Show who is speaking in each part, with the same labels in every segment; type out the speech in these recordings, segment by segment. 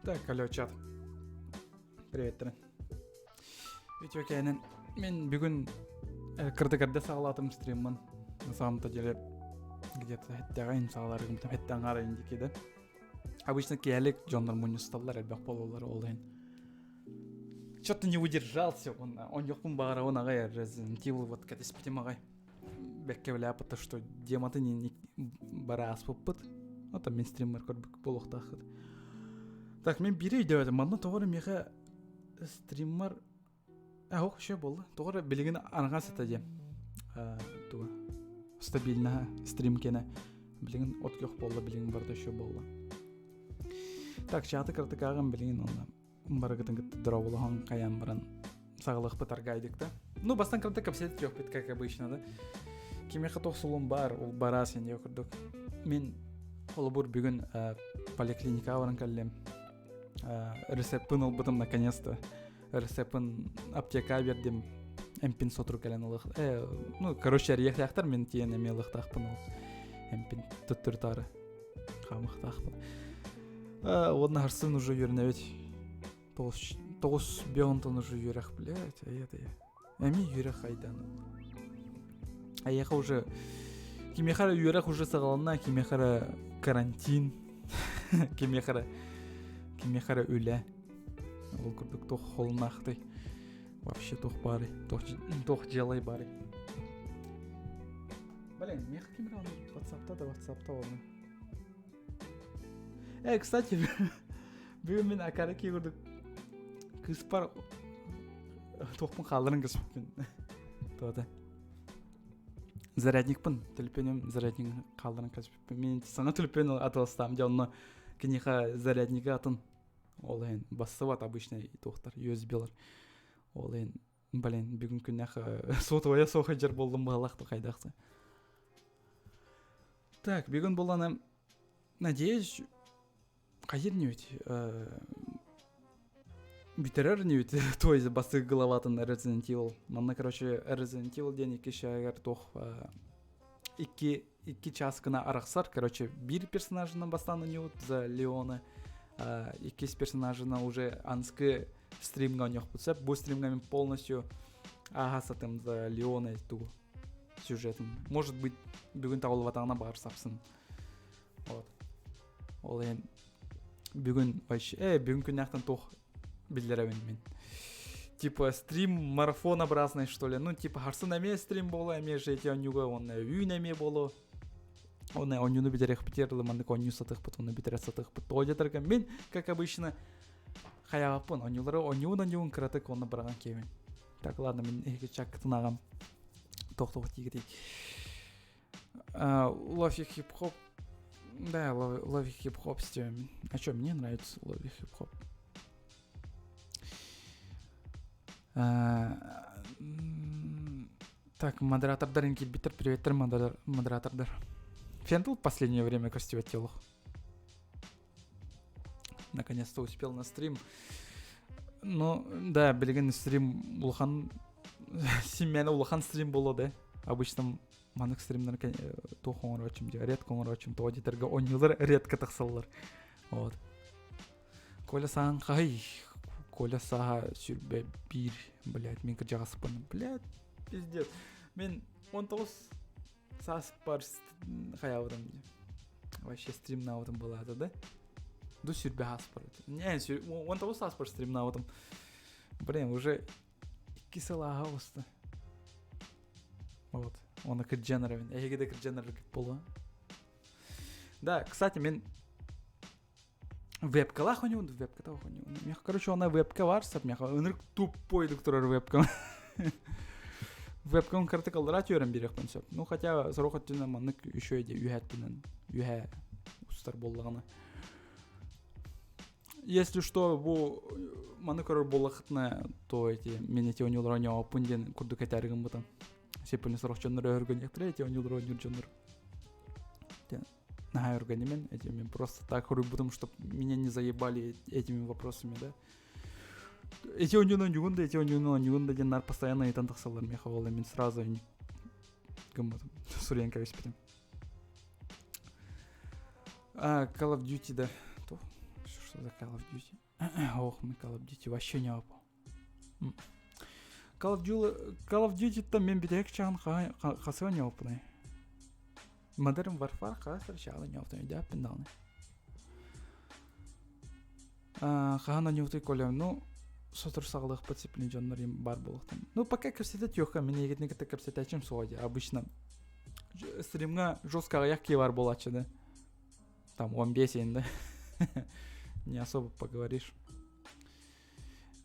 Speaker 1: Так, алло, чат. Привет, Үтүөкээнин мин бүгүн кырдыгарды саҕалаатым стриммын. На самом-то деле где-то хэттэҕин саҕаларым хэттэн аҥаар индики да. Обычно киэлик дьоннор мунньусталлар элбэх буолаллар ол иһин. Что-то не удержался он онньохпун баҕарабын аҕай Resident Evil вот кэтэспитим аҕай. Бэккэ билээппит что дематын бара ааспыппыт. Ну там мин стриммар көрбүк буолуохтааххыт. Так мин биири өйдөөбөтүм. Манна тоҕо эрэ миэхэ стриммар Ох, еще буолла. Тоҕо эрэ билигин анаҕас сыта диэн. Туга стабильно стрим кэнэ. Билигин от күөх буолла, билигин барыта еще буолла. Так, чаты кыратык ааҕан билигин онно барыгытын кытта дорооболоһон хайаан баран саҕалыахпыт аргайдык да. Ну, бастан кыратык кэпсэтэ түөхпүт, как обычно, да. Кимиэхэ туох солун баар, ол бараа син диэ курдук. Мин холобур бүгүн поликлиникаҕа баран кэллим. Рецеппин ылбытым наконец-то. Рецеппин аптека бердим. Эмпин сотору кэлэн ылых. Ну, короче, эрийэхтээхтэр мин тиийэн эмиэ ылыахтаахпын ол. Эмпин төттөрү-таары хаамыахтаахпын. Уонна харсын уже үөрэнэбит. Тоҕус бионтон уже үөрэх, блядь, айа да Эми үөрэх хайдан Айяха уже кимиэхэ эрэ үөрэх уже саҕаланна, кимиэхэ эрэ карантин, кимиэхэ эрэ кимиэхэ эрэ үлэ. Ол курдук туох холунаахтый. Вообще туох баарый, туох туох дьыалай баарый. Блин, миэхэ ким эрэ WhatsApp'та да WhatsApp'та оны. Э, кстати, бүгүн мин акараки курдук кыыспар туохпун хаалларан кэспиппин. Туота. Зарядникпын, төлөпүөнүм зарядник хаалларан кэспиппин. Мин саҥа төлөпүөн атыластаам дьэ онно киниэхэ заряднига атын ол иһин бассыбат обычный туохтар USB-лар. Ол иһин блин бүгүн күннэх сотовая суох дьэр боллум баалаах хайдахсы. Так, бүгүн буланы надеюсь хайыр небит бүтэрэр небит то есть бастык главатын Resident Evil манна короче Resident Evil диэн икки шагар туох икки икки час гына арахсар короче биир персонажынан бастаан ойнуубут за Леона иккис персонажына уже анскы стримга ойнуохпут сөп бу стримга мен полностью ааһа сатым за Леона тугу сюжетын может быть бүгүн табылыбатаҕына баар сапсын вот ол иһин бүгүн вообще э бүгүн күннээхтэн туох биллэрэбин мин типа стрим марафонообразный что ли ну типа харсын эмиэ стрим буолуо эмиэ же эти онньуга уонна үүн эмиэ буолуо уонна онньуну бүтэриэхпит маннык онньуу сатыахпыт уонна бүтэрэ сатыахпыт тоҕо диэтэргэ мин как обычно хайаабаппын онньуулары онньуун онньуун кыратык уонна быраҕан киэбин так ладно мин эһиги чаккытын аҕам тохтох тиигитий лофи хип-хоп да лофи хип-хоп стёмин а что мне нравится лофи хип-хоп Так, модератордар киирбиттэр, приветтер модератордар. Фентл в последнее время костювать Наконец-то успел на стрим. Ну, да, билигин стрим улахан симмэни улахан стрим буолуо да. Обычно маннык стримнер туох оҥороочум дии, редко оҥороочум, тоҕо диэтэргэ оонньуулар редко тахсаллар. Вот. Коля сааһын хаһый? Коля сааһа сүрбэ биир, блядь, мин кырдьаҕаспын, блядь, пиздец. Мин 19 сааспар хайаабытым дии. Вообще стримнаабытым былаата да. Ду сүрбэ сааспар. Не, 19 сааспар стримнаабытым. Блин, уже икки сыл ааһа оҕуста. Вот. Оны кырдьан эрэбин. Эһиги да кырдьан эрэргит буолуо. Да, кстати, мен вебкалаах оонньуубун вебката оонньуубун миэхэ короче она вебка баар сап миэхэ ынырык тупой турар вебкам вебкам кыратык аллараа түөрэн биэриэхпин сөп ну хотя сорох өттүнэн маннык еще иди үһэ өттүнэн үһэ устар буоллаҕына если что бу маны көрөр буоллахытына то эти мен эти оонньуулар оонньообоппун диэн курдук этээри гыммытым сеппини сорох дьоннор өһөргөнүөхтэрэ эти оонньуулар оонньуур дьоннор наһаа өргөнимин этими просто так хоруйбутум чтоб меня не заебали этими вопросами да эти оонньууну оонньугун да эти оонньууну оонньугун да диэн нар постоянно ыйытан тахсаллар миэхэ ол мин сразу гыммытым суруйан кэбиспитим а Call of Duty да. За Call of Duty. Ох, мы Call of Duty вообще не опал. Call of Duty, Call of Duty-тан мен бүтэһик чаҕын хасыа не оппунай. Modern Warfare хас чаҕын не оппунай, өйдөөппүн даҕаны. Хаһан онньуутуй Коля, ну, сотору саҕалыахпыт сиппини дьоннор баар буолуохтан. Ну, пока кэпсэтэ түөххэ, мин эйигитин кытта кэпсэтээччим суоҕа дии, обычно. Стримҥа жестко аҕыйах киһи баар буолааччы да. Там 15 да. Не особо поговоришь.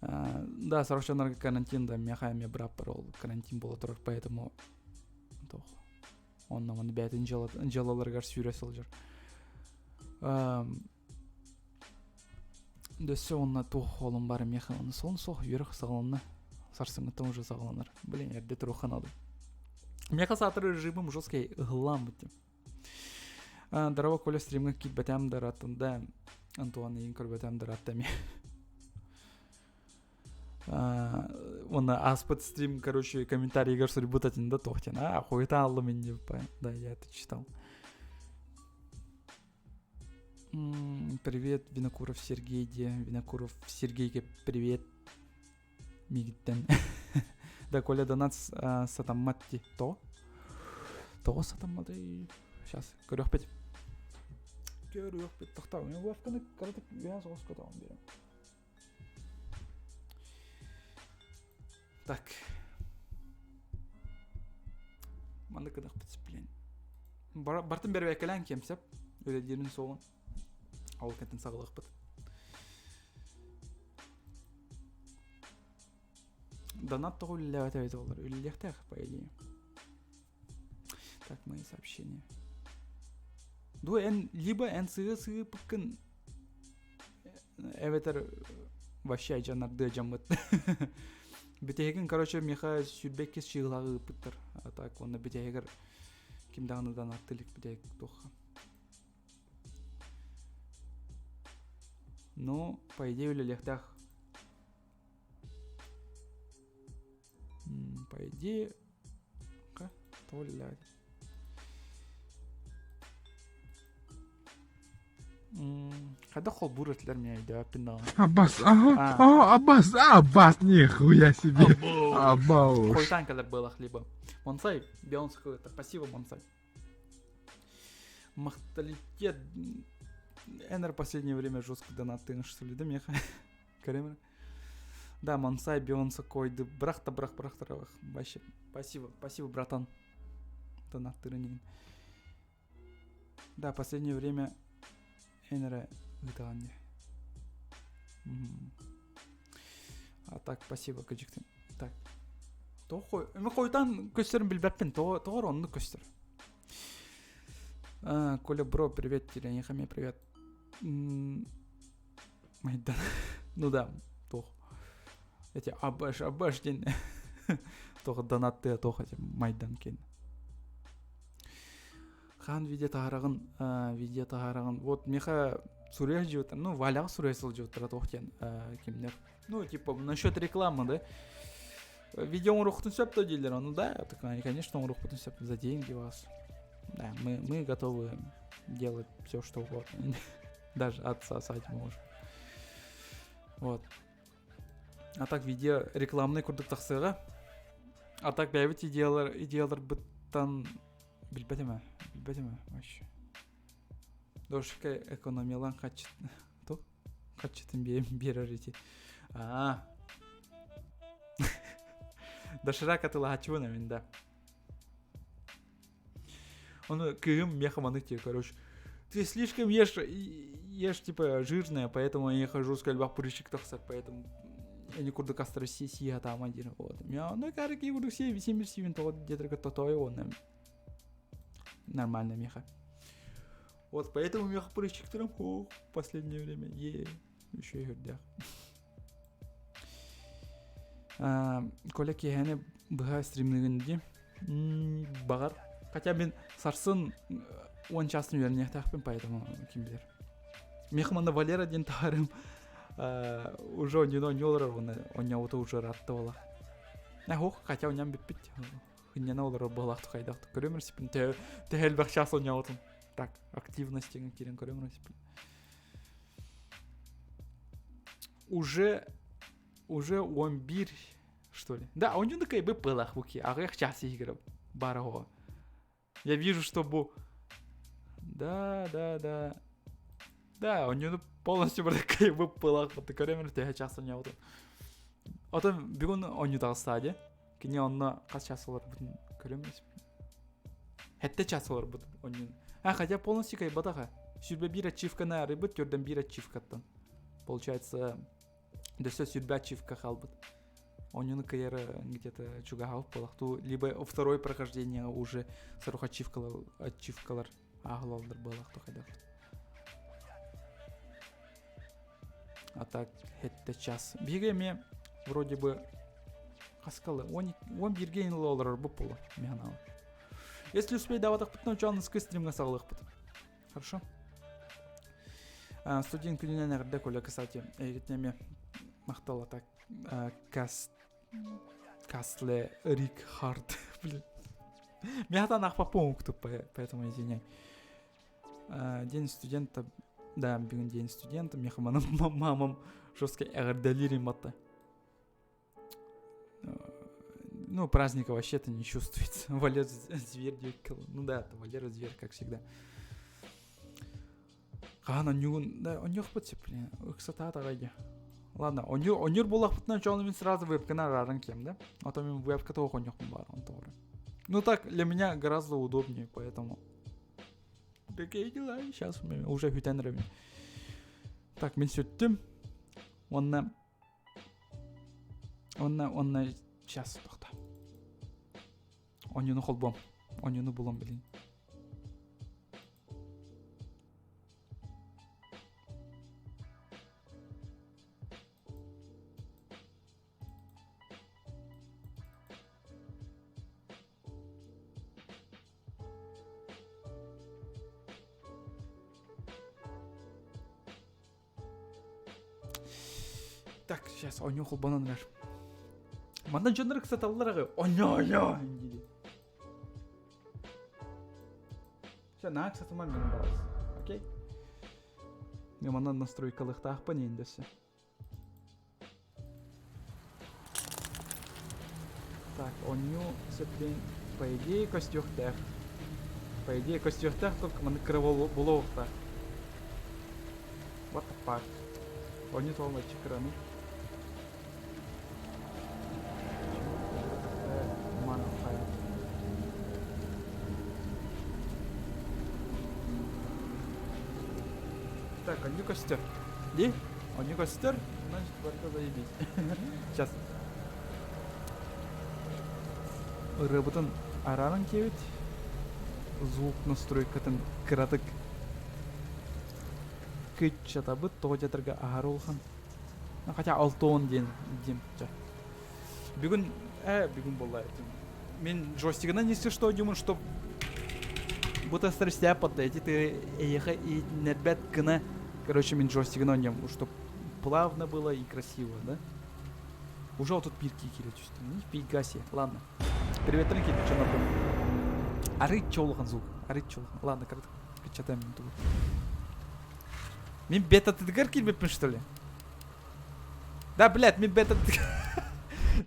Speaker 1: Да, сорох дьоннорго карантин да, миэхэ эмиэ бырааппар ол карантин буола турар, поэтому туох онно маны бэйэтин дьыалаларыгар сүүрэ сылдьар. Дөссө уонна туох уолум бар миэхэ оны сон суох үөрэх саҕаланна. Сарсыҥҥыттан уже саҕаланар. Блин, эрдэ туруохха наада. Миэхэ саатар режимым жесткий ыһыллаан бүттүм. Здорово, Коля стримҥа киирбэтэм да ырааттында. Антуан ыйын көрбөтөм да ыраатта эмиэ. Уонна ааспыт стрим, короче, комментарийгар суруйбут этин да туох диэн, а, хуйта аллым инди, да, я это читал. Привет, Винокуров Сергей де. Винокуров Сергейге привет. Мигиттен. Да, Коля донат сатаммат ти. То? Тоҕо сатамматай? Сейчас, көрүөхпүт. Көрүөхпүт. Тохтоо, мен вебканы кыратык үөһэ соҕус көтөҕөн биэрем. Так. Маннык гынахпыт блин. Бартын бэрбэккэлээн киэмсэп. Үлэлиирин суоҕун. Ол кэнтэн саҕалыахпыт. Донат тоҕо үлэлээбэт эбит олор. Үлэлиэхтээх, по идее. Так, мои сообщения. Ду эн либо эн сыһы сыыпыккын эбэтэр вообще айдьаннардыа дьаммыт. Бүтэһигин, короче, миэхэ сүүрбэккис чыылаҕы ыыппыттар. А так, уонна бүтэһигэр ким даҕаны донатты илик бүтэһик туохха. Ну, по идее, үлэлиэхтээх. По идее, Толя. Хайдах холбуур этилэр мин өйдөөппүн даҕаны.
Speaker 2: Аббас, ага, а, Аббас, Аббас, нихуя себе. Аббауш.
Speaker 1: Хуйтан кэлэр буолах либо. Монсай, Бейонсе это. Спасибо, Монсай. Махталитет. Энер последнее время жестко донаттыын что ли, да, меха? Көрөмөр. Да, Мансай Бейонсе койду. Бірақ та бірақ бірақ та вообще. Спасибо, спасибо, братан. Донаттырын Да, последнее время Энера ыытаҕын А так, спасибо, кыдьыктын. Так. Тоҕо Эми хойутаан көстөрүн билбэппин. Тоҕо оннук көстөр. Коля, бро, привет, Тирянихаме, привет. Майдан. Ну да, туох. Эти абаш, абаш диэн туох донаттыа туох эти майдан киэн. Хаан видео таһараҕын, видео таһараҕын. Вот миэхэ суруйа сылдьыбыттар, ну Валяҕа суруйа сылдьыбыттара туох диэн кимнэр. Ну, типа, насчет рекламы, да? Видео оҥоруохпутун сөп да дииллэр, ну да, так, конечно, оҥоруохпутун сөп за деньги вас. Да, мы готовы делать все, что угодно. Даже отсосать можем. Вот. А так видео рекламный курдук тахсыаҕа. А так бэйэбит идеялар идеяларбыттан билбэтим ээ. Билбэтим ээ вообще. Дошика экономиялаан хаччыт то хаччытын биэрэр ити. Аа. Доширак атылаһаччыбын эмин да. Ону кыыһым миэхэ маннык диир, короче, ты слишком ешь, ешь типа жирное, поэтому я хожу с элбэх прыщик тахсар, поэтому они курдук астары сии атаама диир. Вот. Ну, карики курдук сии симир сиибин тоҕо диэтэргэ тотоой уонна нормально миэхэ. Вот, поэтому миэхэ прыщиктарым в последнее время е еще үрдээх. Коля киэһэни быһа стримныгын дии. Баҕар. Хотя мин сарсын уон чаастан үөрэниэхтээхпин, поэтому ким билэр. Миэхэ манна Валера диэн таһаарым уже онньуну онньу олорор уонна онньообута уже ыраатта буолар. Ох, хотя онньон бүппүт. Хынньана олорор буолаах хайдах көрөм сиппин төһө элбэх час онньообутум. Так, активность киирэн көрөм сиппин. Уже уже 11 что ли. Да, он такой бы пылах буки, аҕыйах час иһигэр баар оҕо. Я вижу, что бу... Да, да, да. Да, у него полностью такой бы пылах, вот такой время төһө час оонньообутун. Отон бүгүн оонньуу таҕыста дии. Кини онно хас час олорбутун көрөм Хэтте час олорбут оонньуун. А, хотя полностью кайбатаха. Сүүрбэ биир ачивканы арыйбыт, төрдөн биир ачивкаттан. Получается, дөссө сүүрбэ ачивка хаалбыт. Оонньууну кыайара где-то чугаһаабыт буолахтуу. Либо второе прохождение уже сорох ачивкалар, ачивкалар ааһылаллар буолахту хайдах. А так хетте час. Биһиги эмиэ вроде бы хаскалы 11-ге ин олорор бу буолла механалы. Если успейдаабатахпытына учаныскы стримҥа саҕалыахпыт. Хорошо? Студент күнүнэн эҕэрдэ Коля, кстати, эйигитин эмиэ махтал так кас Касле Рик Харт, блин. Мята ахпаппын уктуп, поэтому извиняй. День студента, да, бүгүн день студента, миэхэ мамам жестко эҕэрдэлиир батта. Ну, праздника вообще-то не чувствуется. Валер зверь Ну да, это Валера зверь, как всегда. Хаһан онньугун, да, онньуохпут сөп, блин, ыксатаат аҕай Ладно, онньур буоллахпытына чону мин сразу вебканы арааран киэм, да? А то мин вебка тоҕо онньуохпун баар, он тоҕо. Ну так, для меня гораздо удобнее, поэтому... Такие дела, сейчас уже бүтэн эрэбин. Так, мин сүттүм. Уонна Онно, онно сейчас тохто. Онньуну холбом. Онньуну булам билин. Так, сейчас оонньуу холбонон эрэр. Манна дьоннор ыксаталлар аҕай. Оонньоо, оонньоо дии. Все, наһаа ыксатыма мин барас. Окей? Мен манна настройкалыахтаахпын иин дөссө. Так, оонньуу сөптөөн по идее көстүөхтээх. По идее көстүөхтээх только маннык кыра буолуохтаах. What the fuck? Оонньуу туолмаччы кыраны. Так, оонньуу көстөр. Ди? Оонньуу көстөр, значит, барыта заебись. Сейчас. Ырыабытын арааран киэбит. Звук настройкатын кыратык кыччатабыт, тоҕо диэтэргэ аһары улахан. Ну, хотя алтон диэн диэн чэ. Бүгүн, бүгүн буолла Мин джойстигынан если что думаю, что будто стресстяппат эти ты эйиэхэ иһитиннэрбэт гына короче мин джойстигынан оонньуом чтоб плавно было и красиво да уже вот тут пирки киирэ түстүм нифига себе ладно приветтэрин киирбит дьоннорго арыычча улахан звук арыычча улахан ладно кыччатаем тугу мин бетатыгар киирбиппин что ли Да, блядь, мин бета...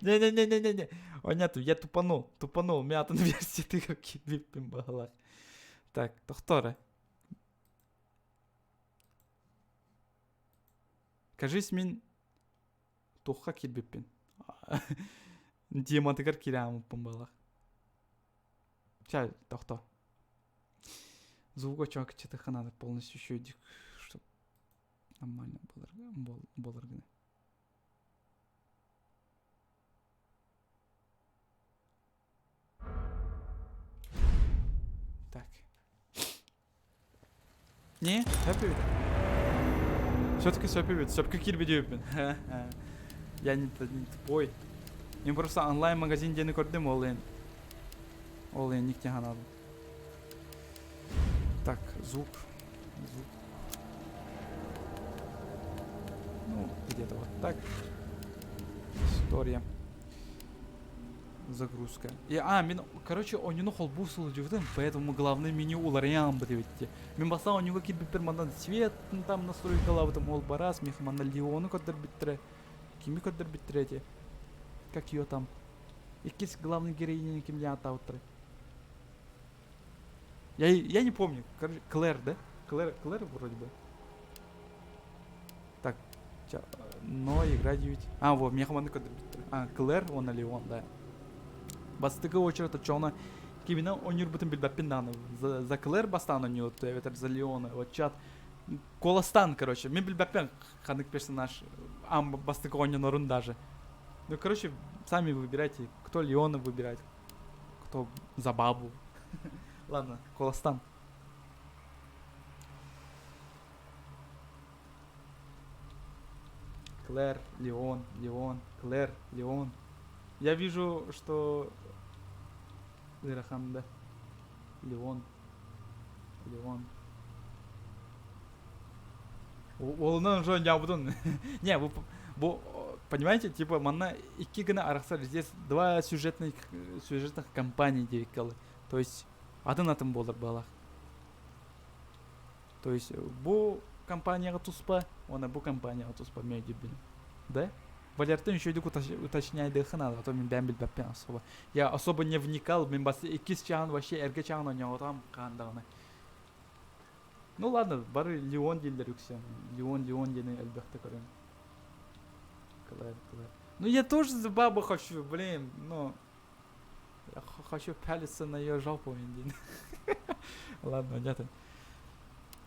Speaker 1: Не-не-не-не-не. Понятно, я тупанул, тупанул. Мин атын версиятыгар киирбиппин баҕалаах. Так, тохтоо Кажись, мин туохха киирбиппин. Дематыгар киирээҕиммин баҕалаах. Ча, тохтоо. Звука чокчатыха надо полностью еще чтоб нормально буолар гына. Так. Не, сөп Все-таки сөп эбит. Сөпкө киирбит диэбиппин. Я не, не тупой. Мен просто онлайн-магазин диэни көрдүм, ол эн. Ол энник ханаадым. Так, звук. Звук. Ну, где-то вот так. История. Загрузка. И, а, мин, короче, оонньууну холбуу сылдьыбытым, поэтому главный меню уларыйан бит эбитти. Мин бастаан оонньууга киирбиппэр манан свет там настройкалаабытым, ол бараас, миэхэ манна Леону көрдөрбүттэрэ. Кими көрдөрбүттэрэ эти? Как ее там? Иккис главный героиняны ким диэн ааттаабыттара? Я не помню. Короче, Клэр, да? Клэр, Клэр вроде бы. Так, но игра 9. А, вот, миэхэ маннык көрдөрбүттэр. А, Клэр уонна Леон, да. Бастакы очерата чоно киминэ оонньуурбутун билбэппин даҕаны. За Клэр бастаан оонньууту эбэтэр за Леона. Вот чат куоластаан, короче. Мин билбэппин ханнык персонаж аан бастакы оонньонорун даже. Ну, короче, сами выбирайте, кто Леона выбирает, кто за бабу. Ладно, куоластаан. Клэр, Леон, Леон, Клэр, Леон. Я вижу, что ыарахан да. Леон. Леон. Уолунан уже оонньообутун. Не, бу, бу, понимаете, типа манна икки гына арахсар. Здесь два сюжетных кампаний диэбиккэ То есть атын-атын буолар баалаах. То есть бу компанияҕа туспа, уонна бу компанияҕа туспа миэдьирбин. Да? Валертан үчүгэйдик уточняйдыахха наада, а то мин бэйэм билбэппин особо. Я особо не вникал, мин бас иккис чаҕын вообще эргэ чаҕын оонньоотоҕум хаан даҕаны. Ну ладно, бары Леон дииллэр үксэ. Леон, Леон диэни элбэхтэ көрөн. Клэр, Клэр. Ну я тоже за бабу хочу, блин, ну... Я хочу пялиться на ее жопу, блин. Ладно, нет.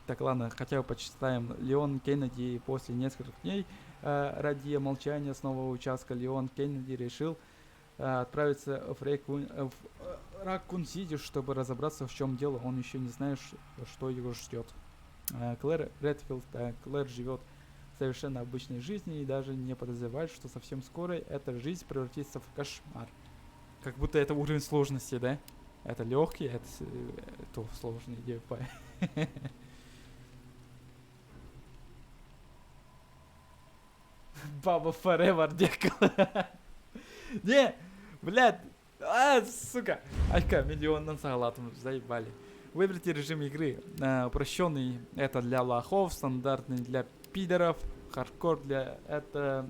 Speaker 1: Так, ладно, хотя бы почитаем. Леон Кеннеди после нескольких дней ради молчания с нового участка Леон Кеннеди решил отправиться в Раккун-Сити, чтобы разобраться, в чем дело. Он еще не знает, что его ждет. Клэр Редфилд, Клэр живет совершенно обычной жизнью и даже не подозревает, что совсем скоро эта жизнь превратится в кошмар. Как будто это уровень сложности, да? Это легкий, это сложный, деп. Баба Forever диэккэ. Не, блядь, а, сука. Айка, миллионнан саҕалаатым, заебали. Выберите режим игры. Упрощенный это для лохов, стандартный для пидоров, хардкор для это...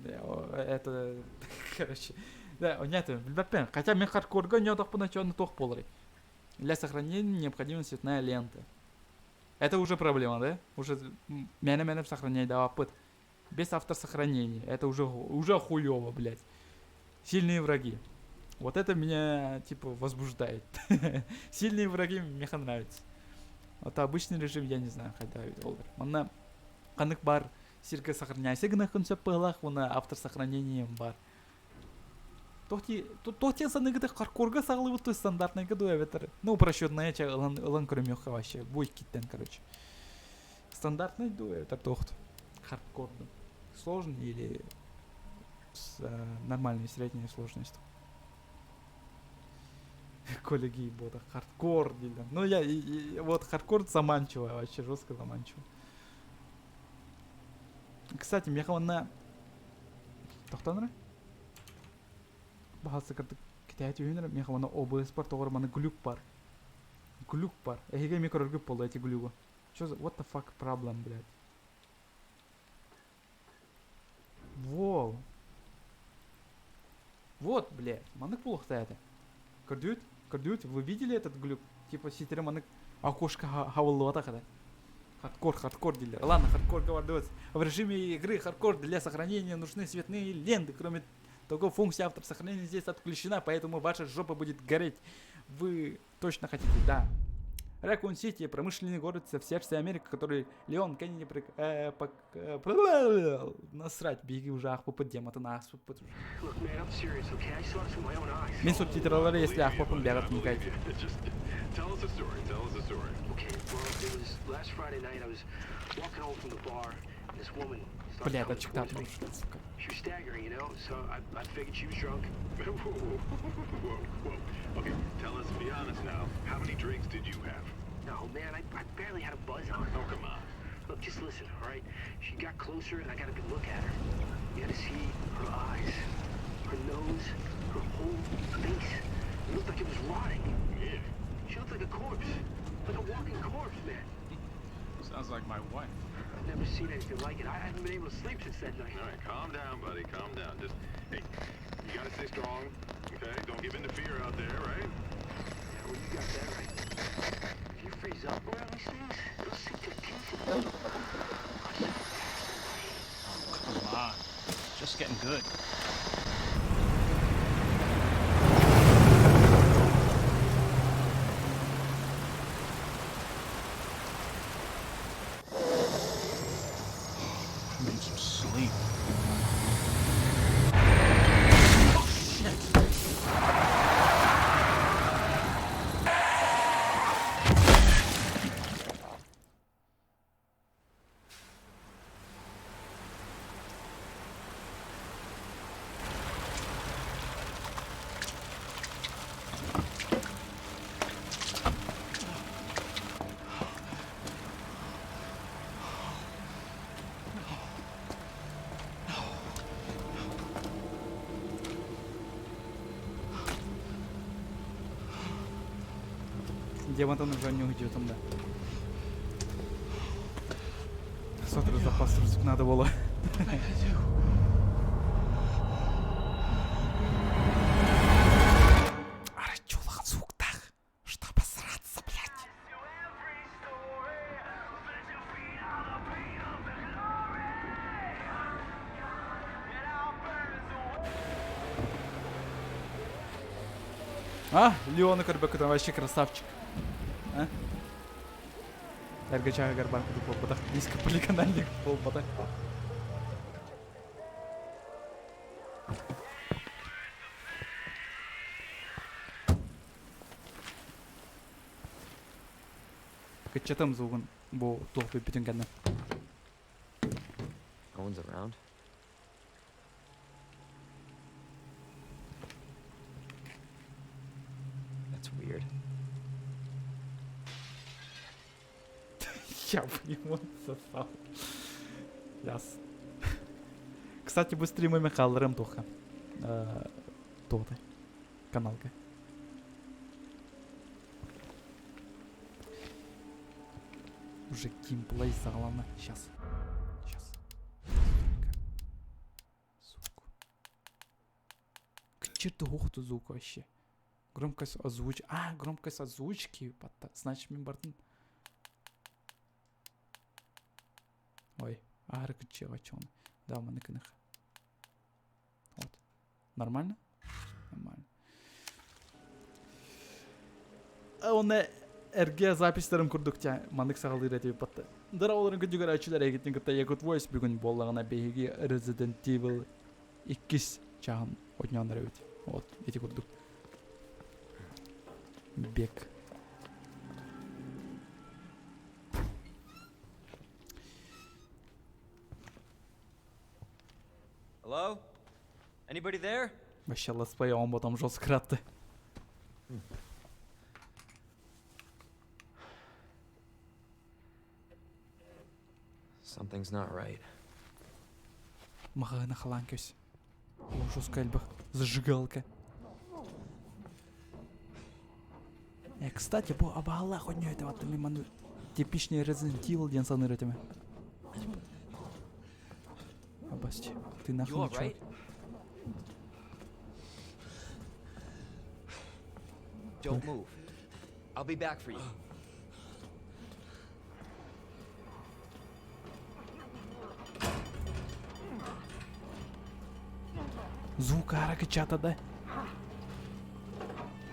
Speaker 1: Это, короче, да, нет, билбэппин. Хотя мин хардкорга оонньоотохпуна чону туох буоларый. Для сохранения необходима цветная лента. Это уже проблема, да? Уже мээнэ-мээнэ сохраняй даваппыт. Без автосохранения. Это уже хуёво, блядь. Сильные враги. Вот это меня, типа, возбуждает. Сильные враги мне нравятся. Вот обычный режим, я не знаю, хотя олар. Манна ханнык баар сиргэ сохраняйся гыныаххын сөп быһыылаах уонна автосохранением баар. Туох диэн саныыгыт хардкорга саҕалыыбыт то стандартныйга дуу эбэтэр ну упрощенная чэ ылан ылан көрүмүөххэ вообще бу иккиттэн короче стандартный дуу эбэтэр туох хардкор сложный или с нормальной средней сложностью Коля гей-бота хардкор дииллэр ну я вот хардкор заманчиво вообще жестко заманчиво. Кстати, миэхэ уонна тохтоон эрэ. Баһаалыста кырдык кэтэһэ түһүн эрэ. Миэхэ уонна OBS бар, тоҕо эрэ манна глюк бар. Глюк бар. Эһиги эмиэ көрөргүт буолла эти глюгу. Что за... What the fuck problem, блядь? Во! Вот, блядь, маннык буолуохтаах этэ. Көрдүгүт? Көрдүгүт? Вы видели этот глюк? Типа ситэри маннык окошко хабыллыбатах этэ. Хардкор, хардкор дииллэр. Ладно, хардкор бардыбыт. В режиме игры хардкор для сохранения нужны цветные ленты. Кроме того, функция автосохранения здесь отключена, поэтому ваша жопа будет гореть. Вы точно хотите, да. Ракун Сити, промышленный город в сердце Америки, который Леон Кеннеди насрать, биһиги уже аахпыппыт дематын ааспыппыт уже. Мин субтитралары если аахпаппын бэҕэт вникайте.
Speaker 3: Tell us a story. Tell us a story.
Speaker 4: Okay, well, it was last Friday night. I was walking home from the bar, and this woman started
Speaker 1: Бля,
Speaker 4: coming
Speaker 1: ачыктаат
Speaker 4: towards me.
Speaker 1: сука.
Speaker 4: She was staggering, so I figured she was drunk.
Speaker 3: Whoa, whoa, whoa. Okay, tell us, be honest now. How many drinks did you have?
Speaker 4: No, man, I barely had a buzz on.
Speaker 3: Oh, come on.
Speaker 4: Look, just listen, all right? She got closer, and I got a good look at her. You had to see her eyes. Her nose, her whole face, it looked like it was rotting.
Speaker 3: Yeah.
Speaker 4: She looked like a corpse. Like a walking corpse, man.
Speaker 5: Sounds like my wife.
Speaker 4: I've never seen anything like it. I haven't been able to sleep since that night.
Speaker 3: All right, calm down, buddy. Calm down. Just, hey, you gotta stay strong, okay? Don't give in to fear out there, right?
Speaker 4: Yeah, well, you got that right. If you freeze up around these things, they'll sink their teeth in you.
Speaker 5: Come on. It's just getting good. I need some sleep. Oh, shit!
Speaker 1: Демонтан уже не уйдет там, да. Сотру запас рюкзак надо было. Арай улахан сууктаах. Что обосраться, блядь? А, Леона көрбөккүтүн вообще красавчик. А? Эргэ чааһыгар бар курдук буолбатах. Низкополигональный буолбатах. Кыччатым звугун бу туох бүппүтүн кэннэ.
Speaker 6: No one's around. That's weird.
Speaker 1: Я в него сосал. Яс. Кстати, бу стримами хаалларым туохха. Туотай. Каналга. Уже геймплей саҕаланна. Сейчас. Сейчас. Звук. Черт ухту звук вообще. Громкость озвуч... А, громкость озвучки. Значит, мин бардын. Ой, аһары кыччыаҕа чоҕун. Да, маны кыныха. Вот. Нормально? Нормально. Оны эргэ записьтарым курдук тя маннык саҕалыыр этибит батта. Дара оларын күндүгэр ачылар эгитин кытта Якут Voice бүгүн буоллаҕына биһиги Resident Evil иккис чааһын отньооннор эбит. Вот, ити курдук. Бек.
Speaker 6: Hello? Anybody there?
Speaker 1: Вообще летсплей он потом жестко ратты.
Speaker 6: Something's not right.
Speaker 1: Маҕаһына халаан көс. Жестко элбэх. Зажигалка. Э, кстати, бу абаалаах онньо этэ мин маны типичный Resident Evil диэн саныыр этим. Абасти, ты
Speaker 6: You
Speaker 1: нахуй
Speaker 6: all
Speaker 1: чё?
Speaker 6: right? Don't move. I'll be back for you.
Speaker 1: Звук чата да?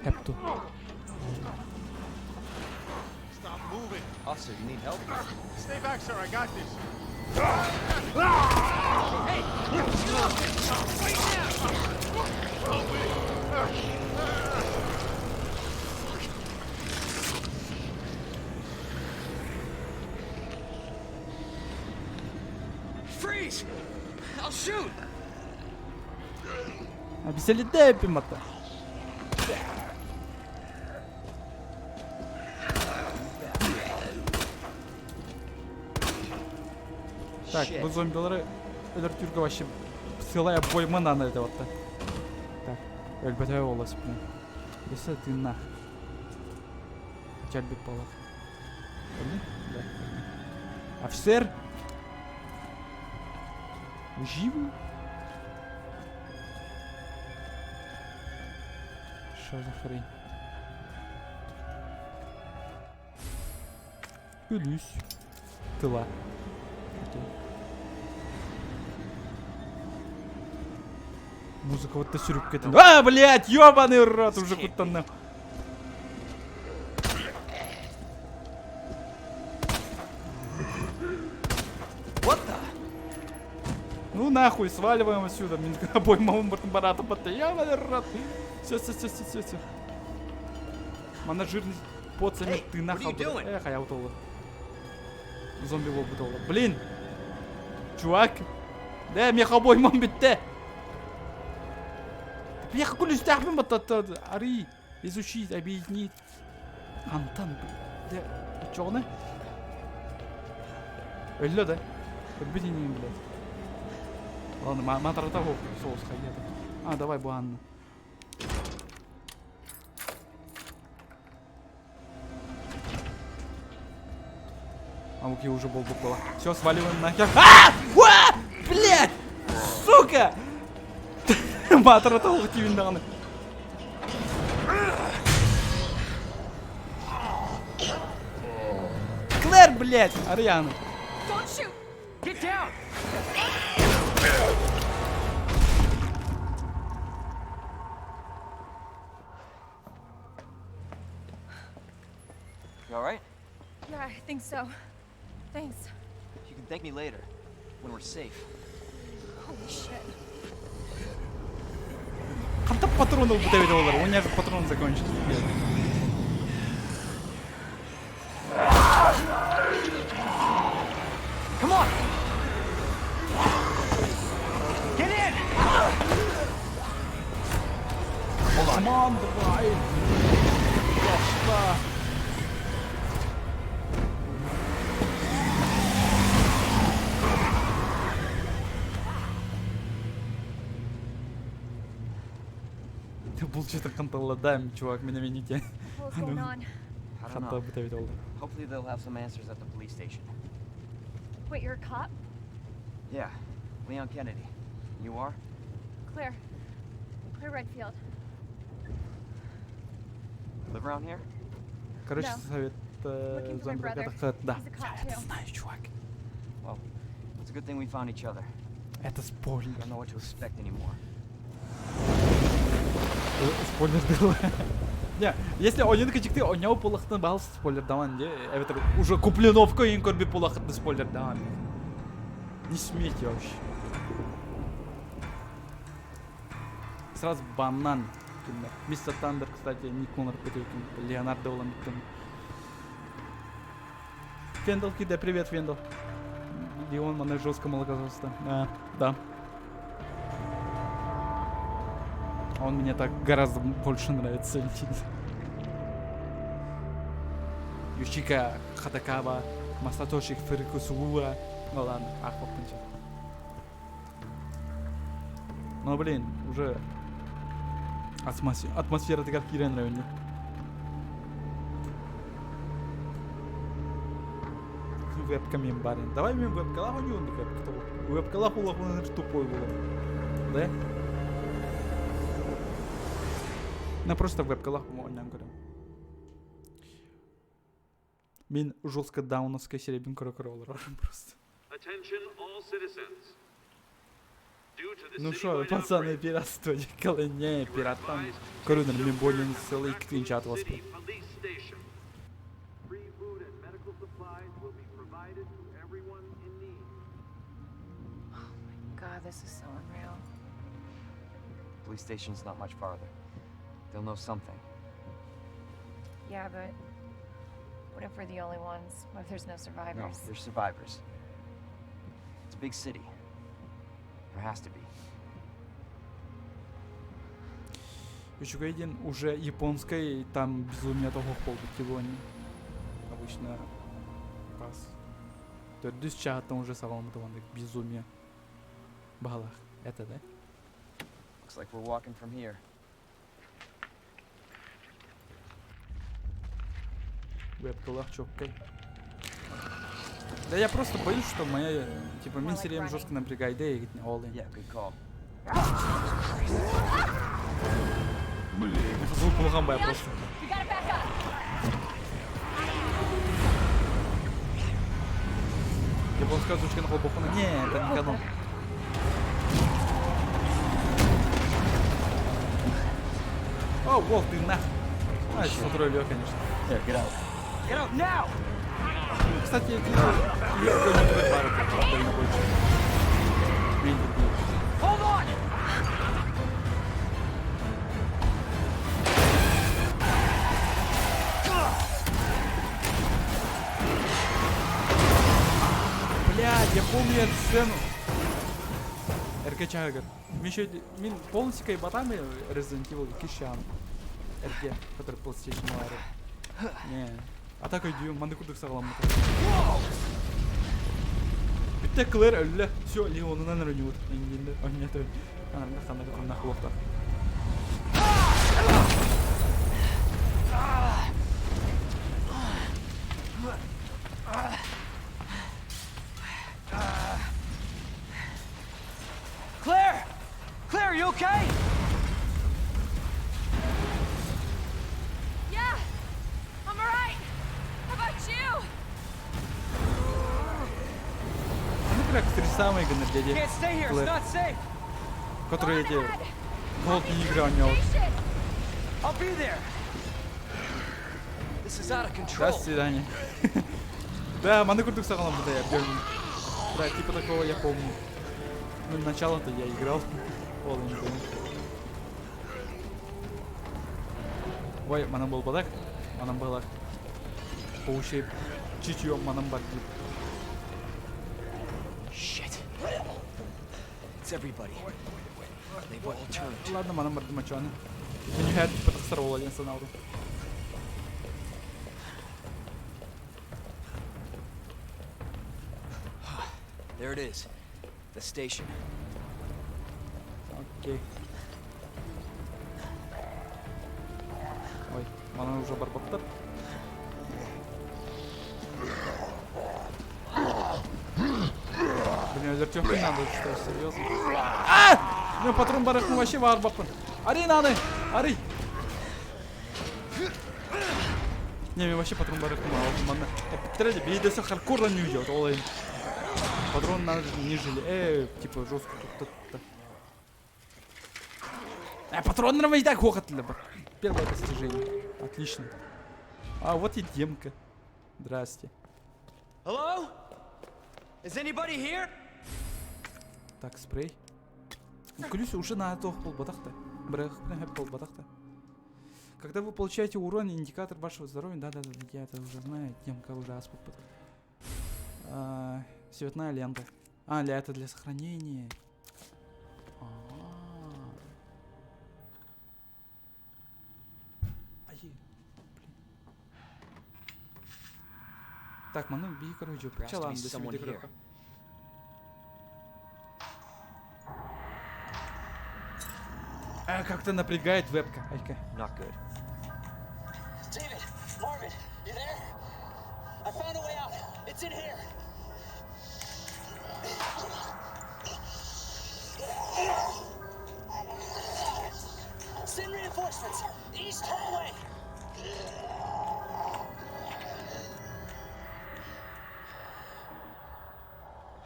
Speaker 1: Эпту.
Speaker 5: Stop moving.
Speaker 6: Officer, you need help?
Speaker 5: Stay back, sir. I got this.
Speaker 6: Freeze! I'll shoot!
Speaker 1: Обесели пимата. Так,
Speaker 6: Shit.
Speaker 1: бу зомбилары өлөртүүргэ вообще сылая бойма нана это вот. Өлбөтөө буола сиппин. Өссө тыыннаах. Чэлбит буолар. Да. Офицер! Живы? Что за хрень? Күлүүс. Тыла. Окей. Музыка вот сүрүккэтин. А, блядь, ёбаный рот, уже куттанным.
Speaker 6: What the?
Speaker 1: Ну нахуй, сваливаем отсюда. Мин обоймабын барата батта. Ёбаный рот. Все, все, все, все, все, все. Мана жирный поцами ты нахуй. Эх, а я утолла. Зомби буолбут Блин! Чувак! Да, миэхэ обоймам бүттэ! Миэхэ күлүстээхпин баттатта. Арый, изучить, объединить. Антан, да, оччоҕуна? Өллө да? Өлбүт инигин, блядь. Ладно, матарата соус хайята. А, давай, бу Анна. А окей, уже болбук была. Все, сваливаем нахер. А! А! Блядь! Сука! Батыр толық тивин даҕаны. Клэр, блядь! Ариана.
Speaker 7: Don't shoot!
Speaker 6: Get down! You all right?
Speaker 7: Yeah, I think so. Thanks.
Speaker 6: You can thank me later, when we're safe.
Speaker 7: Holy shit.
Speaker 1: Хантан патроны ылбыта эбит олар. У меня же патрон закончился.
Speaker 6: Come on! Get in!
Speaker 1: Come on, давай! Пошла! Ты был что-то ханталладаем, чувак, меня вините.
Speaker 7: What's going on?
Speaker 6: I don't
Speaker 1: Ханта
Speaker 6: know.
Speaker 1: быта бит oldu.
Speaker 6: Hopefully they'll have some answers at the police station.
Speaker 7: Wait, you're a cop?
Speaker 6: Yeah, Leon Kennedy. You are?
Speaker 7: Claire. Claire Redfield.
Speaker 6: Live around here?
Speaker 1: Короче,
Speaker 7: No.
Speaker 1: совет
Speaker 7: Looking for my
Speaker 1: зомби
Speaker 7: brother.
Speaker 1: Да.
Speaker 7: He's a cop
Speaker 1: Я это
Speaker 7: too.
Speaker 1: знаю, чувак.
Speaker 6: Well, it's a good thing we found each other.
Speaker 1: Это спойлер.
Speaker 6: I don't know what to expect anymore.
Speaker 1: Спойлер было. Не, если один качыкты оняу полахтын бал спойлер даван де. Это уже купленовка ин көрбе полахтын спойлер даван. Не смейте вообще. Сразу банан. Мистер Тандер, кстати, не Конор Петрикин, Леонардо Ламиттон. Фендал кида, привет, Фендал. Леон мана жестко молокососта. А, да. Он мне так гораздо больше нравится. Юшика Хадакава, Масатоши Фурикусуа. Ну ладно, ах, сейчас. Ну блин, уже атмосфера такая кирен районе. Вебка мим барин. Давай мим вебкалах у него вебка. Вебкалах улах он тупой был. Да? На просто вебкалах оннан көрөм. Мин жестко дауновская серебин көрө көрө олорор просто. Ну шо, пацаны, пиратство не пираттан көрүнөр мен болен целый икки атыласпын.
Speaker 3: Free food and medical supplies will be provided to everyone in need.
Speaker 7: God, this is so unreal.
Speaker 6: Police station's not much farther. They'll know something.
Speaker 7: Yeah, but what if we're the only ones? What if there's no
Speaker 6: No,
Speaker 7: survivors?
Speaker 6: there's survivors. It's a big city. There has to be.
Speaker 1: Үчүгэй диэн уже японскай там безумие того полбут Обычно пас. Төрдүс чаһаттан уже саҕаламмыт безумие. Баалах. Это да?
Speaker 6: Looks like we're walking from here.
Speaker 1: Вебкалах чоккай. Да я просто боюсь, что моя, типа, мин сирэйим жестко напрягает, да, и all in.
Speaker 6: Yeah, good call.
Speaker 1: Звук улахан бай просто.
Speaker 7: We gotta back up.
Speaker 1: Японская озвучка на холбохуна. Не, это не канон. О, Волк, ты нах. А, это сотрой лё, конечно.
Speaker 6: There, get out. Get out now!
Speaker 1: Кстати, эти бары дальнобойщик. Менее другие.
Speaker 6: Hold on!
Speaker 1: Блядь, я помню эту сцену. РК Чагар. Мин еще мин полностью кайбатами Resident Evil кишан. РК, который PlayStation баар. Не. А так өйдүүм, манды курдук саҕаламмыта. Бүттэ Клэр өллө. Все, Леонунан өрөнүбүт. Эҥгинде. Онньото. Анарга ханна ханна хуохта.
Speaker 6: Claire! Claire, you okay?
Speaker 7: Yeah, I'm alright. How about you?
Speaker 1: Ну как самые гыныр дяди.
Speaker 6: Can't stay here, it's
Speaker 1: Клэр.
Speaker 6: not safe.
Speaker 1: Которые эти
Speaker 7: Go on ahead.
Speaker 1: голд не игры у него.
Speaker 7: Station.
Speaker 6: I'll be there. This is out of
Speaker 1: До
Speaker 6: control.
Speaker 1: свидания. Да, маны курдук саҕаламмыта я помню. Да, типа такого я помню. Ну, начало-то я играл. Ол не помню. Ой, манан буолбатах. Манан буолар. Паучей чутье манан бар дип.
Speaker 6: Shit. It's everybody. They've all turned.
Speaker 1: Ладно, манан бардым ачуаны. Мен юһэр типа тахсар буолла диэн санаабытым.
Speaker 6: There it is. The station.
Speaker 1: Окей. Ой, манан уже барбаттар. Блин, өлөртүөхпүн надо, что, серьезно? А! Мен патрон барахын вообще барбаппын. Арый наны! Арый! Не, мен вообще патрон барахын алдым манна. Эппиттэрэ бейдесе хардкордан не уйдет, ол эйн. Патрон надо не жили. Типа жестко тут тут Патрон и так хохотали. Первое достижение. Отлично. А вот и демка. Здрасте.
Speaker 6: Hello? Is anybody here?
Speaker 1: Так, спрей. Күлүс уже на тоох буолбатах да. Буолбатах да. Когда вы получаете урон, индикатор вашего здоровья... Да-да-да, я это уже знаю. Демка уже аспыт. А, цветная лента. А, для это для сохранения. А. Ай, блин. Так, маны би, короче,
Speaker 6: There has to be
Speaker 1: ладно,
Speaker 6: someone here.
Speaker 1: А, как-то напрягает вебка. Айка.
Speaker 6: Not good.
Speaker 4: David, Marvin, you there? I found a way out. It's in here. Send reinforcements. East hallway.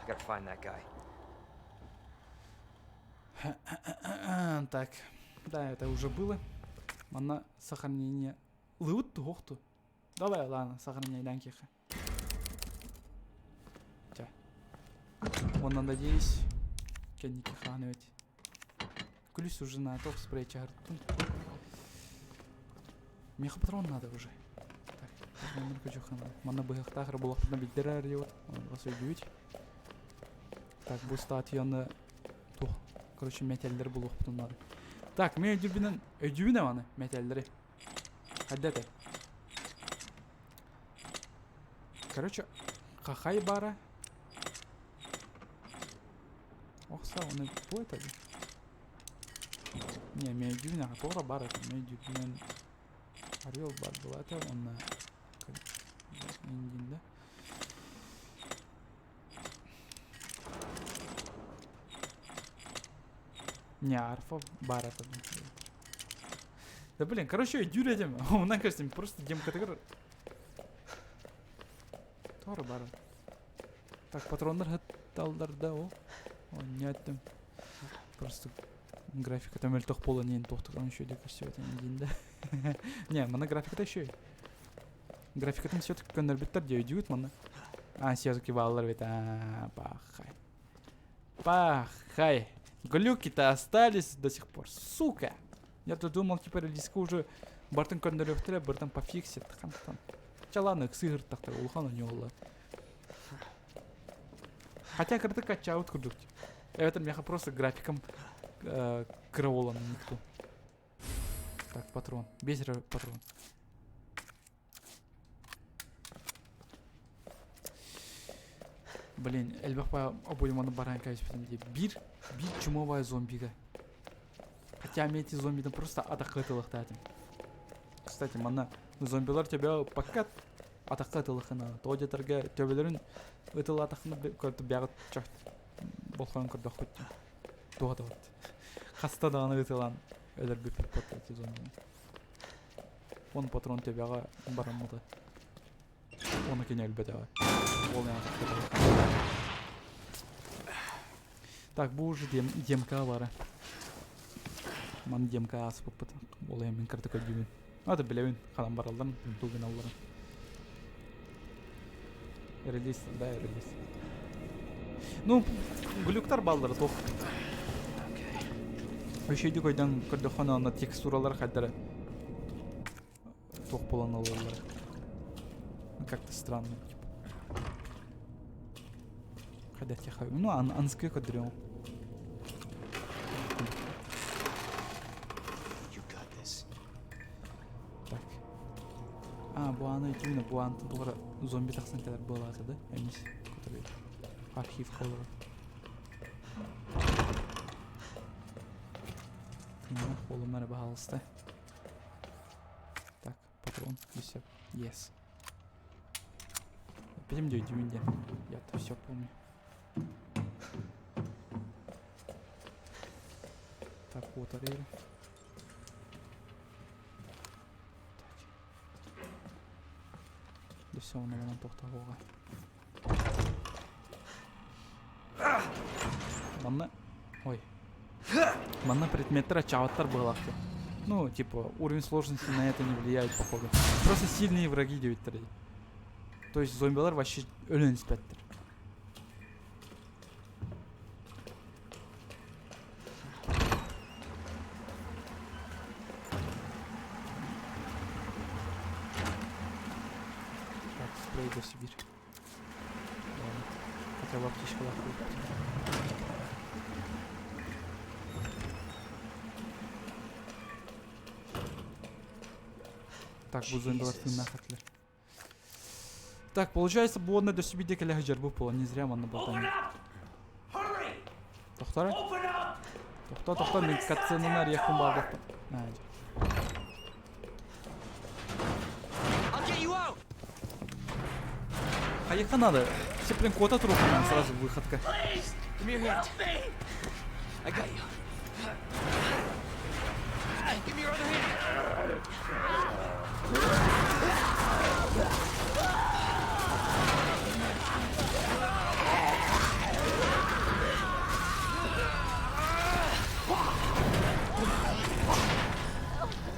Speaker 6: I gotta find that guy.
Speaker 1: Так, да, это уже было. Манна сохранение. Лыут туохту. Давай, ладно, сохраняй данкиха. Тя. Он, надеюсь, кенники ханывать. Күлүс уже на топ спрей чартын. Меха патрон надо уже. Так, патрон хочу хана. Манна быһахтаах булахтана биддерер диот. Вас өйдүүт. Так, бу статьяны тух. Короче, метеллер булуохпутун надо. Так, мен өйдүүбүнэн өйдүүбүн аны метеллери. Хаддете. Короче, хахай бара. Охса, оны бу это Не, мен өйдүүбүн туора бар это. Мен өйдүүбүнэн Орел бар была это он. Не, арфа баар это. Да блин, короче, өйдүүр этим. Онон кажется, просто демкатыгар Тора баар. Так, патроннар хатталлар да ол. О, не Просто графиката мөлтөх буолан иһин туохтуган үчүгэйдик көстүбэтин диин да. Не, манна графиката үчүгэй. Графикатын все-таки көннөрбүттэр дии өйдүүгүт манна. А, все-таки бааллар эбит. А, пахай. Пахай. Глюки-то остались до сих пор. Сука! Я-то думал, типа, релизка уже бартын көннөрүөхтэрэ, бартын пофиксит. Хантан. Ча ладно, ыксыыртахтар, улахан оньолла. Хотя кырдык аччаабыт курдук. Эбэтэр миэхэ просто графиком кыра буолан никто. Так, патрон. Бес патрон. Блин, элбэх обойманы баран кэбиспитим дии. Биир, биир чумовая зомбига. Хотя мен эти зомбидан просто атахха ытылыхтаатым. Кстати, манна зомбилар тебя пока атахха ытылыхына. Тоҕо диэтэргэ төбөлөрүн ытылаатахына бэҕэ чах болхойон көрдөхпүт. Туох да Хаста даҕаны ытылаан өлөрбүппүт эти зомбины. Он патрон төбөҕө бараммыта. Оны кини өлбөтөҕө. Ол Так, бу уже демка бара. Ман демка ааспыппыт. Ол мин кырдык өйдүүбүн. Аты билэбин, ханан баралларын, тугун алларын. Релиз, да, релиз. Ну, глюктар баллары туох. Үчүгэйдик өйдөөн көрдөххө онно текстуралар хайдары туох буолан ылаллар. Как-то странно, типа. Хайда тихо. Ну, ан анскы көрдөрүөм.
Speaker 6: You got this.
Speaker 1: Так. А, бу ааны өйдүүнэ, бу аантан тугара зомби тахсан кэлэр буолаата да, эмис, который архив олорор. Тыыннаах буолумна эрэ баһаалыста. Так, патрон, все, yes. Эппитим дии өйдүүбүн диэн. Я-то все помню. Так, вот арыйра. Так. Да все, онно тохтоһуоҕа. Манна... Ой. Манна предметтэр аччаабаттар быһыылаах Ну, типа, уровень сложности на это не влияет, походу. Просто сильные враги диэбиттэр То есть зомбилар вообще өлөн испэттэр. Так, спрей до Сибирь. Ладно. Хотя бы аптечка Так, бу зомбилар тыыннаах этилэр. Так, получается, бу онно дөссө биирдэ кэлэ сылдьарбыт буолан, не зря манна батан. Тохтор. Тохто, тохто, мин катсценаны арыйахпын баҕарбаппын. Хайыхха надо? Все, блин, кота трупа сразу выходка.
Speaker 6: Give me your hand. I got you. Give me your other hand.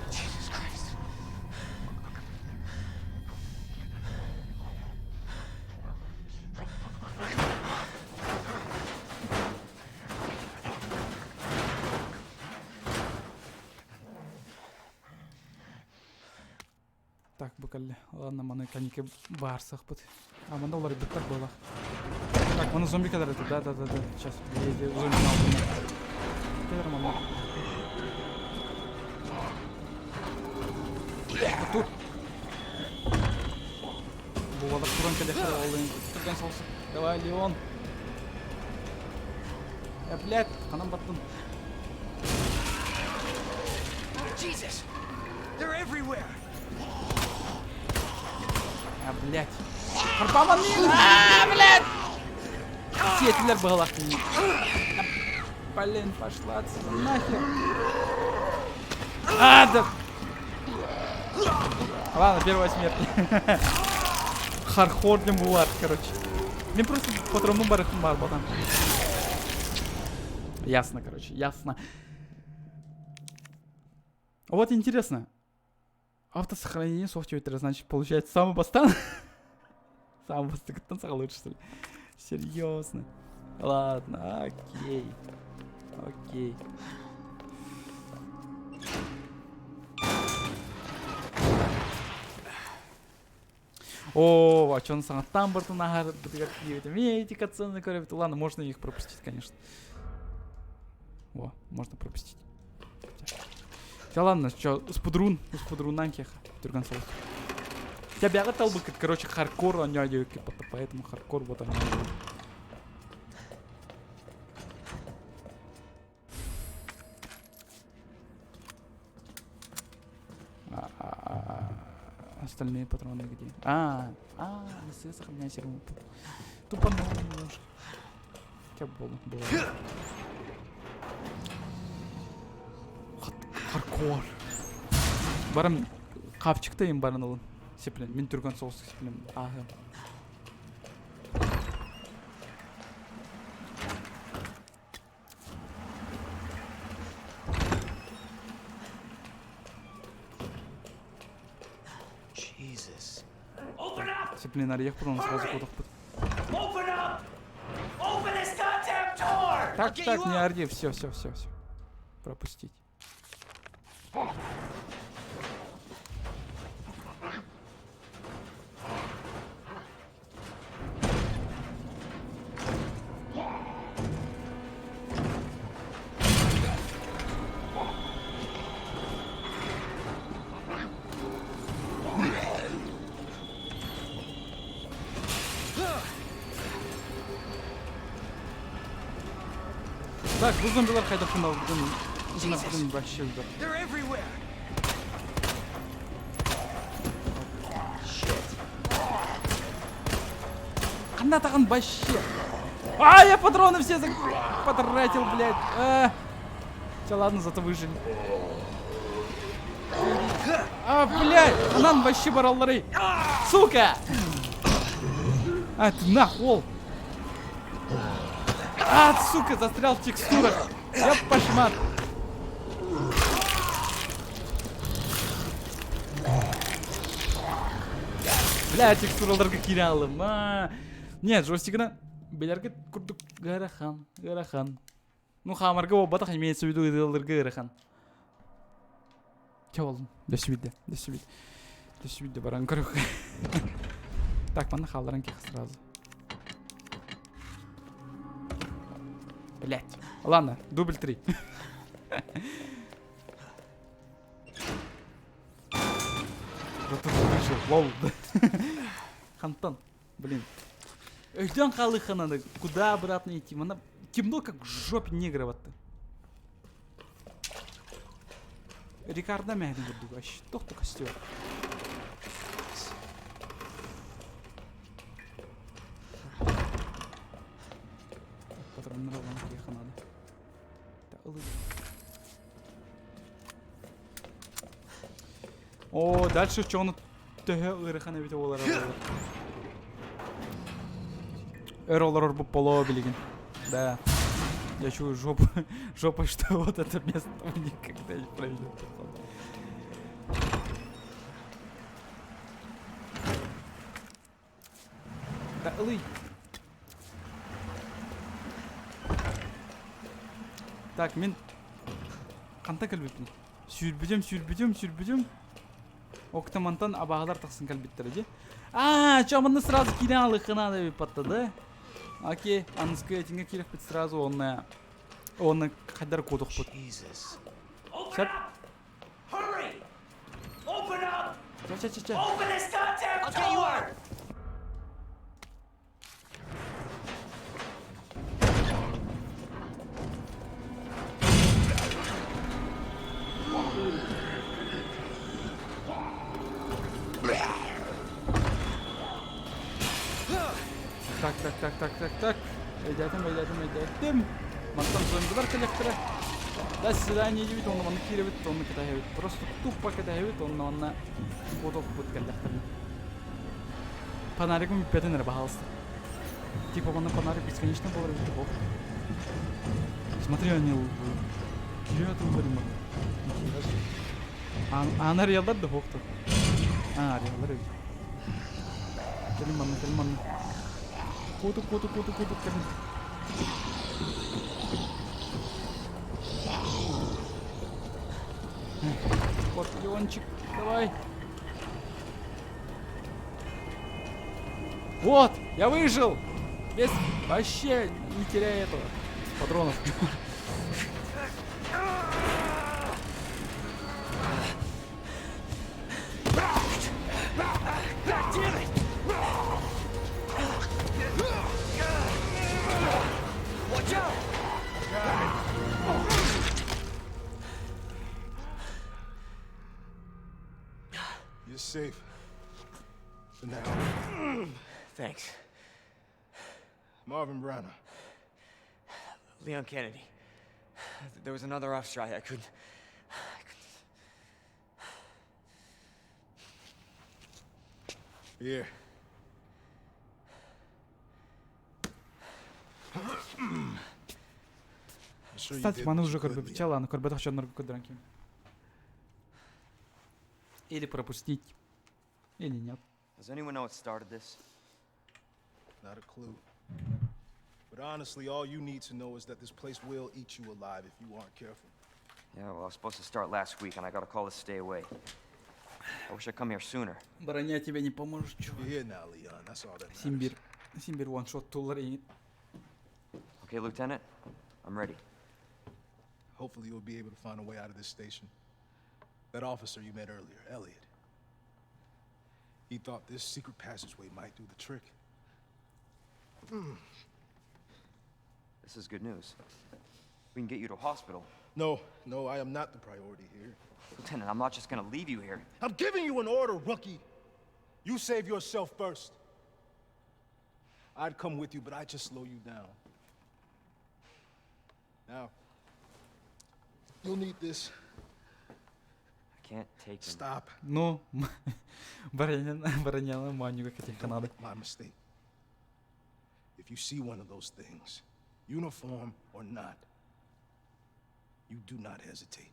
Speaker 6: Jesus Christ.
Speaker 1: Так, бу кэллэ. Ладно, маны кэнники баарсахпыт. А, манна уларыйбыттар буолах. Так, маны зомби кэлэр этэ. Да, да, да, да. Сейчас, зомби алдым. Кэлэр манна. Тут. Бу туран кэлэхтэр ол түргэн соҕус. Давай, Леон. Э, блядь, ханан баттын.
Speaker 6: Jesus! They're everywhere!
Speaker 1: А, блядь. Харбаман А, блядь! Сиэтилэр быһалаах. Блин, пошла отсюда нахер. А, да. Ладно, первая смерть. Хардкор булар, короче. Мен просто патронум барахым бар ботан. Ясно, короче, ясно. Вот интересно. Автосохранение софтвера, значит, получается, самый бастан. Самый бастан лучше, что ли? Серьезно. Ладно, окей. Окей. О, а что он саҥаттан бартын аһар бытыгар тиийбитим. Эти катсцены көрөбүт. Ладно, можно их пропустить, конечно. О, можно пропустить. Да ладно, что, спудрун, спудрунан кеха, түргэн соус. Я бяга талбыкыт, короче, хардкор они поэтому хардкор вот они. Остальные патроны где? А, а, сохраняй серву. Тупанул немножко. Хотя было, было. Хардкор. Барам капчыктайым баран олын. Сеплен, мен түргөн соғыс сеплен. Ага.
Speaker 6: Jesus.
Speaker 1: Сеплен арыйах он сразу кудахпыт.
Speaker 6: Open up! Open this goddamn door!
Speaker 1: Так, так, не орди, все, все, все, все. Пропустить. Так, бу зомбилар хайдах гынабытын вообще элбэх.
Speaker 6: They're everywhere! Shit.
Speaker 1: Ханна таҕан вообще. А, я патроны все потратил, блядь. А. Все, ладно, зато выжили. А, блядь, анан вообще бараллары. Сука! А, ты нахуй. А, сука, застрял в текстурах. Я пошмат. Бля, текстураларга киирэ алым. А. Нет, джойстигына билэргит курдук ыарахан, ыарахан. Ну, хаамарга буолбатах, имеется в виду ыалларга ыарахан. Чэ болдум, дөссүбүдэ, дөссүбүд. Дөссүбүдэ баран көрөх. Так, манна хаалларан киэх сразу. Блять. Ладно, дубль три. Зато выжил, лол. Хантан, блин. Өйдөөн хаалыахха надо. Куда обратно идти? Манна темно, как в жопе негра вот. Рикардо мэһин курдук. Вообще, тохто костер. Патроннар ылан киэхэ надо. О, дальше чону төһө ыарахан эбитэ буолара буолар. Өр олорор болоо билигин. Да. Я чую жопу, жопой, что вот это место никогда не пройдет. Да, ылый. Так, мин ханта кэлбиппин. Сүүрбүтүм, сүүрбүтүм, сүүрбүтүм. Октамантан абаһалар тахсан кэлбиттэрэ дии. Аа, чё, манна сразу киирэн алыхха надо эбит да? Окей, аныскы этиҥҥэ киирэхпит сразу онно онно хайдар куотуохпут.
Speaker 6: Jesus.
Speaker 1: Сөп.
Speaker 6: Hurry! Open up!
Speaker 1: Чэ, чэ, чэ, чэ.
Speaker 6: Open this goddamn door! I'll get you out!
Speaker 1: Так, так, так, так, так, так. Өйдөөтүм, өйдөөтүм, өйдөөтүм. Мантан зомбилар кэлиэхтэрэ. До свидания диэбит, уонна манна киирэбит, онно кэтэһэбит. Просто тупо кэтэһэбит, уонна онно куотуохпут кэллэхтэринэ. Фонаригым бүппэтин эрэ, пожалуйста. Типа манна фонарик бесконечно буолар эбит бох. Смотри, они киһи атыллар Ааны арыйаллар да суохтар. Аа, арыйаллар эбит. Кэлин манна, кэлин манна. Куотук, куотук, куотук, куотук, кэлин. Скорпиончик, давай. Вот, я выжил! Без вообще не теряя этого патронов.
Speaker 5: You're safe. For now.
Speaker 4: Thanks.
Speaker 5: Marvin Branagh.
Speaker 6: Leon Kennedy. There was another officer. I couldn't. I couldn't.
Speaker 5: Here. I'm sure you
Speaker 1: Кстати,
Speaker 5: did
Speaker 1: маны
Speaker 5: what
Speaker 1: уже
Speaker 5: you could, Leon.
Speaker 1: көрбөппүт аны көрбөтөх дьоннорго көрдөрөн ким. Или пропустить, или нет.
Speaker 6: Does anyone know what started this?
Speaker 5: Not a clue. But honestly, all you need to know is that this place will eat you alive if you aren't careful.
Speaker 6: Yeah, well, I was supposed to start last week, and I got a call to stay away. I wish I'd come here sooner.
Speaker 1: Броня тебе не поможет, чувак.
Speaker 5: You're here now, Leon. That's all that matters.
Speaker 1: Симбир. Симбир one-shot тулар и...
Speaker 6: Okay, Lieutenant? I'm ready.
Speaker 5: Hopefully, you'll be able to find a way out of this station. That officer you met earlier, Elliot. He thought this secret passageway might do the trick.
Speaker 6: This is good news. We can get you to a hospital.
Speaker 5: No, no, I am not the priority here.
Speaker 6: Lieutenant, I'm not just gonna leave you here.
Speaker 5: I'm giving you an order, rookie. You save yourself first. I'd come with you, but I'd just slow you down. Now, you'll need this.
Speaker 6: I can't take him.
Speaker 5: Stop.
Speaker 1: Ну, броня, броня манюга каких
Speaker 5: Don't
Speaker 1: надо.
Speaker 5: make my mistake. If you see one of those things, uniform or not, you do not hesitate.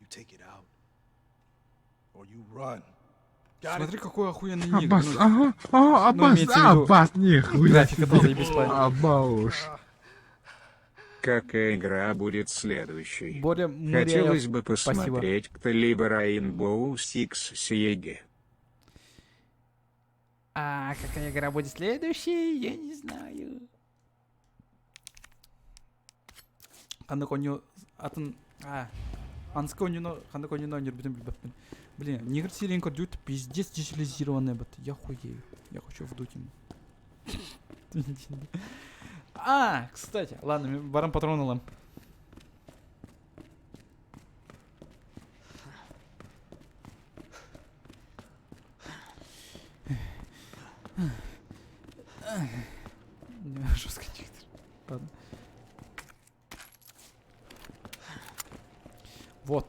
Speaker 5: You take it out, or you run. Got it?
Speaker 1: Смотри, какой охуенный ник.
Speaker 2: Аббас,
Speaker 1: Ну,
Speaker 2: ага, а,
Speaker 1: ну,
Speaker 2: Аббас,
Speaker 1: имеется в виду,
Speaker 2: Аббас, нихуя
Speaker 1: графика
Speaker 2: себе.
Speaker 1: тоже бесплатная.
Speaker 2: Абауш.
Speaker 8: Какая игра будет следующей?
Speaker 1: Боря Муряев,
Speaker 8: Хотелось бы
Speaker 1: спасибо.
Speaker 8: посмотреть кто-либо Rainbow Six Siege.
Speaker 1: А какая игра будет следующей, я не знаю. Ханнык оонньуу атын а аныгыскы оонньууну ханнык оонньууну оонньуурбутун билбэппин. Блин, Негр Сирен көрдүүт пиздец детализированный бат. Я хуею. Я хочу вдуть ему. А, кстати, ладно, баран патрон ылам. Жестко Ладно. Вот.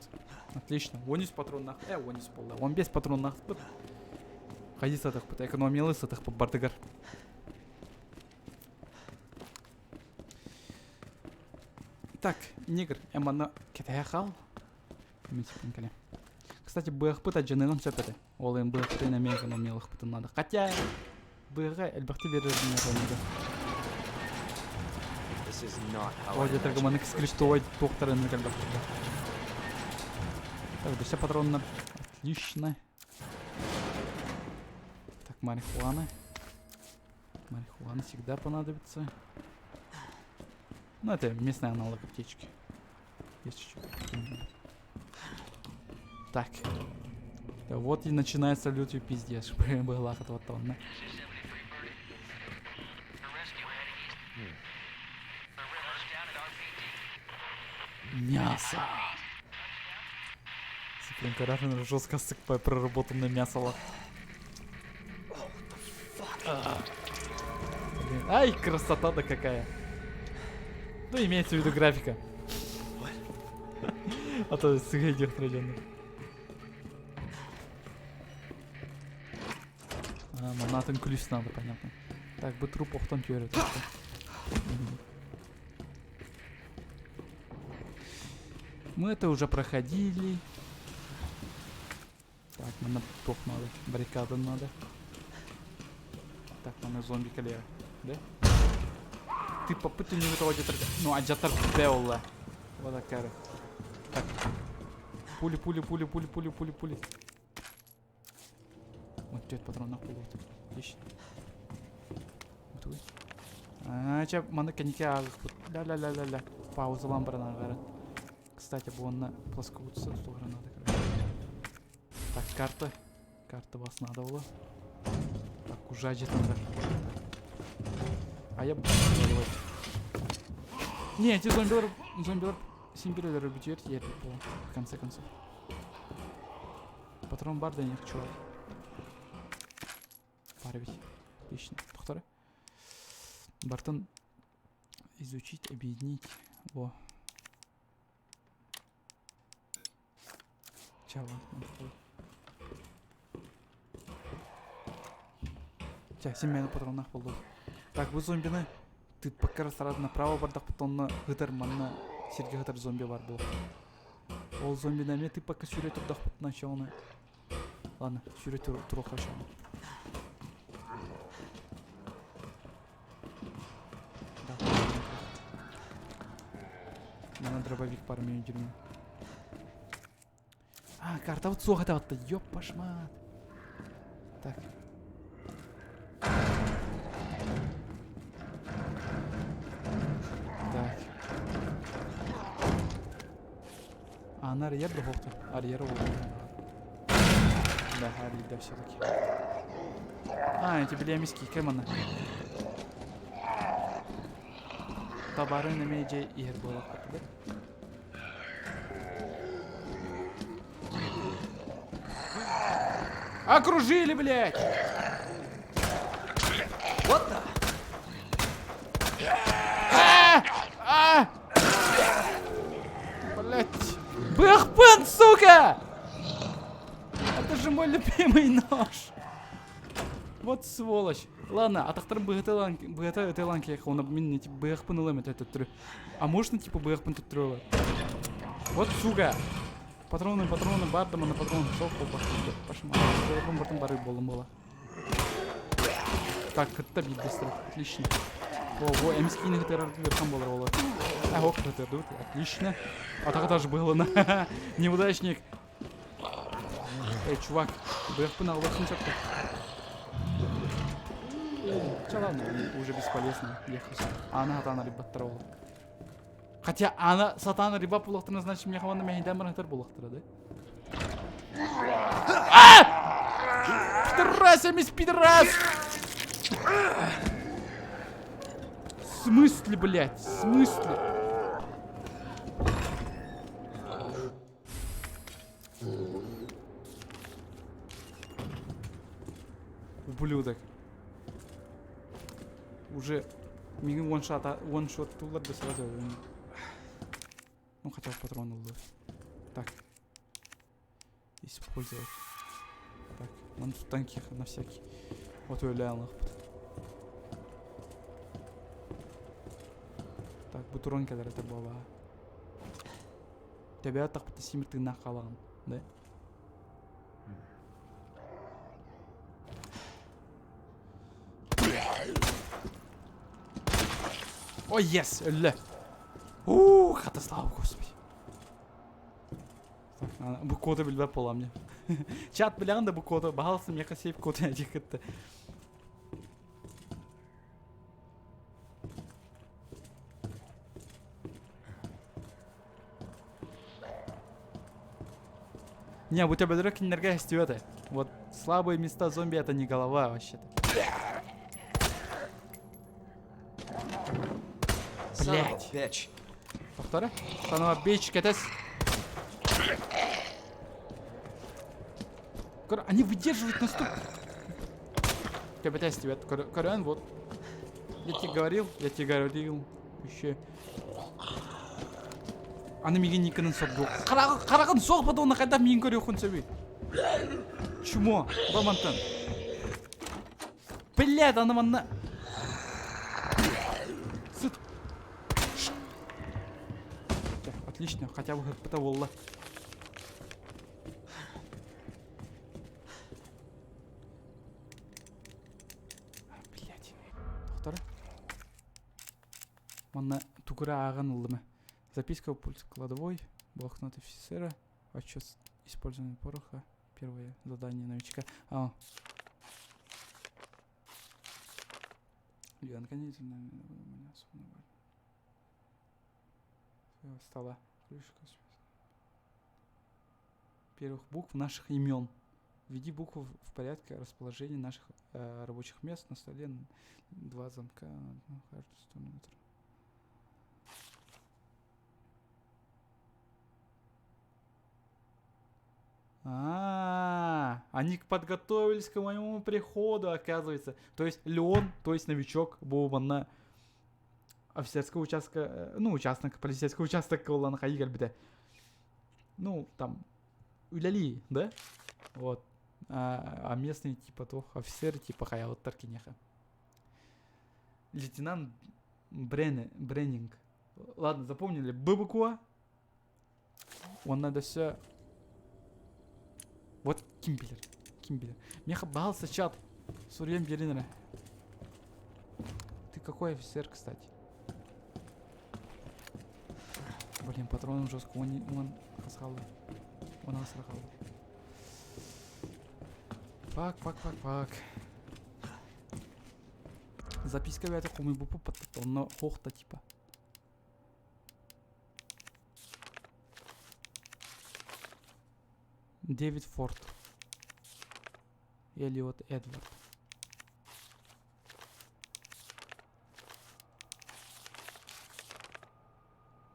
Speaker 1: Отлично. 13 патроннаах. 13 буолла. 15 патроннаахпыт. Хайыы сатыахпыт. Экономиялыы сатыахпыт барытыгар. Так, негр, эманы кэтэһэ хаал. Мин кэлэ. Кстати, быахпыт адьаныгын сөп этэ. Ол иһин быахпытын эмиэ экономиялыахпытын надо. Хотя быаҕа элбэхтик биэрэр
Speaker 6: This is not how
Speaker 1: О,
Speaker 6: I
Speaker 1: где-то
Speaker 6: imagined
Speaker 1: маннык
Speaker 6: my first
Speaker 1: скриптовой туохтарын элбэхтэр. Так, все патронно. Отлично. Так, марихуана. Марихуана всегда понадобится. Ну, это местный аналог аптечки. Есть чуть-чуть. Так. Да вот и начинается лютый пиздец. Была этого тонна. Мясо. Цыпленка Рафина жестко по проработанное мясо. ла. А. Блин, Ай, красота-то какая. Ну, имеется в виду графика. А то сыһыа диэхтэрэ дьоннор. А, манатын ключ надо, понятно. Так, бы труп охтон түөрэ Мы это уже проходили. Так, нам туох надо? Баррикада надо. Так, нам зомби кэлиэ. Да? Ты попытка не готова где-то... Ну, адьятар белла. Вот такая. Так. Пули, пули, пули, пули, пули, пули, пули. Вот түөрт патроннаах буолуот. Отлично. Аа, чэ, маны кэнники ааҕыахпыт. Ля-ля-ля-ля-ля. Паузалаан баран ааҕарын. Кстати, бу онно плоскогубцы тутуһара надо, короче. Так, карта. Карта вас надо было. Так, уже надо. А я буду Не, эти зомбилар, зомбилар симбирелер бүтүөр тиэр в конце концов. Патрон бар да них, чувак. Бар ведь. Отлично. Тохтары. Бартон изучить, объединить. Во. Чего? Ча, семена патронах болду. Так, бу зомбины ты пока сразу направо бардах тонна гытар манна сирге гытар зомби бар был. Ол зомбины эмиэ ты пока сүүрэ турдахпытына чоҕуна. Ладно, сүүрэ туруохха чоҕуна. Да, Мана дробовик пар мен жүрмін. А, карта вот суох этэ Ёп, пашмат. Так. Так. Аны арыйар да суохтар. Арыйар ол. Да, арыйда все-таки. А, эти билемиски кэмана. Табарын эмиэ дьэ иһэр буолахпыт да? Окружили, блядь!
Speaker 6: What the?
Speaker 1: А! А! Блять! Бэхпен, сука! Это же мой любимый нож! Вот сволочь. Ладно, атахтар быһыта ытылан киэх, оны мин типа быһахпын ылам это төттөрү. А можно типа быһахпын төттөрү Вот сука! Патроны, патроны, бардым, на патроны, шел пошел. Пошел, бары болым было. Так, кытта биирдэстэр. Отлично. О, во, эмискини хытырар верхан болар олар. А, ок, хытырдут. Отлично. А так даже было на. Неудачник. Эй, чувак, бэхпын албасын сөпті. Че, ладно, уже бесполезно. Ехать. Ана хатана рибаттар ол. Хотя ана сатана риба булактырна, значит, мне хаванда мәйдән бар хатар булактыра, да? А! Пидорас, эмис пидорас! В смысле, блядь? В смысле? Ублюдок. Уже мигин one-shot, one-shot тулар да сразу. Ну, хотя бы патрон ыллы. Так. Использовать. Так, нам тут танки на всякий. Вот өлө алыахпыт. Так, бу туран кэлэр этэ буолаа. Төбө тахпыта симир тыыннаах хаалаҕын, да? Ой, yes, өллө. Ух, хата слава господи. Так, бу коду билбэт буолам мне. Чат билэҕин да бу коду, баһаалыста миэхэ сейф коду этикетте. Не, у тебя бөдөрө кинилэргэ эстибэт Вот слабые места зомби это не голова вообще-то. Блять.
Speaker 6: Bitch.
Speaker 1: Повтори. Son of a bitch, кэтэс. Они выдерживают наступ. Капитан тебе Корен, вот. Я тебе говорил, я тебе говорил. Еще. Аны миигин Никонын сордуох. Хараҕын суох бодуона хайдах миигин көрүөххүн сөбүй? Чмо, ба мантан. Блядь, аны манна. Сыт. Отлично, хотя бы хыппыта буолла. Блядь. Доктор. Манна тугура ааҕан ыллым. Записка пульс кладовой, блокнот офицера, отчет использования пороха, первое задание новичка. А. Лен, конечно, стола. Крышка. Первых букв наших имен. Введи буквы в порядке расположения наших э, рабочих мест на столе. Два замка на каждую 100 метров. А, они подготовились к моему приходу, оказывается. То есть Леон, то есть новичок, был на офицерского участка, э, ну, участок, полицейского участок буолан хайыы кэлбитэ. Ну, там, үлэлии, да? Вот. А, а местные, типа, туох, офицеры, типа, хайаабыттар киниэхэ. Лейтенант Брене, Бреннинг. Ладно, запомнили. Б буква. Уонна өссө Вот ким билэр, ким билэр. Миэхэ баһаалыста чат суруйан биэрин эрэ. Ты какой офицер, кстати? Блин, патроном жестко. Он, не, он хасхалды. Он асырхалды. Фак, фак, фак, фак. Записка бэйэтэ хомуйбуппут баттатта онно хуох да типа. Дэвид Форд. Элиот Эдвард.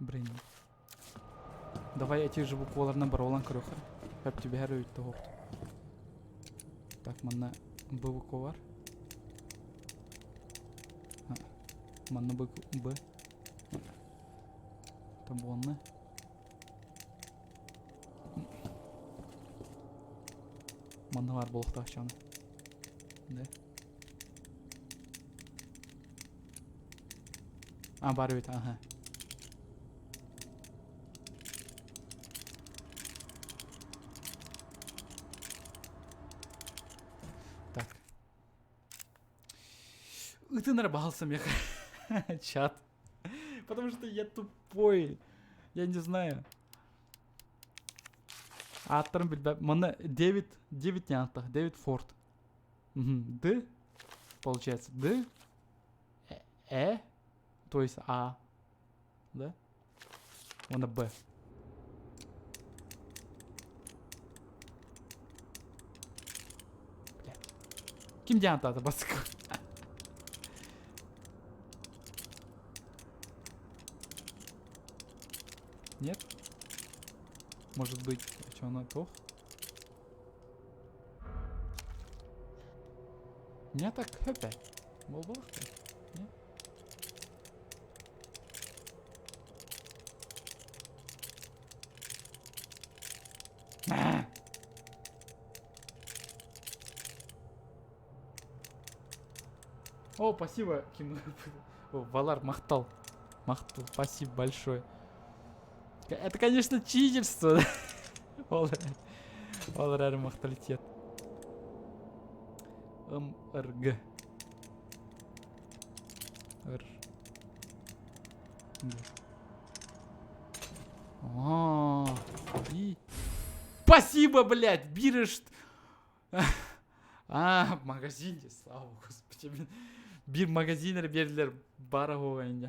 Speaker 1: Бренни. Давай эти же букваларынан баролан көрүөххэ. Хөп түбэһэр өйүттэ оһохту. Так, манна Б буква бар. Манна Б, Б. Там буолна. Манна баар буолуохтаах чаны. Да? А, баар эбит, аха. Так. Ытын эрэ баһалсам чат. Потому что я тупой. Я не знаю. Ааттарын билбэп. Манна Дэвид, Дэвид не ааттаах, Дэвид Форд. Д, получается, Д, Э, то есть А, да? Уонна Б. Блядь. Ким диэн ааттаата баска? Нет? Может быть, что она тох? Не так хөпэ. Буолбалахта. Не? О, спасибо, Ким. Валар махтал. Махтал, спасибо большое. Это, конечно, читерство. Ол ол эрээри махталитет. МРГ. Р. Г. А, и... Спасибо, блядь, бирышт. А, в магазине, слава господи. Биир магазин эрэ биэрдилэр бара оһуоҕа инде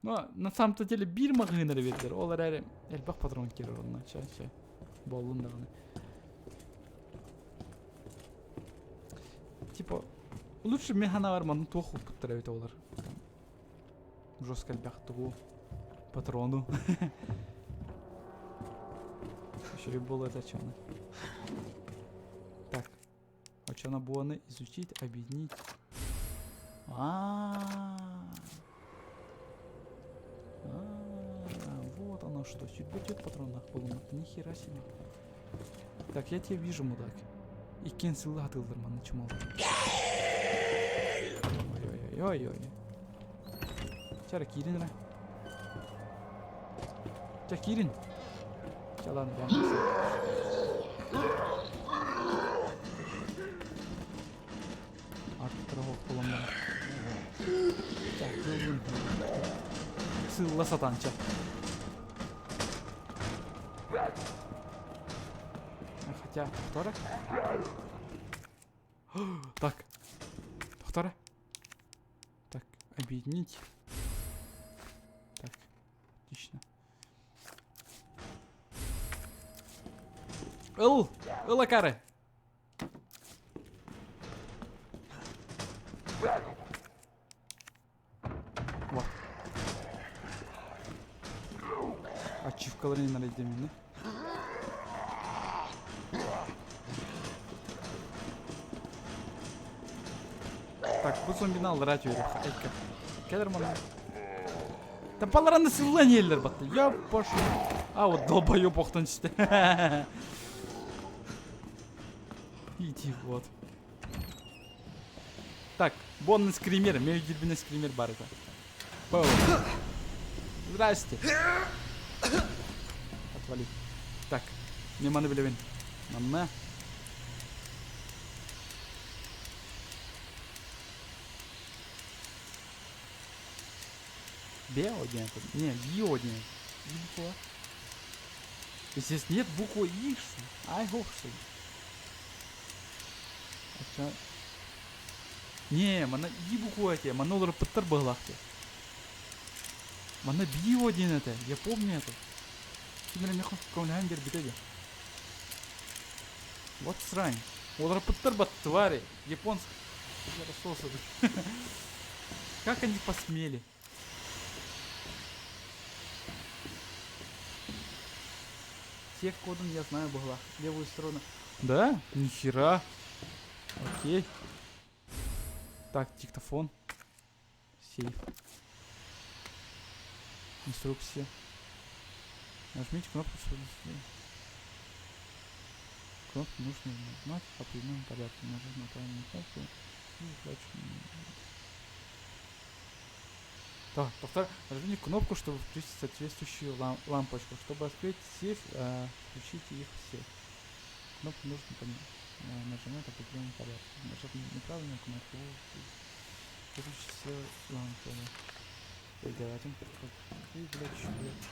Speaker 1: Но на самом-то деле биир маҕаһыын эрэ биэрдилэр. Ол эрээри элбэх патрон киирэр онно. Чэ, чэ. Буоллун даҕаны. Типа, лучше мин санаабар манна туох укпуттар эбит олор. Жестко элбэх тугу патрону. Еще и было это чё Так. Очоно буоны изучить, объединить. А. оно что, сүрбэ патроннаах буолуммат, нихера себе. Так, я тебя вижу, мудак. Иккиэн сылла атыыллар манна чумал. Ой-ой-ой-ой. Чара киирин эрэ. Ча киирин. Ча ладно, бэйэм Арттыра буолан баран. Ча, кыылбын. Сыылла сатаан ча. Хотя, повтора. Так. Повтора. Так, объединить. Так, отлично. Ыл! Ыл акары! Вот. Ачивкаларын нарайдемини. Так, бу зомбини аллара түөрүөххэ. Эйкэ. Кэлэр манна. Да балараны сыллан иһэллэр батта. Я пошел. А, вот долбоеб охтон түсте. Идиот. Так, бонный скример, мен дирбине скример бар это. Пау. Здрасте. Отвали. Так, мен маны билебин. Манна. Бео диэн. Не, Био диэн. И буква. Здесь нет буквы И, что ли? Ай, hope so. Хотя... Не, манна И буква этэ, манна уларыппыттар быһылаах дии. Манна Био диэн этэ, я помню это. Ким эрэ миэхэ көмөлөһөн биэрбитэ дии. Вот срань. Уларыппыттар бат твари. Японск. Как они посмели? Всех кодом я знаю была. Левую сторону. Да? Нихера. Окей. Так, диктофон. Сейф. Инструкция. Нажмите кнопку, чтобы... Кнопку нужно нажимать в определенном порядке. Нажать на правильную кнопку и Так, повтор. Нажмите кнопку, чтобы включить соответствующую лампочку. Чтобы открыть сейф, включите их все. Кнопку нужно нажимать в определенном порядке. Нажать неправильную кнопку. Выключить все лампы. Ой, давайте. Ой, блядь, чё, блядь.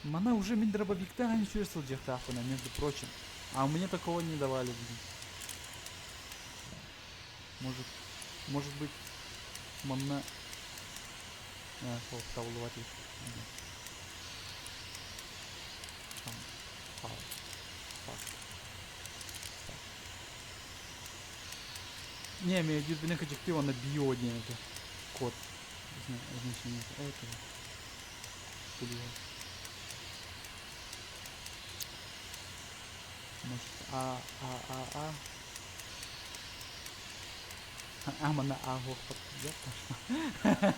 Speaker 1: Мана уже мин дробовиктаан үчүгэй сылдьыахтаахпына, между прочим. А мне такого не давали, блин. Может, может быть, манна... А, сол, табыллыбат Не, мен өйдүүрбүнэн кыдьыктыы уонна био диэн этэ. Код. Значение этого. Может, А, А, А, А. А, манна А, пошла.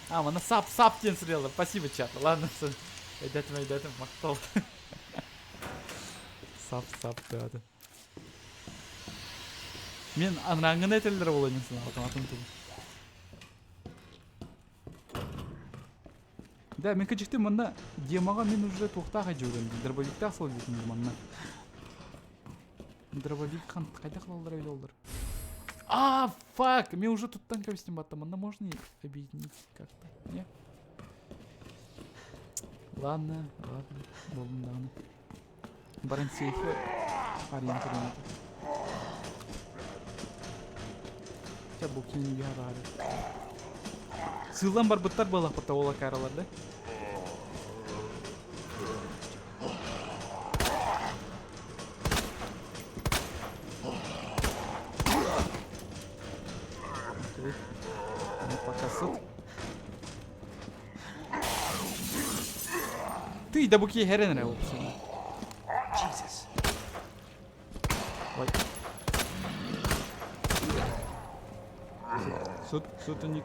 Speaker 1: А, манна сап, сап диэн суруйаллар. Спасибо, чат. Ладно, өйдөөтүм, өйдөөтүм, махтал. Сап, сап, да, да. Мен анраңын этеллер буолуо диэн санаабатым атын тылы. Да, мен кыдьыкты манна демаҕа мин уже туохтаах дьуурум дробовиктаах сылдьытым манна. Дробовик хан хайдах ылаллар эбит оллар. А, фак, мен уже туттан кэбистим батта. Манна можно объединить как-то? Не? Ладно, ладно, буоллун даҕаны. Баран сейфи арыйан көрүөм этэ. Чэ, бу киин баары. Сыыллан барбыттар буоллахпыт ол акааралар да? Окей. Ну, пока сыт. Ты да буки херен эрэ Jesus. Ой. Сут, сутуник.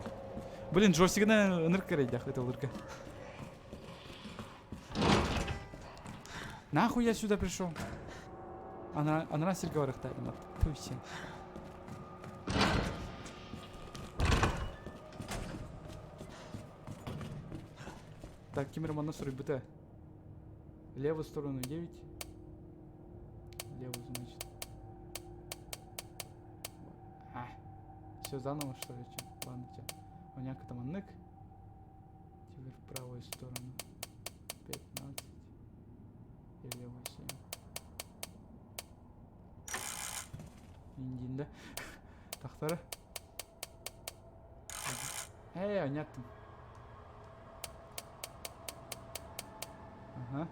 Speaker 1: Блин, джойстигынан ынырык кэрэйдэх ытылырга. Нахуй я сюда пришел? Она, она сиргэ барыахтаах Туйся. Так, ким эрэ манна суруйбута. Левую сторону 9. Левую, значит. А, все заново, что ли? Че? Ладно, че. Оняка там аннык. Теперь в правую сторону. 15. И левую 7. Индин, да? Тахтара. Эй, оняттым. Ага.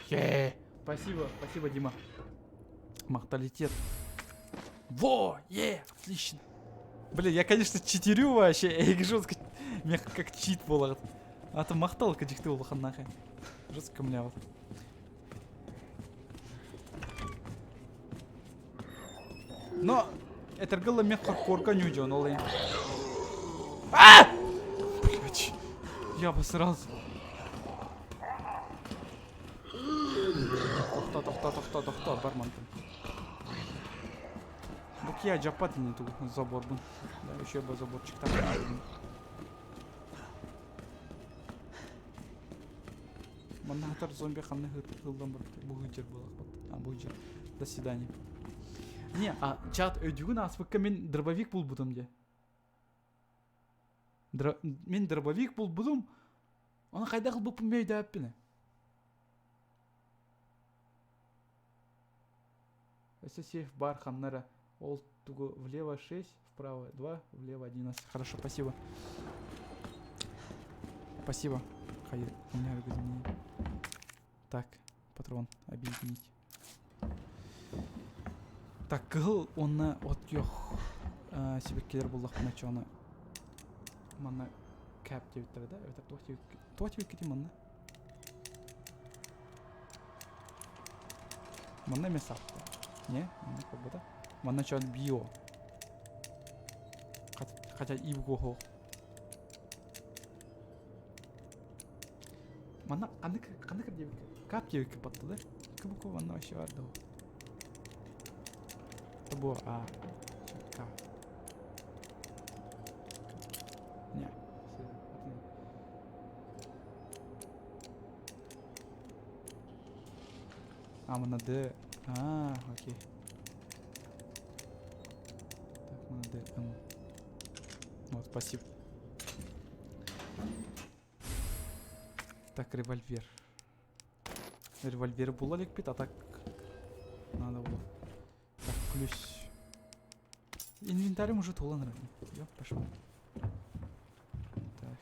Speaker 1: Е, спасибо, спасибо, Дима. Морталитет. Во, е, отлично. Блин, я, конечно, читерю вообще, эй, жестко, меня как чит буолаҕыт. А то махтал дьикти улахан нахай. Жестко меня вот. Но этэргэ мен хардкорка ньудьон ол А! Блять, я обосрался. Тохто, тохто, тохто, тохто, бар мантан. Бу киа жаппат ини тугу заборбун. Да, еще бы заборчик там. Манна хатар зомби ханна ылдан барбыт. Бу жер буолахпат. А, бу жер. До свидания. Не, а чат өйдүгүн ааспыкка мин дробовик булбутум де. Дро... Мин дробовик булбутум. Оны хайдах ылбыппын өйдөөппүн. Өссө сейф бар ханнара. Ол тугу влево 6, вправо 2, влево 11. Хорошо, спасибо. Спасибо. Хайыр, у меня Так, патрон, объединить. Так, кыһыл уонна от күөх сибэккилэр буллахпына чону манна кэп диэбиттэрэ да эбэтэр туох туох диэбиккитий манна Манна эмиэ сапта. Не, манна көрбөтө. Манна чон био. Хотя и бугуһу. Манна ханнык ханнык диэбиккэ кап диэбиккэ батта да? Кыбуку манна вообще бар да. Тобо а К. Не. А, мы на Д. А, окей. Так, мы на Д. М. Вот, спасибо. Так, револьвер. Револьвер була иликпит, а так надо было. Так, ключ. Инвентарь уже толан Ёп, пошел. Так.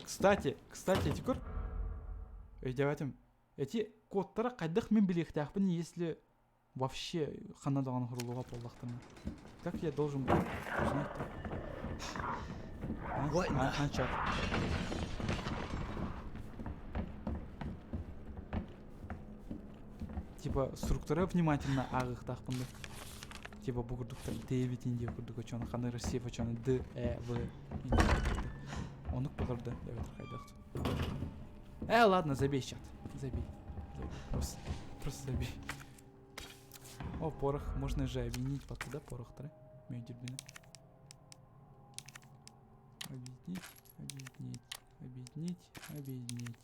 Speaker 1: Кстати, кстати, эти көр. Өйдөөтүм. Эти кодтара хайдах мин билиэхтээхпин, если вообще ханна даҕаны хурулуга буоллахтарына. Как я должен был узнать-то? А? А, а, чат. Типа структура внимательно ааҕыахтаахпын да. Типа бу курдуктар Д битин диэ курдук очону ханна Россия очону Д Э В Онук болор да эбэтэр хайдах Э, ладно, забей чат. Забей. Забей. Просто, просто забей. О, порох. Можно же объединить вот туда порох, да? Мейдербина. Объединить, объединить, объединить, объединить.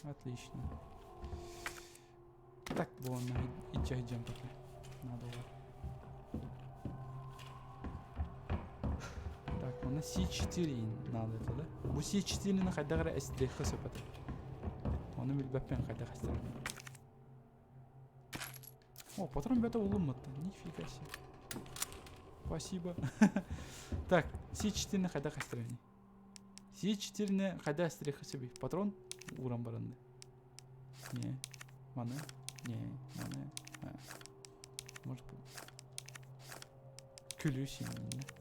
Speaker 1: Отлично. Так, вон, идем пока. Надо вот. Так, манна C4 надо это, да? Бу C4-ни хайдах эрэ эстиэххэ сөп этэ. Ону билбэппин хайдах эстэрин. О, патрон бөтө улуммутта. Нифига себе. Спасибо. Так, C4-ни хайдах эстэрини? C4-ни хайдах эстэриэххэ сөбүй? Патрон ууран баранны. Не. Маны. Не. Маны. А. Может күлүү синнэ.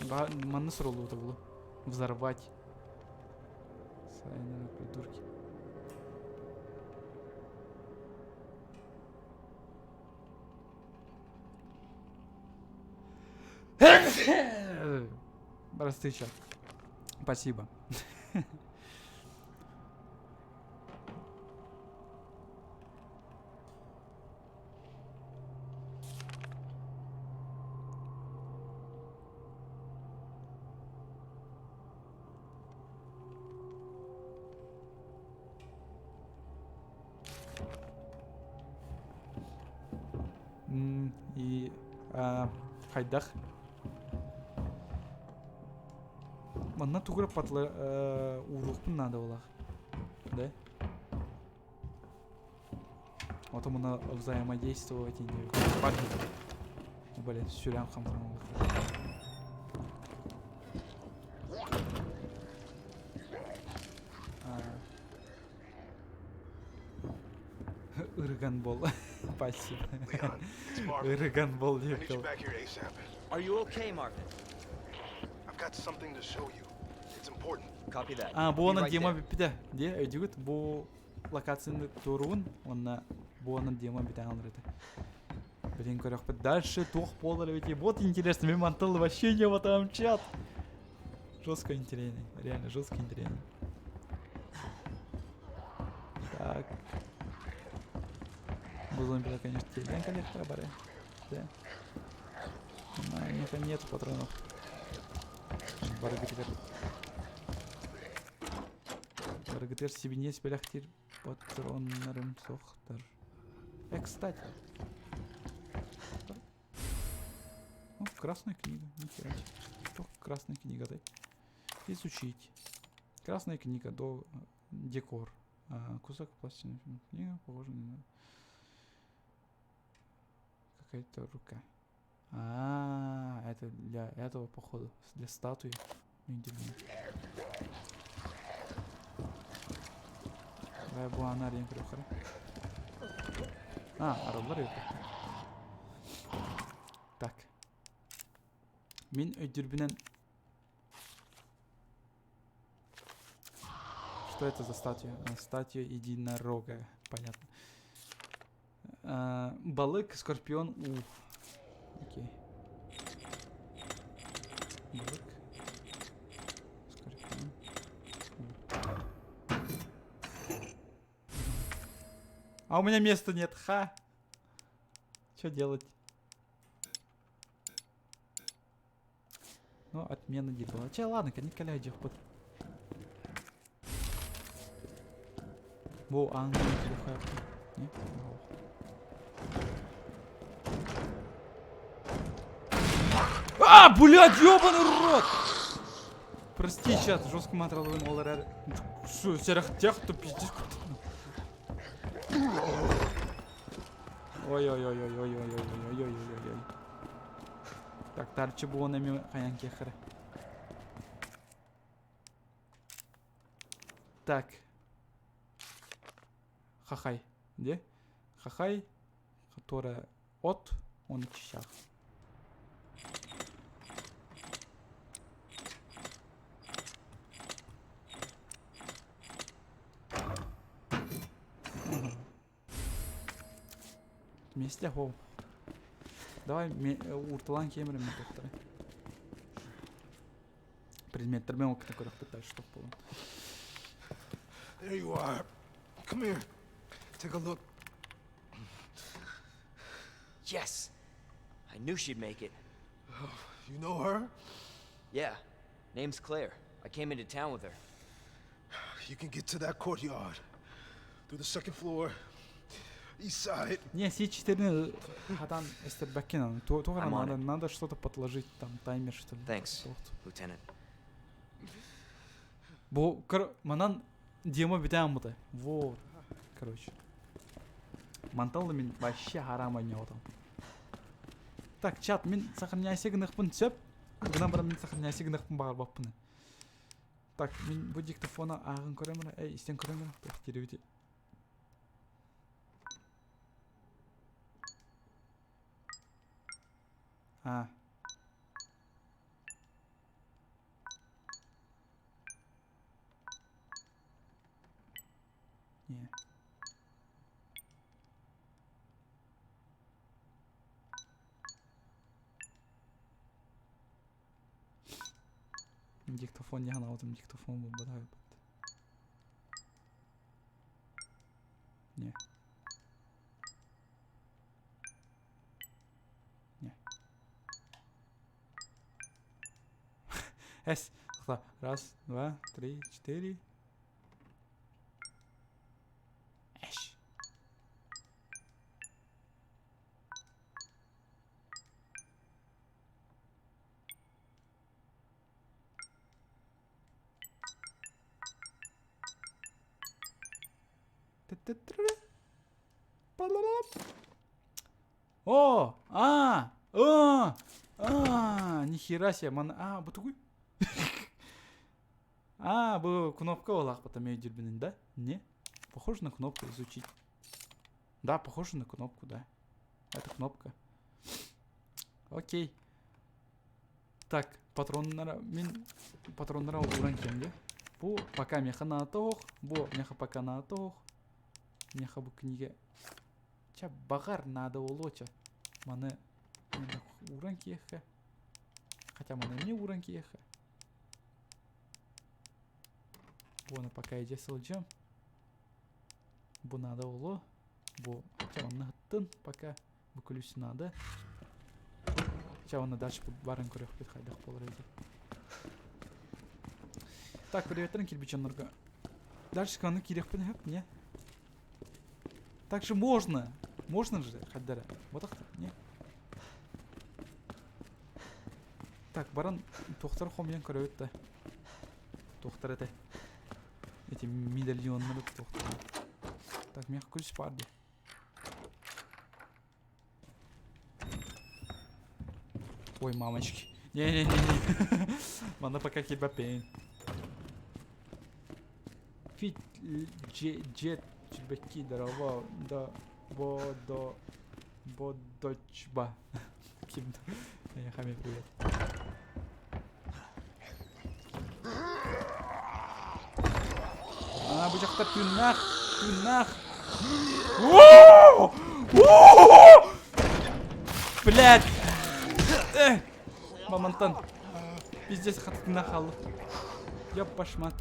Speaker 1: Манна суруллубута булу. Взорвать. Сайнера, придурки. Прости, чат. Спасибо. И хайдах Манна тугу эрэ патла ууруохпун наада буоллах. Да? Вот мына взаимодействовать и не Блин, сүрэн хамсаналлар. Ырыган бол. Спасибо. Ырыган бол деп
Speaker 6: Are you okay, Marvin?
Speaker 5: I've got something to show you. It's important.
Speaker 6: Copy that.
Speaker 1: А, бу онон Дима бүппүтэ. Де, өйдүгүт бу локацияны туоруун уонна бу онон Дима бүтэн алар этэ. Блин, көрөхпүт. Дальше туох буолар эбит. Вот интересно, мен мантал вообще не вот там чат. Жестко интересно. Реально жестко интересно. Так. Бу зомби, конечно, телен коллектора бары. Да. У них нет патронов. Барыгытыгар. Барыгытыгар сибинес бэлэхтир патроннарым сохтар. Э, кстати. О, красная книга. Нихера себе. Что красная книга, да? Изучить. Красная книга до декор. А, кусок пластины. Книга похожа на какая-то рука. А, это для этого, походу, для статуи. Давай бу аны арыйан көрүөххэ. А, арыллар эбит. Так. Мин өйдүрбүнэн Что это за статуя? А, статуя единорога. Понятно. А, балык, скорпион, ух. Окей. Балык. Скорпион. А у меня места нет, ха. Что делать? Ну, отмена дебила. Че, ладно, кэлэ дьиэхпит. Бу аан Не? А, блядь, ёбаный рот! Прости, чат, жестко матралын ол эрэр. Что, серых тех, то пиздец. Ой-ой-ой-ой-ой-ой-ой-ой-ой-ой-ой-ой. Так, тарчы буон эми хайан кехре. Так. Хахай. Где? Хахай, которая от, он чищах. Вместе хоу. Давай урталаан киэмэрэ мен туохтара. Предметтэрбин ол кытта көрөхпүт дальше туох буолан.
Speaker 5: There you are. Come here. Take a look.
Speaker 6: Yes! I knew she'd make it.
Speaker 5: You know her?
Speaker 6: Yeah. Name's Claire. I came into town with her.
Speaker 5: You can get to that courtyard through the second floor, east side.
Speaker 1: Не, С4 хатан эстэрбэккин аны. Туох
Speaker 6: I'm on
Speaker 1: надо,
Speaker 6: it.
Speaker 1: надо что-то подложить, там таймер что ли.
Speaker 6: Thanks,
Speaker 1: Туох.
Speaker 6: Lieutenant.
Speaker 1: Бу манан Дима бүтән Вот. Короче. Мантал мин вообще харам ойноотом. Так, чат, мин сохраняйся гынахпын сөп. Гынан баран мин сохраняйся гынахпын баҕарбаппын. Так, мин бу диктофона ааҕын көрөмөр, эй, истэн көрөмөр. Так, переведи. А. Диктофон дии санаабытым диктофон буолбатах эбит. Не. Не. Эс. Раз, два, три, четыре. Эш. О! А! А! А! Нихера себе, ман... А, бу тугуй? А, бу кнопка олах потом өйдүрбүнүн, да? Не? Похоже на кнопку изучить. Да, похоже на кнопку, да. Это кнопка. Окей. Так, патроннара мин патроннара ууран киэмгэ. Бу пока миэхэ наада суох, бу миэхэ пока наада суох. Миэхэ бу книга чэ баҕар наада буолуо чэ. Маны ууран киэхэ. Хотя маны эмиэ ууран киэхэ. Буону пока идэ сылдьыам. Бу наада буолуо. Бу хотя онно ыттын пока. Бу ключ надо. Ча уонна дальше баран көрүөхпүт хайдах буолар эбит. Так, приветтэрин кирпичоннорго. Дальше каны киириэхпин сөп, не? Так же можно. Можно же, хайдара. Вот так не? Так, баран туохтар хомуйан көрөбүт да. Туохтар этэ. Эти медальоннары туохтар. Так, миэхэ ключ баар дии. Ой, мамочки. Не-не-не-не. Манна пока кебапейн. Фит джет чебеки дарова да бодо бодочба. Ким? Я хами привет. А, бу дьахтар тыыннаах, тыыннаах. Блядь! Эх! Мамонтан. Пиздец, хатына хаалла. Ёб башмат.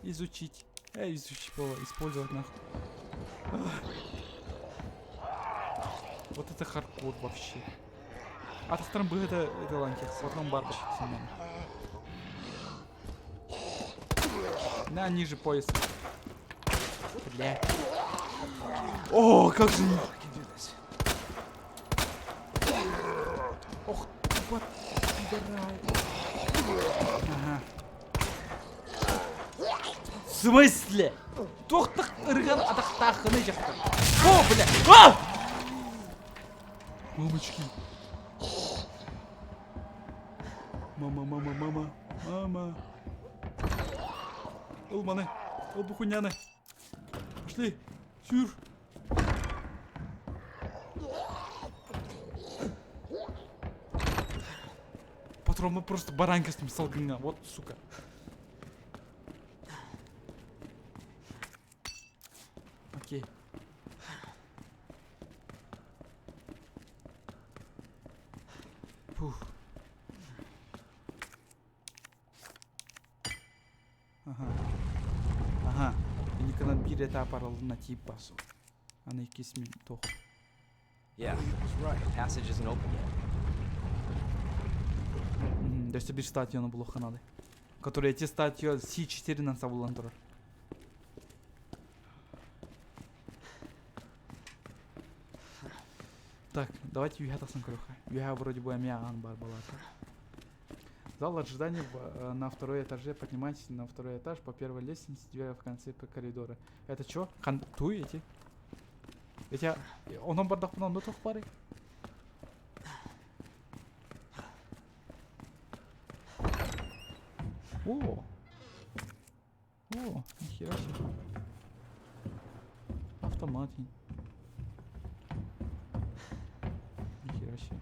Speaker 1: Изучить. Эй, изучить было, использовать нахуй. Вот это хардкор вообще. Атахтарын быһыта ытылан потом бар На, ниже пояса. Бля. О, как же... Ох, вот, Ага. В смысле? Туохтах ырган атахтаахыны дьахтар. О, бля! А! Мамочки. Мама, мама, мама, мама. Ыл маны, ыл бу хуйняны. Пошли, сүүр. Патрон, мы просто баранка с ним салгына. Вот, сука. Окей. Фух. Ага. Ага. Инникынан биир этап арылына типа. Аны иккис мин туох.
Speaker 6: Yeah, the passage isn't open yet.
Speaker 1: Өссө биир статьяны булуохха наада. Который эти статья C4-нан сабыллан турар. Так, давайте үһэ тахсан көрүөххэ. Үһэ вроде бы эмиэ аан баар балаата. Зал ожидания на второй этаже. Поднимайтесь на второй этаж по первой лестнице, дверь в конце коридора. Это чё? Хан туй эти? Эти онон бардахпына онно туох баарый? О! О, нихера себе. Автомат. Нихера себе.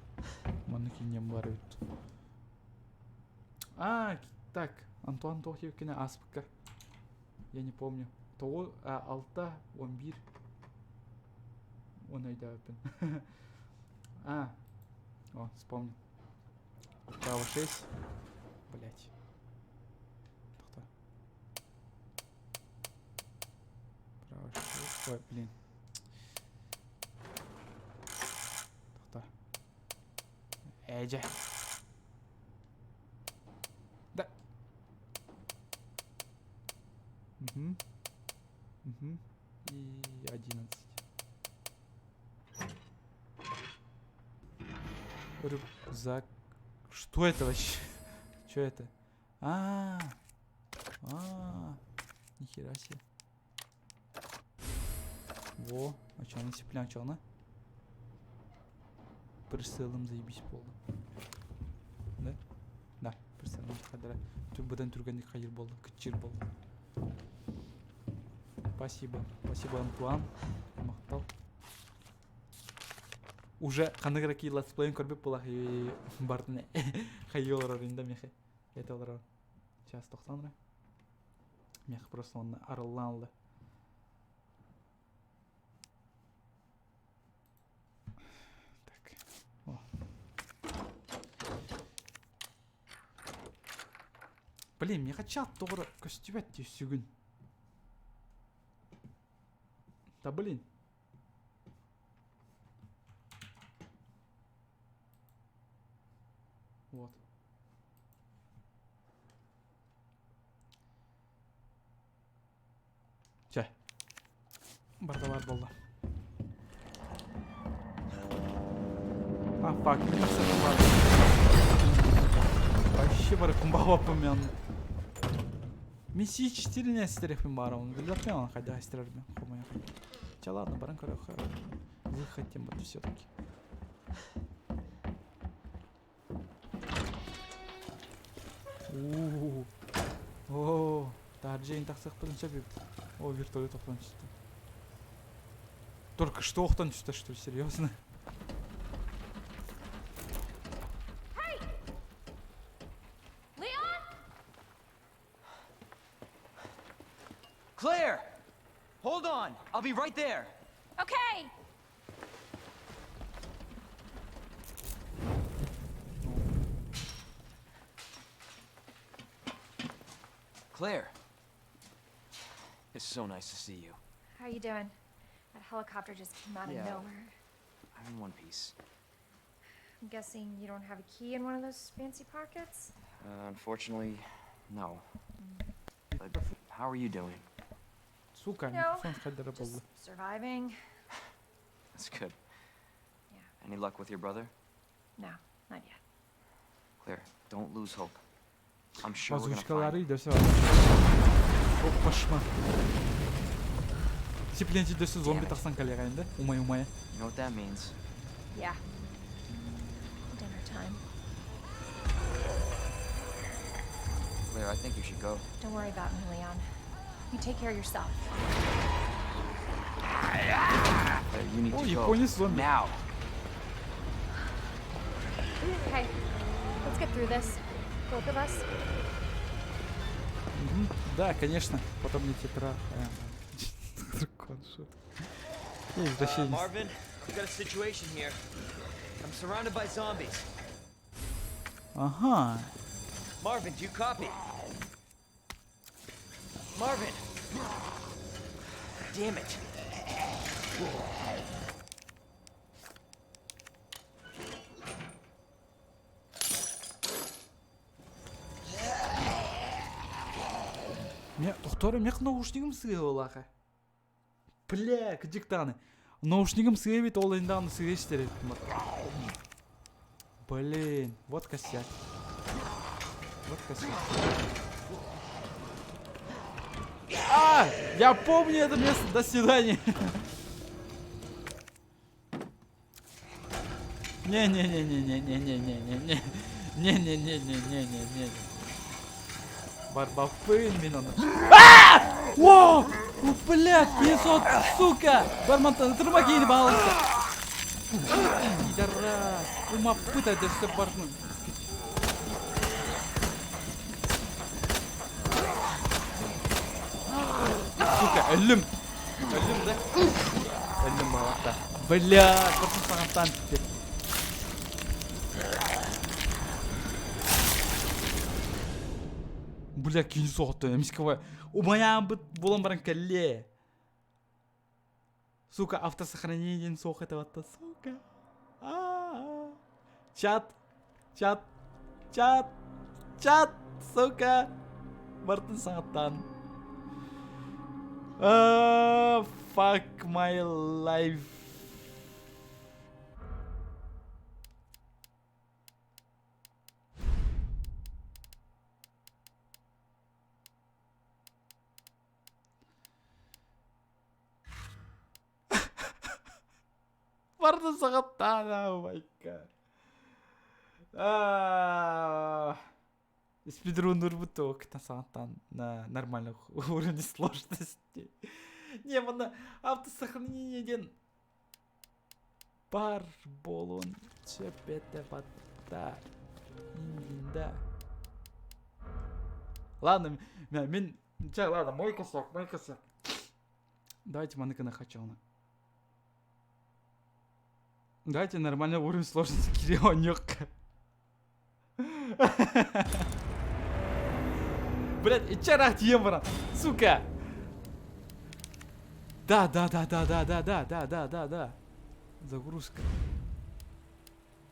Speaker 1: Маннык инньэм баар эбит. А, так, Антуан туох диэбиккинэ ааспыкка. Я не помню. Тоҕу, а, алта, он биир. Он өйдөөбүппүн. А, о, вспомнил. Право 6. Блять. Ой, блин. Тохто. Эдьэ. Да. Угу. Угу. И 11. Рюкзак. Что это вообще? Что это? А, -а, а, нихера себе. Во, а чё она сеплян, чё она? Прицелом заебись болды. Да? Да, прицелом хадара. Быдан түргенник хайыр болды, кытчыр болды. Спасибо, спасибо, Антуан. Мактал. Уже ханнык эрэ летсплейын көрбүт буолах бардын хайыы олорор инде мехе это олорор час тохсан эрэ мех просто онно арыллаан ылла так о блин меха чат тоҕо көстүбэт дии сүгүн да блин Вот. Чэ. Барда бар буолла. А, фак, мен тахсарым бар. Вообще бары кумбаҕаппын мен. Мен Си-4 эстерехпин баар оны билбэппин оны хайдах эстэрэрбин хомойох. Чэ ладно, баран көрүөххэ. Выход вот все-таки. Оо, таһырдьа иһин тахсыахпытын сөп эбит. О, вертолет охтон түстэ. Только что охтон түстэ, что ли, серьезно?
Speaker 7: Leon?
Speaker 6: Claire! Hold on! I'll be right there!
Speaker 7: Okay.
Speaker 6: Claire! It's so nice to see you.
Speaker 7: How you doing? That helicopter just came out
Speaker 6: Yeah.
Speaker 7: of nowhere.
Speaker 6: I'm in one piece.
Speaker 7: I'm guessing you don't have a key in one of those fancy pockets?
Speaker 6: Unfortunately, no. But how are you doing?
Speaker 1: Сука,
Speaker 7: No,
Speaker 1: микрофон хайдара буолла.
Speaker 7: Just surviving?
Speaker 6: That's good.
Speaker 7: Yeah.
Speaker 6: Any luck with your brother?
Speaker 7: No, not yet.
Speaker 6: Claire, don't lose hope. I'm sure we're gonna find
Speaker 1: Озвучкалары
Speaker 6: him.
Speaker 1: дөсө Оппашма. Сипленти дөсө зомби
Speaker 6: Damn it.
Speaker 1: тахсан калеҕайын да? Умай-умая.
Speaker 6: You know what that means?
Speaker 7: Yeah. Dinner time.
Speaker 6: Claire, I think you should go.
Speaker 7: Don't worry about me, Leon. You take care of yourself.
Speaker 6: Claire, you need
Speaker 1: О,
Speaker 6: to go.
Speaker 1: японец зомби.
Speaker 6: Now!
Speaker 7: Okay, let's get through this. Both of us.
Speaker 1: Мгм. Да, конечно. Потом не тетра. Дракон, шутка. Я извращенец.
Speaker 6: Marvin, we've got a situation here. I'm surrounded by zombies.
Speaker 1: Ага.
Speaker 6: Marvin, do you copy? Marvin! Damn it.
Speaker 1: Мэ тохтоор мэх наушнигым сыһыалаах. Бля, кыдьык даҕаны. Наушнигым сыа эбит, ол иһин даҕаны сыа истэр эбиппин. Блин, вот косяк. Вот косяк. А, я помню это место. До свидания. Не-не-не-не-не-не-не-не-не-не. Не-не-не-не-не-не-не. Барбафын мин ону. А! О! О, блядь, 500, сука! Бармантан ытырма киһини баалыста. Пидорас. Умаппыта дөссө бармын. Сука, өллүм. Өллүм да? Өллүм баалахта. Блядь, барсын саҥаттаан бүттэ. Бля, кини соҕотто, эмискэ убайаамбыт буолан баран кэллиэ. Сука, автосохранение суох этэ батта, сука. А-а-а. Чат, чат, чат, чат, сука. Бартын саҥаттаан. Ah, fuck my life. Барда саҕаттаана, oh my god. Ah. Спидруннурбут кытта саҕаттаан на нормальных уровне сложности. Не, манна автосохранение диэн бар буолуон сөп этэ батта. Индинда. Ладно, мин Чэ, ладно, мой косяк, мой косяк. Давайте маныканы хочу. Давайте нормальный уровень сложности кирионюк. Блять, ичарах тием Сука! Да, да, да, да, да, да, да, да, да, да, да. Загрузка.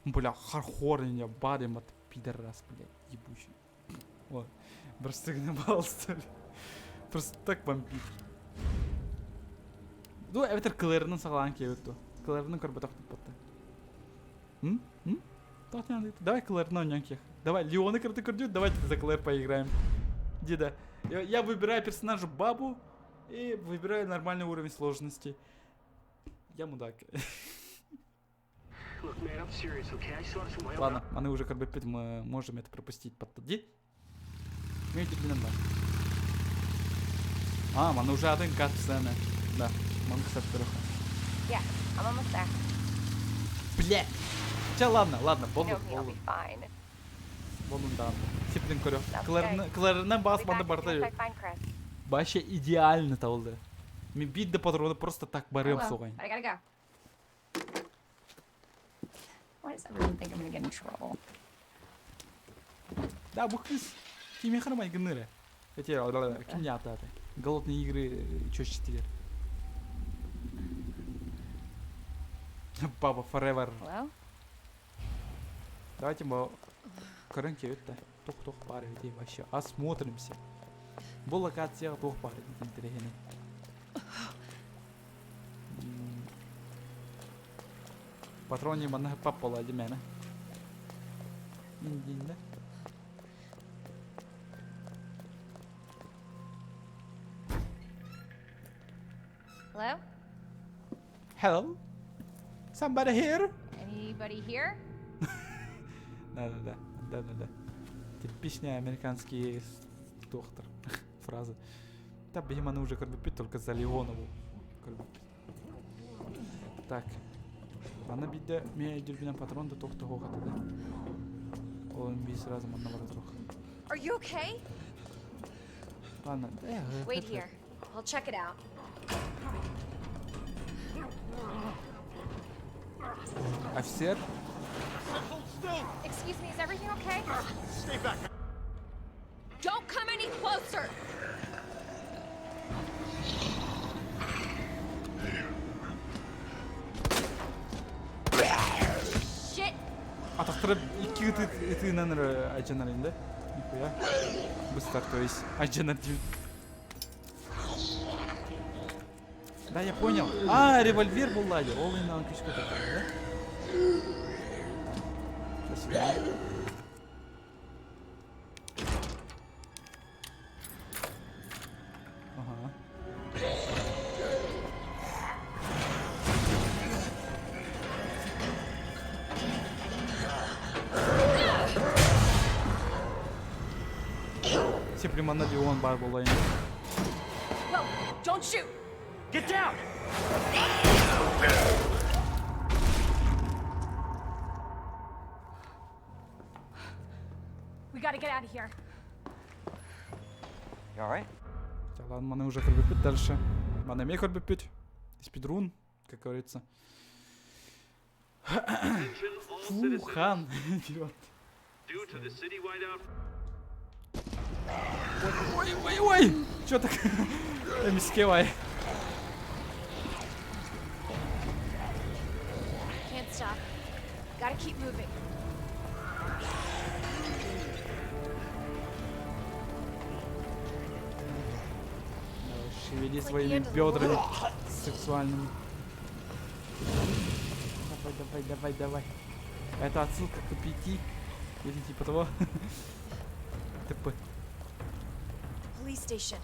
Speaker 1: Бля, хардкор меня барим от пидорас, блядь, ебучий. Вот. Просто гнебался. Просто так бомбит. Ну, эбэтэр Клэрынан саҕалаан киэбит дуо? Клэрынан көрбөтөх туппатта. М? М? Давай Клэрна оонньоон киэх. Давай, Леона кырты көрдүбүт, давайте за Клэр поиграем. Деда. Я выбираю персонажа бабу и выбираю нормальный уровень сложности. Я мудак. Ладно, мы уже как бы мы можем это пропустить подтади. Медленно. А, маны уже один кат-сцена. Да, маны кстати
Speaker 7: Yeah, I'm almost there.
Speaker 1: Бля! Чэ, ладно, ладно, болду, болду. Болдун да. Сиплин көрө. Клэрна бас манда барда. Вообще идеально табылды. Мен бит да патроны просто так барыам суҕай.
Speaker 7: I gotta go. Why does everyone think I'm gonna get in trouble?
Speaker 1: Да, бу кыз кимиэхэ майгынныыр ээ. Эти ким ааттаата? Голодные игры чөчтигэр. Баба forever.
Speaker 7: Hello?
Speaker 1: Давайте мы көрөн киэбит да. Тух-тух баар эбитий вообще. Осмотримся. Бу локацияҕа туох баар эбит интэриэһинэй. Патрони манна пап буолла димээнэ. Индинде.
Speaker 7: Hello?
Speaker 1: Hello? Somebody here?
Speaker 7: Anybody here?
Speaker 1: Да-да-да. Да-да-да. Типичный американский доктор. Фраза. Да, видимо, она уже как бы пить только за Леонову. Так. Аны биирдэ миэ өйдүүрбүнэн патрон да туох да суох этэ да. Ол би сразу манна бара туруох.
Speaker 7: Are you okay?
Speaker 1: Ладно, да
Speaker 7: Wait here. I'll check it out.
Speaker 1: Офицер?
Speaker 7: Excuse me, is everything okay? Stay back. Don't come any closer! Shit!
Speaker 1: Атахтара икки ыты ытыынан эрэ айдьанар да? Нихуя. Быстар, то есть айдьанар диир. Да, я понял. А, револьвер был ладе. Ол иннан күскө да? До свидания. Ага. Сиплиманна Дион бар буолайын.
Speaker 7: Whoa! Don't shoot!
Speaker 4: Get down!
Speaker 7: We gotta get out of here.
Speaker 6: You alright?
Speaker 1: Ладно, маны уже көрбүппүт дальше. Маны эмиэ көрбүппүт. Спидрун, как говорится. Фухан. Идиот. Ой, ой, ой! Чё так? Эмискевай.
Speaker 7: stop. Gotta keep moving.
Speaker 1: Давай, шевели своими бедрами сексуальными. Давай, давай, давай, давай. Это отсылка к пяти. Или типа того. ТП.
Speaker 7: Police station.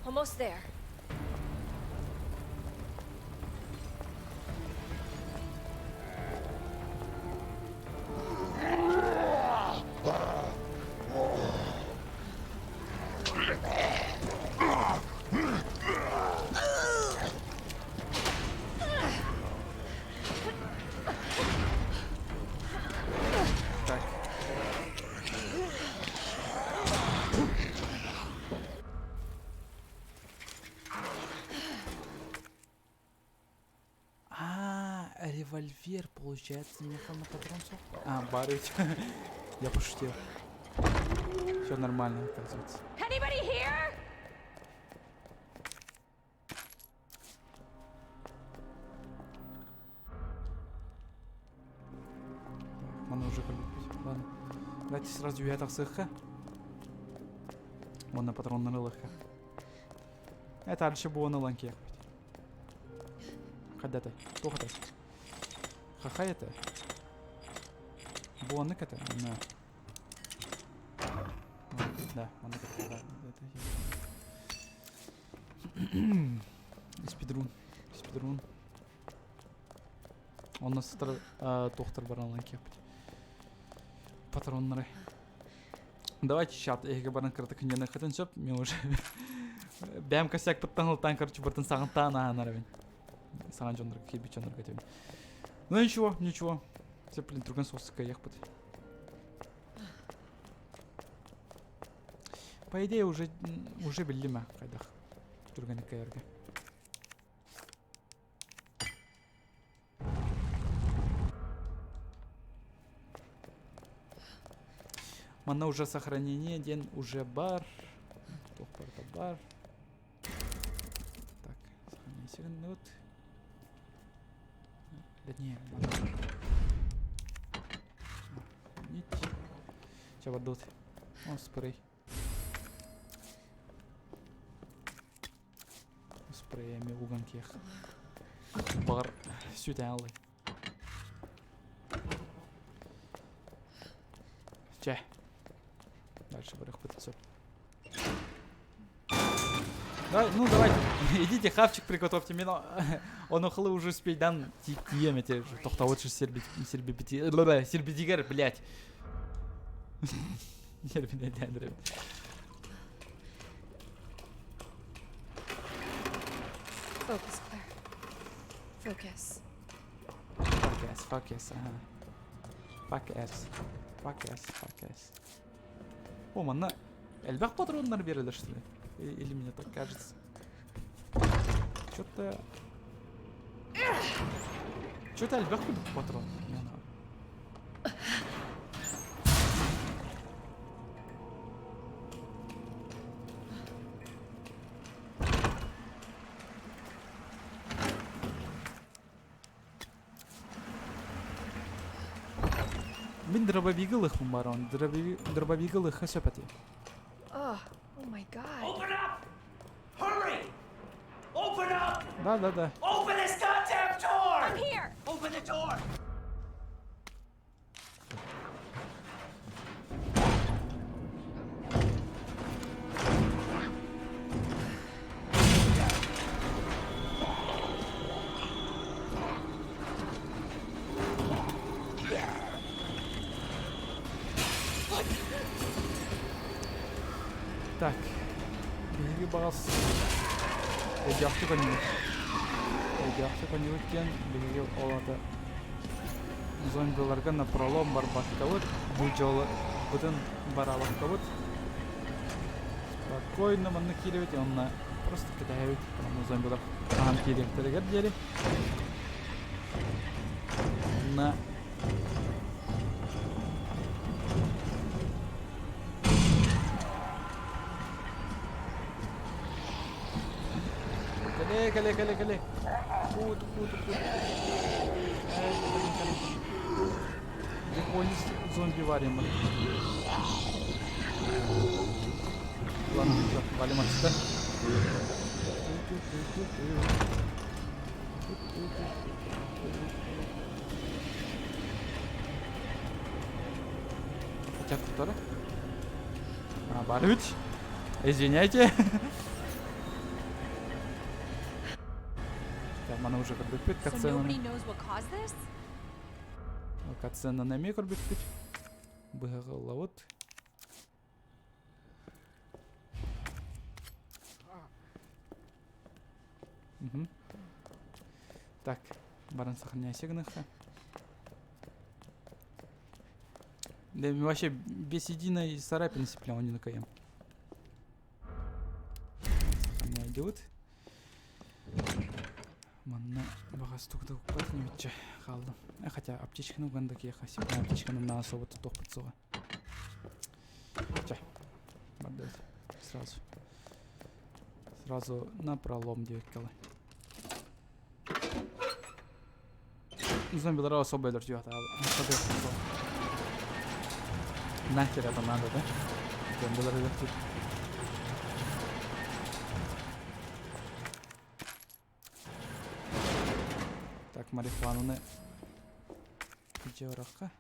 Speaker 7: Almost there.
Speaker 1: Так. А, револьвер, получается, меха на патрон А, барыть. Я пошутил. Все нормально, оказывается.
Speaker 7: Anybody here?
Speaker 1: Так, маны уже көрбүппүт. Ладно. Давайте сразу үһэ тахсыахха. Уонна патроннары ылыахха. Это дальше буон ылан киэхпит. Хайда этэй? Туох этэй? Хахай этэ? Буоннык этэ? На. Да, маннык этэ. Да, это я. Спидрун. Спидрун. Онно сытар туохтар баран ылан киэхпит. Патроннары. Давайте чат эһиги баран кыратык хынньаныаххытын сөп. Мен уже бэйэм косякпыттан ылтаан короче бартын саҕынтаан ааһан арабын. Саҥа дьоннорго киирбит дьоннорго этэбин. Ну ничего, ничего. Все, блин, түргэн соҕус кыайыахпыт. По идее уже уже биллим ээ хайдах түргэнник кыайарга. Манна уже сохранение диэн уже бар. Туох барыта бар. Так, сохранение гынныбыт. Да не, надо. Сохранить. Чэ бардыбыт. О, спрей. Спрейами уган киэх. Баҕар сүтэн ылый. Чэ. Дальше барыахпыт сөп. Давай, ну давайте, идите хавчик приготовьте. Мен ону хылы уже успейдан тиийем эти тохтообут сирбитигэр, блядь.
Speaker 7: Focus, Claire. Focus.
Speaker 1: Fuck ass, fuck ass, ага. Fuck ass. Fuck ass, fuck ass. О, манна элбэх патроннар биэрэлэр что ли? Или мне так кажется? Что-то... Что-то элбэх патрон. Мин дробовигы лыхпын барон. Дробовигы лыхха сөп этэ.
Speaker 7: Oh, oh my god.
Speaker 4: Open up! Hurry! Open up!
Speaker 1: Да, да, да.
Speaker 4: Open this goddamn door!
Speaker 7: I'm here!
Speaker 4: Open the door!
Speaker 1: Так, биһиги баҕас өйдөөхтүк оонньуубут. Өйдөөхтүк оонньуубут диэн биһиги ол аата зомбиларга напролом барбаккабыт, бу дьыалабытын бараабаккабыт. Спокойно манна киирэбит уонна просто кэтэһэбит онно зомбилар хаһан киириэхтэригэр диэри. Уонна Кэлээ, кэлээ, кэлээ, кэлээ. Куут, куут, куут. Японец зомби варим. Ладно, все, валим отсюда. Хотя который? А, барыч. Извиняйте. Так, маны уже көрбүппүт. Катсценаны. Катсценаны эмиэ көрбүппүт. Быһаҕыллабыт. Угу. Так, баран сохраняйся гыныхха. Да вообще без единой царапины сепля он не накаем. Сохраняй Манна баҕас тугу укпат ньүччэ хааллым. Хотя аптечканы уган да киэхэ сиппин аптечканы на особо тохпут суоҕа. Чэ, бардыбыт. Сразу. Сразу на пролом диэбиккэ Зомбилары особо өлөртүөх Нахер это надо, да? Зомбилары өлөртүөх. Так, марихуананы дьорохха.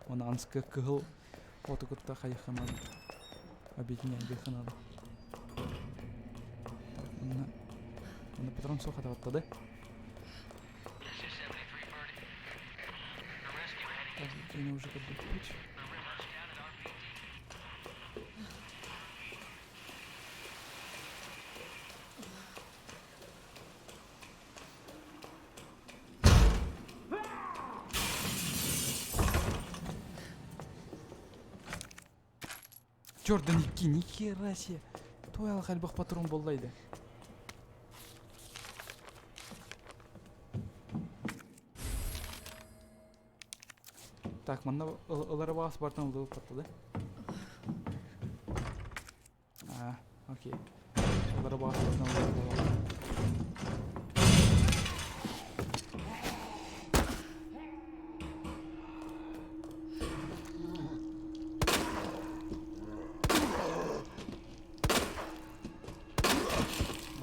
Speaker 1: Оны анскы кыһыл оту кытта хайыхха надо. Объединять надо. Так, онно, онно патрон суох атабатта да? Так, уже как бы путь. Черт, да ники, нихера себе. Той алхальбах патрон боллайды. Так, манна ылары бағас бартан ылдыбып паттады. А, окей. Ылары бағас бартан ылдыбып.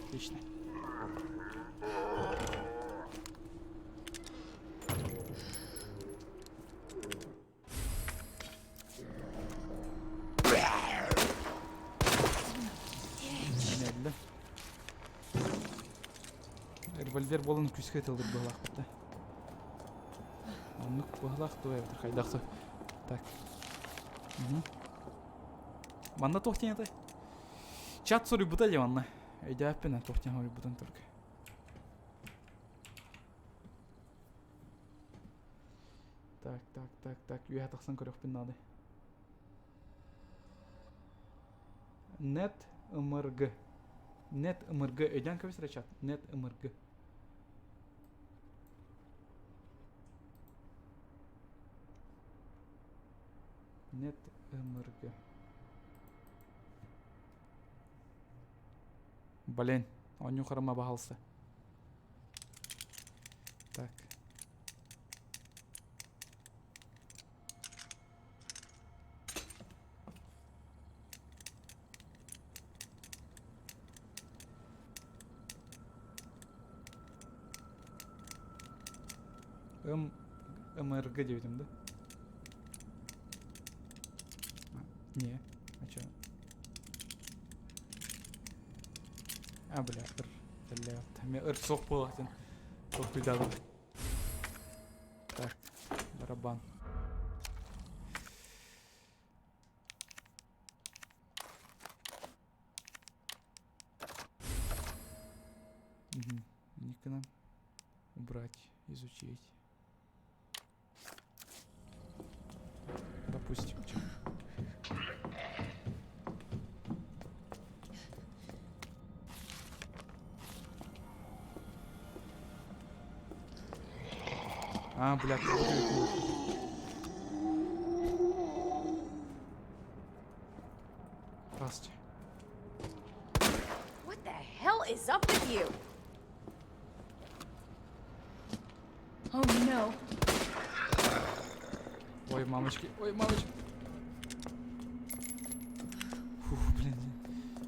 Speaker 1: Отлично. Медленно. Револьвер буолан күүскэ тылдыр быһылаахпыт да. Оннук быһылаах дуо эбэтэр хайдах Так. Угу. Манна туох диэн этэй? Чат суруйбута дии манна. Өйдөөппүн туох диэн суруйбутун только. Так, так, так, так. Үөһэ тахсан көрүөхпүн наада. Нет МРГ. Нет МРГ. Өйдөөн кэбис эрэ чат. Нет МРГ. Нет МРГ. Блин, оонньуу харама баһалса. Так. М МРГ диэбитим да? А, не, а чё? А, бля, ыр, бля, мен ыр суох буолаатын толкуйдаабыт. Так, барабан. Угу. Никона убрать, изучить. Допустим, чем. А, бля, Здравствуйте.
Speaker 7: What the hell is up with you? Oh no.
Speaker 1: мамочки, ой, мамочки. Фух, блин.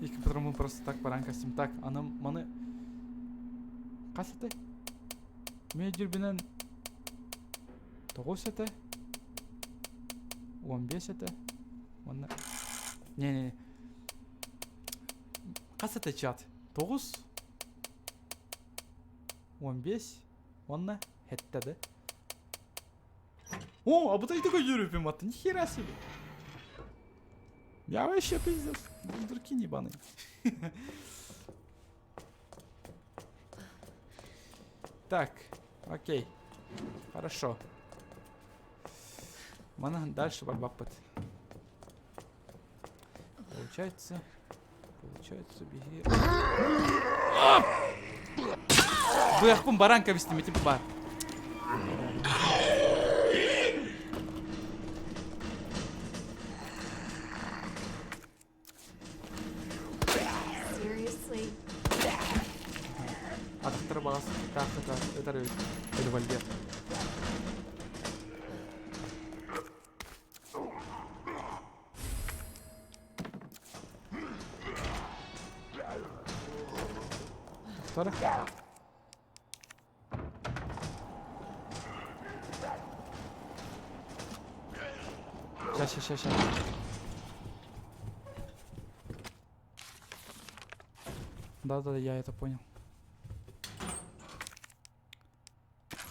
Speaker 1: Их патроны просто так баран костюм. Так, аны маны хас этэй? Мен дюрбинен 9 этэ. 15 этэ. Уонна Не-не-не. Хас этэ чат? 9 15 уонна хэттэ да. О, а вот такой юрюпим атты. Нихера себе. Я вообще пиздец. Дурки ебаные. Так, окей. Хорошо. Мана дальше барбаппыт. Получается, получается, беги. Быахпын баран кэбистим ити бар.
Speaker 7: Seriously?
Speaker 1: Атахтара баҕас таахыта ытар эбит револьвер. Тохтор. Сейчас, сейчас, сейчас. Да-да, я это понял.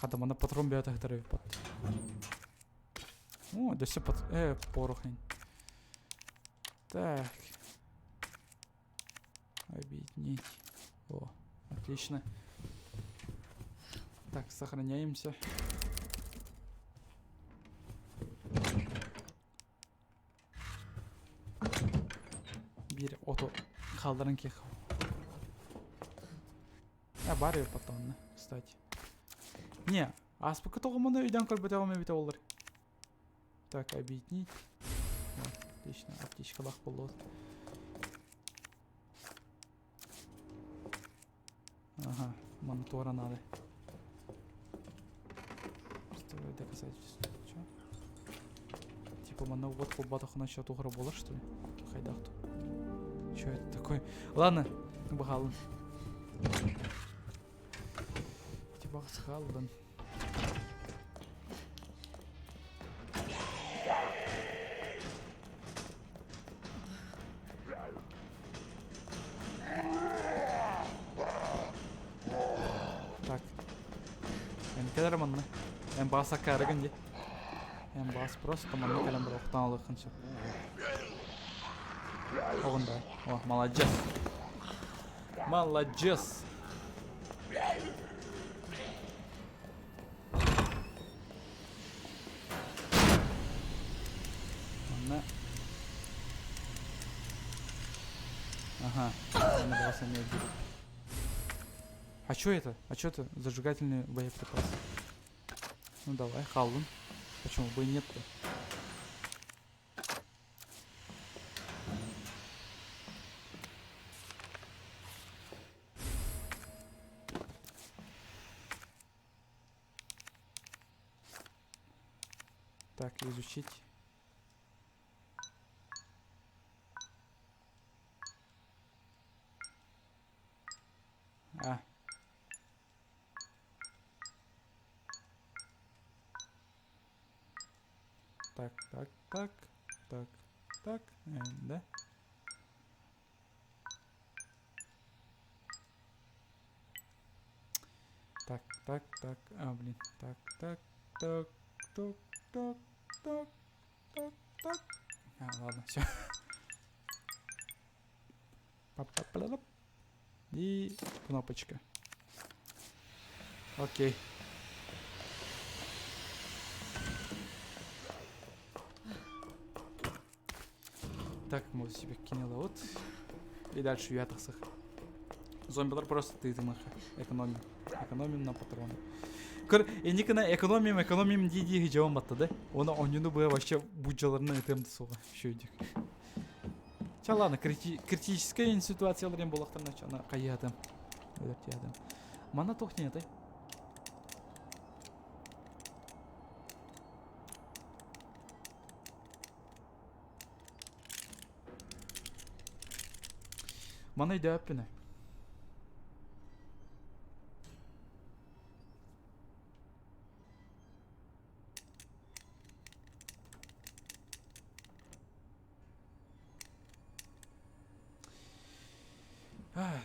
Speaker 1: Хата, мана патрон бэйэтэ хытары пат. О, да все пат... порохень. Так. Объединить. О, отлично. Так, сохраняемся. Биир оту хаалларан киэх. А бар потом, кстати. Не, ааспыкка тоҕо өйдөөн көрбөтөҕүм эбитэ буоллар. Так, объединить. Отлично, аптечкалаах буоллубут. Ага, монитора надо. Представляю доказательства. Чё? Типа манна вот холбатахына счет угра буолар, что ли? Хайдах Чё это такое? Ладно, баҕалын. Типа схалдан. Так. Эн кэлэр манна. Эн баас аккаарыгын дии. Эн баас просто манна кэлэн бар охтон алыаххын сөп. Оҕун да. О, молодец. Молодец. Манна Ага, она была сами А чё это? А чё это? Зажигательный боеприпас. Ну давай, халлун. Почему бы и нет-то? Так, изучить. А. Так, так, так, так, так, да? Так, так, так, а, блин, так, так, так, так, так, так, так, так. А, ладно, все. И кнопочка. Окей. Так, мы себе кинула вот. И дальше я тахсах. Зомбилар просто тыытымыха. Экономим. Экономим на патроны. Көр, инникина экономим, экономим дии-дии дьон батта да. Оны онньуну быа вообще буддьаларынан ытыам да суоҕа. Үчүгэйдик. Ча ладно, крити критическая ситуациялар эм буоллахтарына аны хайыһатым. Өлөртүһэтим. Манна туох диэн этэй? Маны өйдөөппүнэ.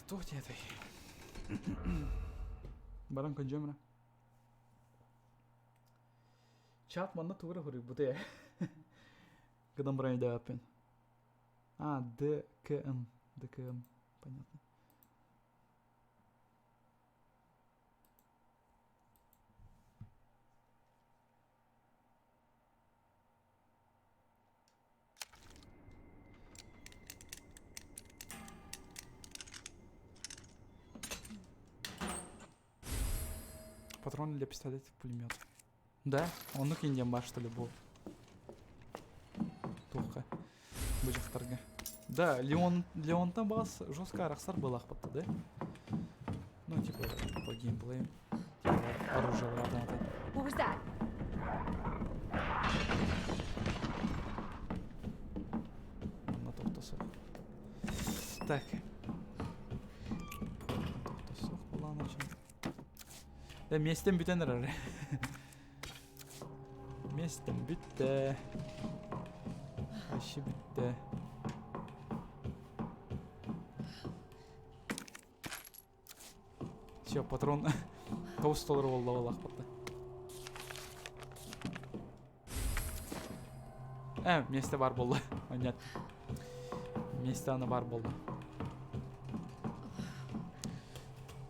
Speaker 1: Туох диэтэй? Баран көдьүөм эрэ. Чат манна тугу эрэ суруйбута ээ. Гынан баран өйдөөбөппүн. А, ДКМ. ДКМ. Понятно. Патрон для пистолета пулемет. Да, оннук индиан бар что ли был. Туохха. Бу дьахтарга. Да, Леон, Леонтан баас жестко арахсар буолаахпатта, да? Ну, типа, по геймплею. Типа, оружие ата.
Speaker 7: What was that?
Speaker 1: Манна тохтосох. Так. Тохтосох булаан очень. Да, местем бүтэн эрэр. Местем бүттэ. Вообще бүттэ. Все, патрон тоғыз доллар болды ол ақпатта. Ә, месте бар болды. Понятно. Месте аны бар болды.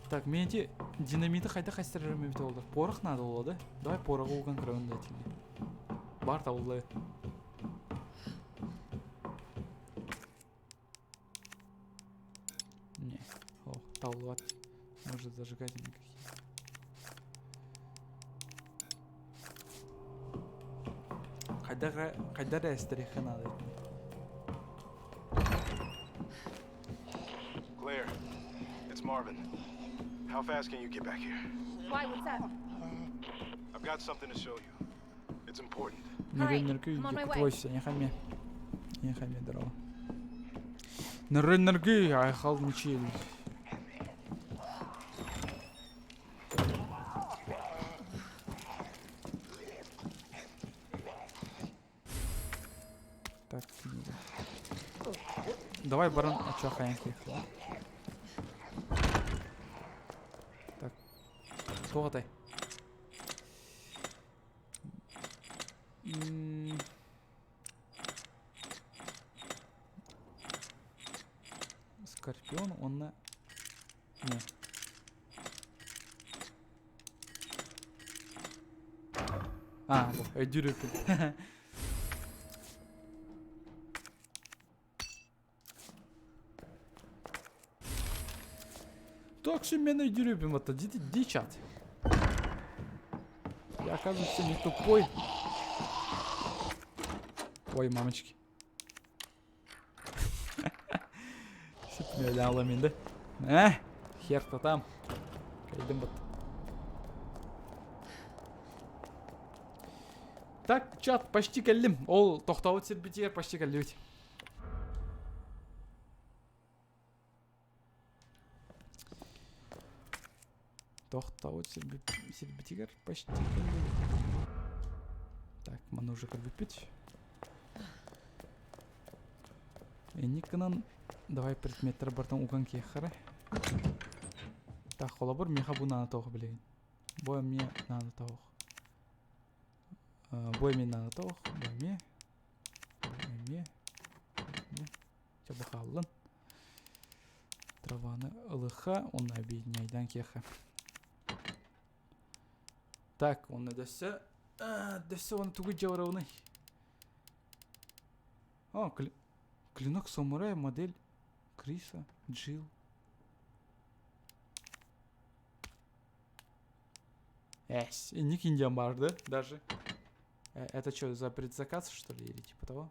Speaker 1: Так, мен эти динамиты қайда қайсырарым эбит олдыр. Порох надо было, да? Давай порох уган көрөбүн да этилди. Бар табылды. Не, о, табылбат. Может зажигательные какие. Хайдах хайда эрэ эстэриэххэ наада итини.
Speaker 5: Claire, it's Marvin. How fast can you get back here?
Speaker 7: Why? What's up?
Speaker 5: I've got something to show you. It's important.
Speaker 7: Alright,
Speaker 1: Нөрүн
Speaker 7: I'm on my way.
Speaker 1: Нөргүй Нихами. Нихами здорово. Нөрүн нөргүй айхал мичил. Так, книга. Давай, барон, а чё, хаянки? Так. Тоҕотой. М, Скорпион, он на... Не. А, бу, өйдүүр эбиппин. Так что мен өйдүүр эбиппин батта, ди, ди чат. Я, оказывается, не тупой. Ой, мамочки. Сипмелялымин да. Э, хер-то там. Кайдым вот. Так, чат, почти кэллим. Ол тохтообут сирбитигэр почти кэллибит. Тохтообут сирбитигэр почти кэллибит. Так, маны уже көрбүппүт. Инник гынан давай предметтер бартан уган киэххэрэ. Так, холобур миэхэ бу наада тоох билигин. Бу эмиэ наада тоох. Бу эмиэ наада тоох, бу эмиэ, бу эмиэ, бу эмиэ. Чэ бу хааллын. Траваны ылыха, уонна объединяйдаан киэхэ. Так, уонна дөссө, дөссө уонна тугу дьабарабыный? О, клинок самурая модель Криса, Джилл. Эс, ник Индиан бар, да? Даже. Это что, за предзаказ, что ли, или типа того?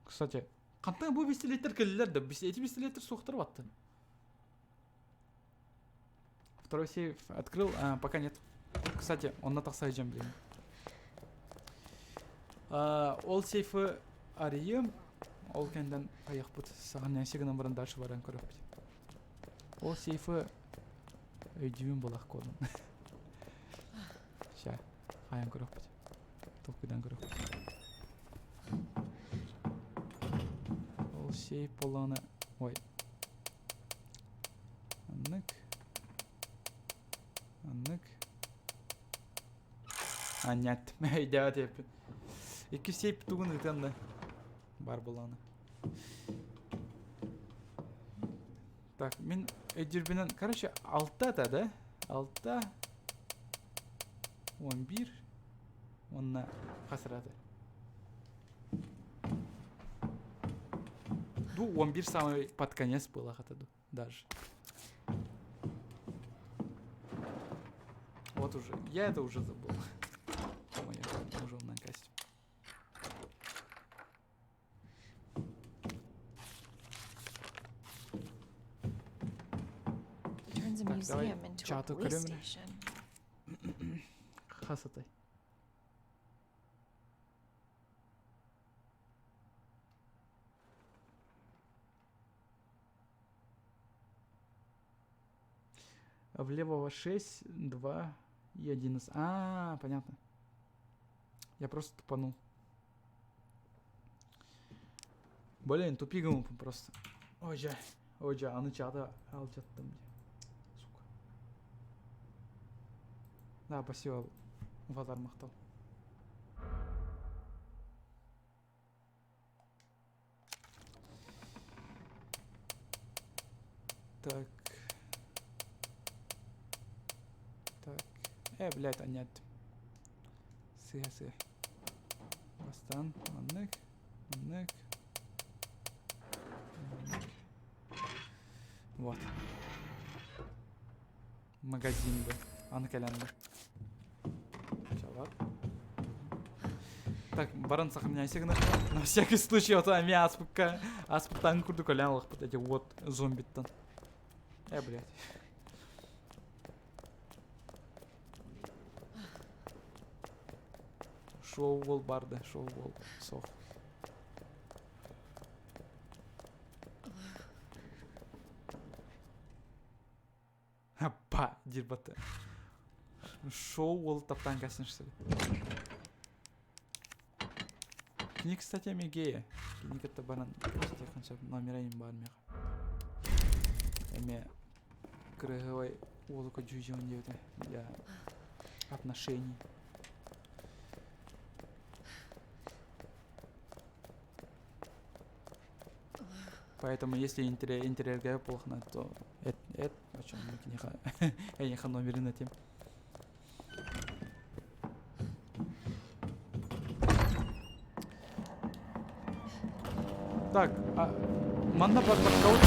Speaker 1: Кстати, хантан бу пистолеттер кэллилэр да, эти пистолеттер суохтар батты. Второй сейф открыл, а, пока нет. Кстати, он на тахса блин. А, ол сейфы арыйыам. Ол кэннинэн хайыахпыт саҕанньаайсы гынан баран дальше баран көрүөхпүт. Ол сейфы өйдүүбүн буолах кодун. Ща, хайан көрүөхпүт. Толкуйдан көрүөхпүт. Ол сейф буоллаҕына... Ой. Аннык. Аннык. А, нет, өйдөөт эппин. Икки сейп тугун ыытан да бар буоллаҕына. Так, мин өйдүүрбүнэн, короче, алта это, да? Алта, 11, уонна хас ырата? Ду, 11 самый под конец было хата ду, даже. Вот уже, я это уже забыл. Моя уже на кассе.
Speaker 7: Turns a
Speaker 1: Так, давай
Speaker 7: museum into a
Speaker 1: чату
Speaker 7: police
Speaker 1: көрөм.
Speaker 7: station.
Speaker 1: Хасатай. Влево 6, 2 и 11. А, понятно. Я просто тупанул. Блин, тупигом просто. Ой, жа. Ой, жа, аны чата алчаттым. Сука. Да, спасибо. Вазар махтал. Так. Так. Блядь, а нет. Сыha сыha. Бастан, маннык, маннык. Маннык. Вот. Магазин бы. Аны кэлэн Чалар. Так, баран сохраняйся гына. На всякий случай, вот ами аспыкка, аспыктан курдук өлен алықпыт эти вот зомбиттан. Блядь. Шоу бол барды, шоу бол. Сох. Па, дирбаты. Шоу ол таптан кәсін что ли. Кини, кстати, эмиэ Кини кытта баран кэпсэтиэххин сөп номера им баар миэхэ. Эмиэ кырыһыай уолу көрдьүүдьүөн диэбитэ для отношений. Поэтому если интерьерге плохо, то это, это, о чем эйиэхэ номерин этим. Так, а, манна бар кого-то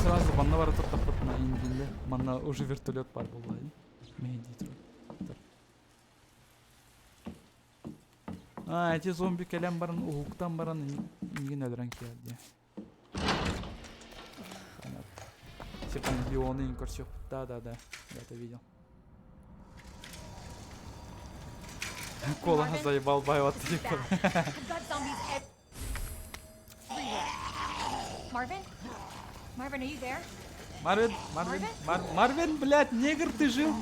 Speaker 1: сразу манна бара туртахпытына индинде манна уже вертолет бар буолла мэһэйдии турар. А, эти зомби кэлэн баран уһуктан баран миигин өлөрөн киэр дии. Типа Леона көрсүөхпүт. Да, да, да, я это видел. Кола
Speaker 7: Marvin,
Speaker 1: заебал бай
Speaker 7: This is bad. I've got zombies everywhere. Marvin? Marvin, are you there?
Speaker 1: Марвин, Марвин, Мар Марвин, блядь, негр, ты жил?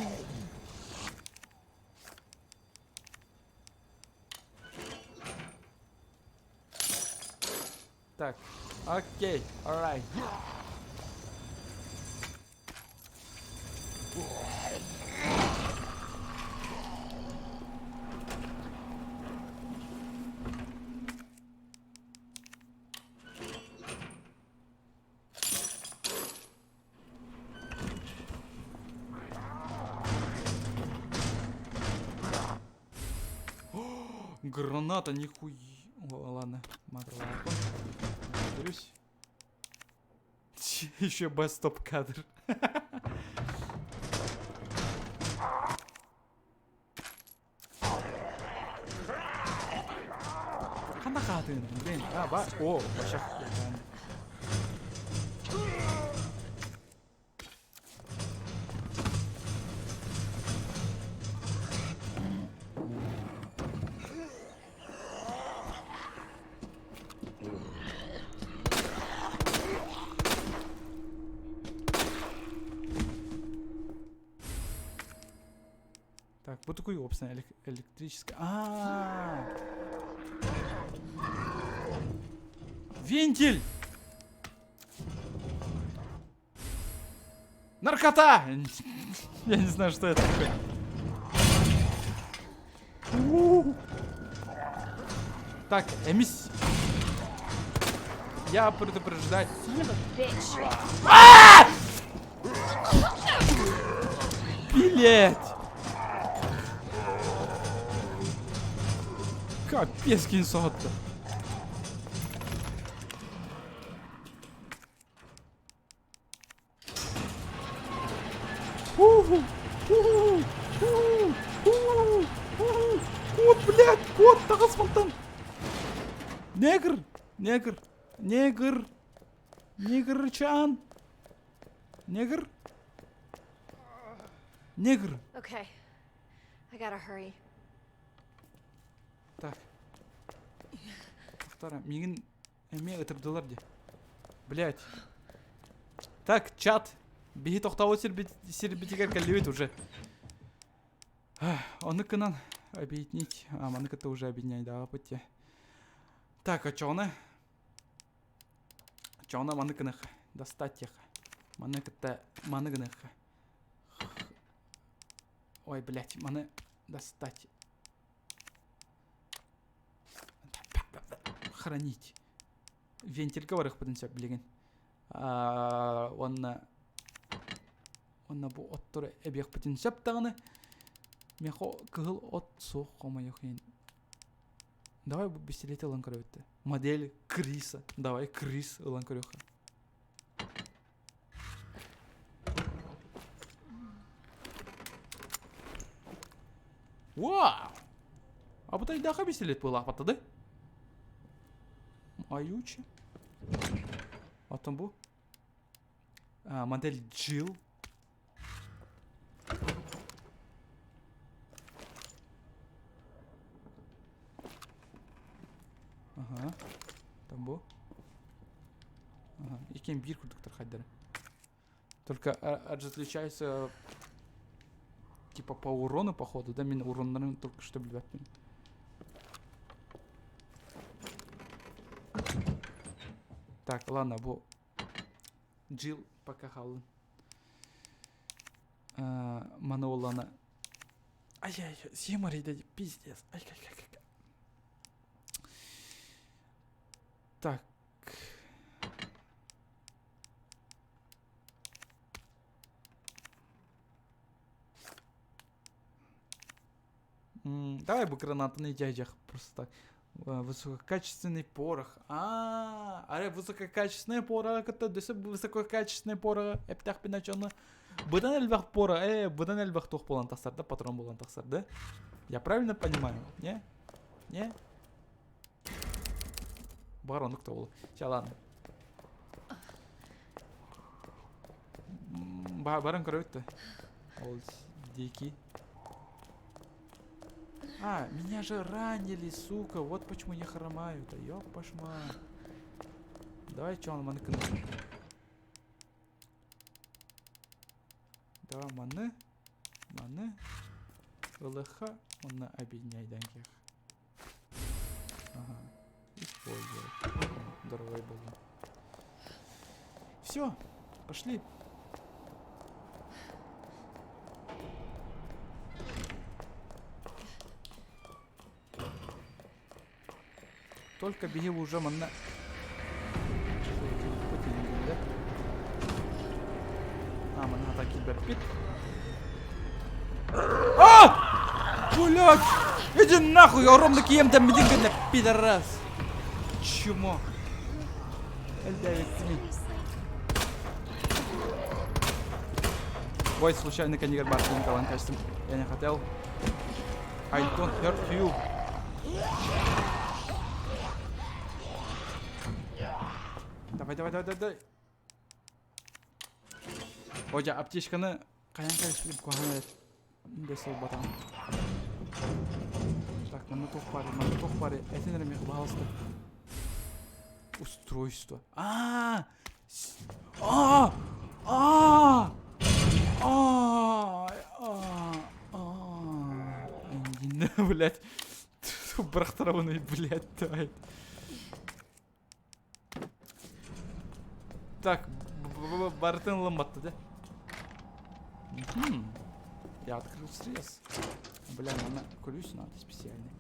Speaker 1: Так, окей, alright. Граната, нихуя. О, ладно, матрола. Берусь. Еще без стоп-кадр. Ханна хаатын, блин. А, ба. О, башах. Так, бу такой опция электрическая. А, Вентиль! Наркота! Я не знаю, что это такое. Так, эмис. Я предупреждать. А! Билет! Капец, кинсотта. Кот, блядь, кот, таҕыс мантан. Негр, негр, негр, негрчан, негр, негр.
Speaker 7: Okay. I gotta hurry.
Speaker 1: Так. Вторая. Мигин Эмиэ ытырдылар дии. Блять. Так, чат. Биһи тохтообут сирбит, сирбитигэр кэллибит уже. Ону кынан объединить. А, маны кытта уже объединяйдаабыт те. Так, очоҕуна. Очоҕуна маны гыныха. Достать теха. Маны кытта маны гыныха. Ой, блять, маны достать. Хранить. Вентильга барыахпытын сөп билигин. Уонна уонна бу оттору эбиэхпитин сөп даҕаны. Миэхэ кыһыл от суох хомойуох иһин. Давай бу пистолет ылан көрөбүт. Модель Криса. Давай Крис ылан көрүөххэ. Вау! А bu тайдаха бисилет буолаахпаттады. Аютча. Оттон бу а, модель Jill. Ага. Там бу. Ага. Иккиэн биир курдуктар хайдары. Только отличаются типа по урону, походу, да? Мин уроннарын только что билбэппин. Так, ладно, бу Джилл пока хааллын. Маны оллана. Ай-яй, съем пиздец. Ай-яй-яй. Так. Давай бы гранатаны дядях просто так. Высококачественный порох. А, аре высококачественный порох, это дөсө высококачественный порох. Эптах пиначоны. Быдан элбэх порох, быдан элбэх туох буолан тахсар да, патрон буолан тахсар да? Я правильно понимаю? Не? Не? Бар оннук да ол. Чэ, ладно. Баран көрөбүт да. Ол дикий. А, меня же ранили, сука. Вот почему я хромаю-то. Ёпашма. Давай, чё он маны Давай маны. Маны. ЛХ. Онно объединяйдан кех. Ага. Использовать. Дорогой был. Все, пошли. Только беги уже манна. А, манна так киберпит. А! Блядь! Иди нахуй, огромный кем там медикана, пидорас! Чмо? Ой, случайно канигер бартын калан качтым. Я не хотел. I don't hurt you. Давай, давай, давай, давай. Ой, аптечканы хайан кэлиспитим куһаҕан бэс ылбатаҕым. Так, манна туох баарый, манна туох баарый? Этин эрэ миэхэ баһаалыста. Устройство. Аа! Аа! Аа! Аа! Аа! Аа! Блять. Бырахтарабын, блять, давай. Так, барытын ылымматты да. Я открыл срез. Бля, манна ключ надо специальный.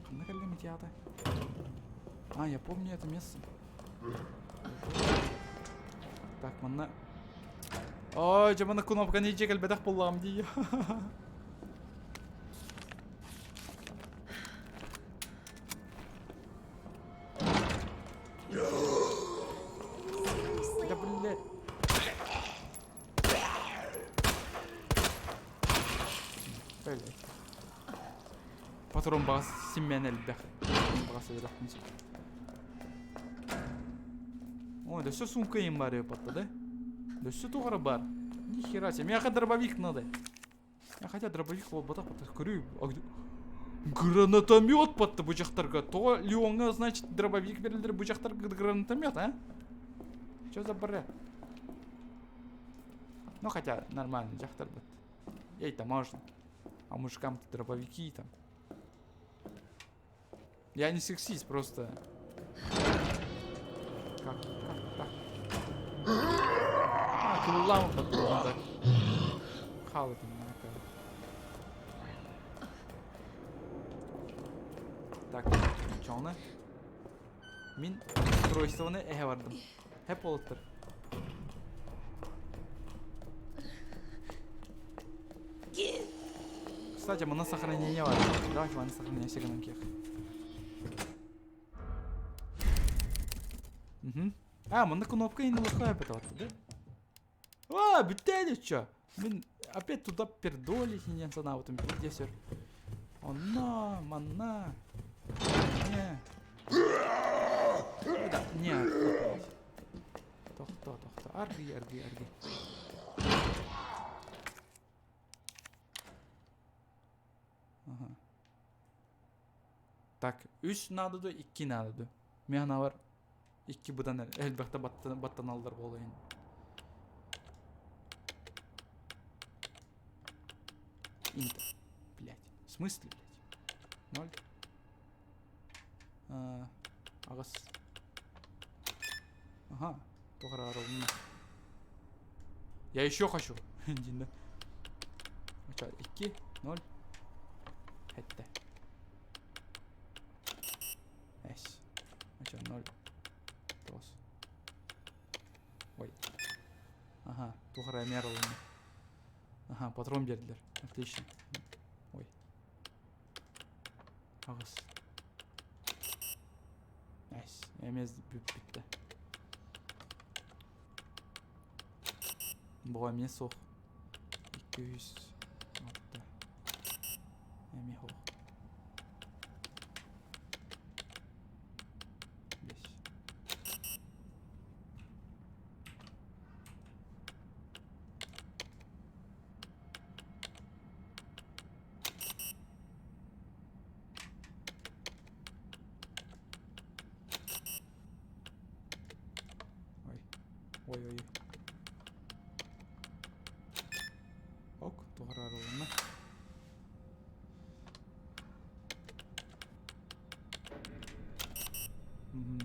Speaker 1: Ханна кэллим ити А, я помню это место. Так, манна... Ой, дьэ манна кнопканы иче кэлбэтэх буоллаҕым дии. Да блядь. Блядь. Патрон баҕас симмээн элбэх. Баҕас элбэхпин сөп. Ой, да все сумка им бар патта, да? Да все тугара бар. Ни хера себе. Мне дробовик надо. Я хотя дробовик буолбатах көрүү. А где? Гранатомет батты бу жақтарға. То Леонга, значит, дробовик берилдер бу жақтарға гранатомет, а? Что за бред? Ну, хотя, нормально, дьахтар бат. Ей-то можно. А мужикам-то дробовики там. Я не сексист, просто... Как, как так? А, кыллаама патта так. Хаалытын Так, чоны. Мин устройствоны эһэ бардым. Хэп олуттар. Кстати, манна сохранение бар. Давайте манна сохранение гынан киэх. Угу. А, манна кнопка и налыхая да? А, бүттэ чё? Мин опять туда пердолить не санаабытым биирдэ сөр. Онно, манна. Не. Да, не. Тохто, тохто. Аргы, аргы, аргы. Ага. Так, үс наада дуо, икки наада дуо? Мин санаабар икки быдан элбэхтэ баттаналлар буолуо Интер. Блять. В смысле, блять? Ноль. Аҕыс. Ага. Туох ровно. Я еще хочу. Диэн да. Икки, ноль. Сэттэ. Эс. Ача, ноль. Тоҕус. Ой. Ага, туох эрэ эмиэ арылынна. Ага, патрон биэрдилэр. Отлично. Ой. Аҕыс. Эс. Эмиэ бүттэ. Бу эмиэ суох. 206. Эмиэ суох. Бэс. Ой. Ой-ой-ой. Ок, туох эрэ арылынна. Мгм.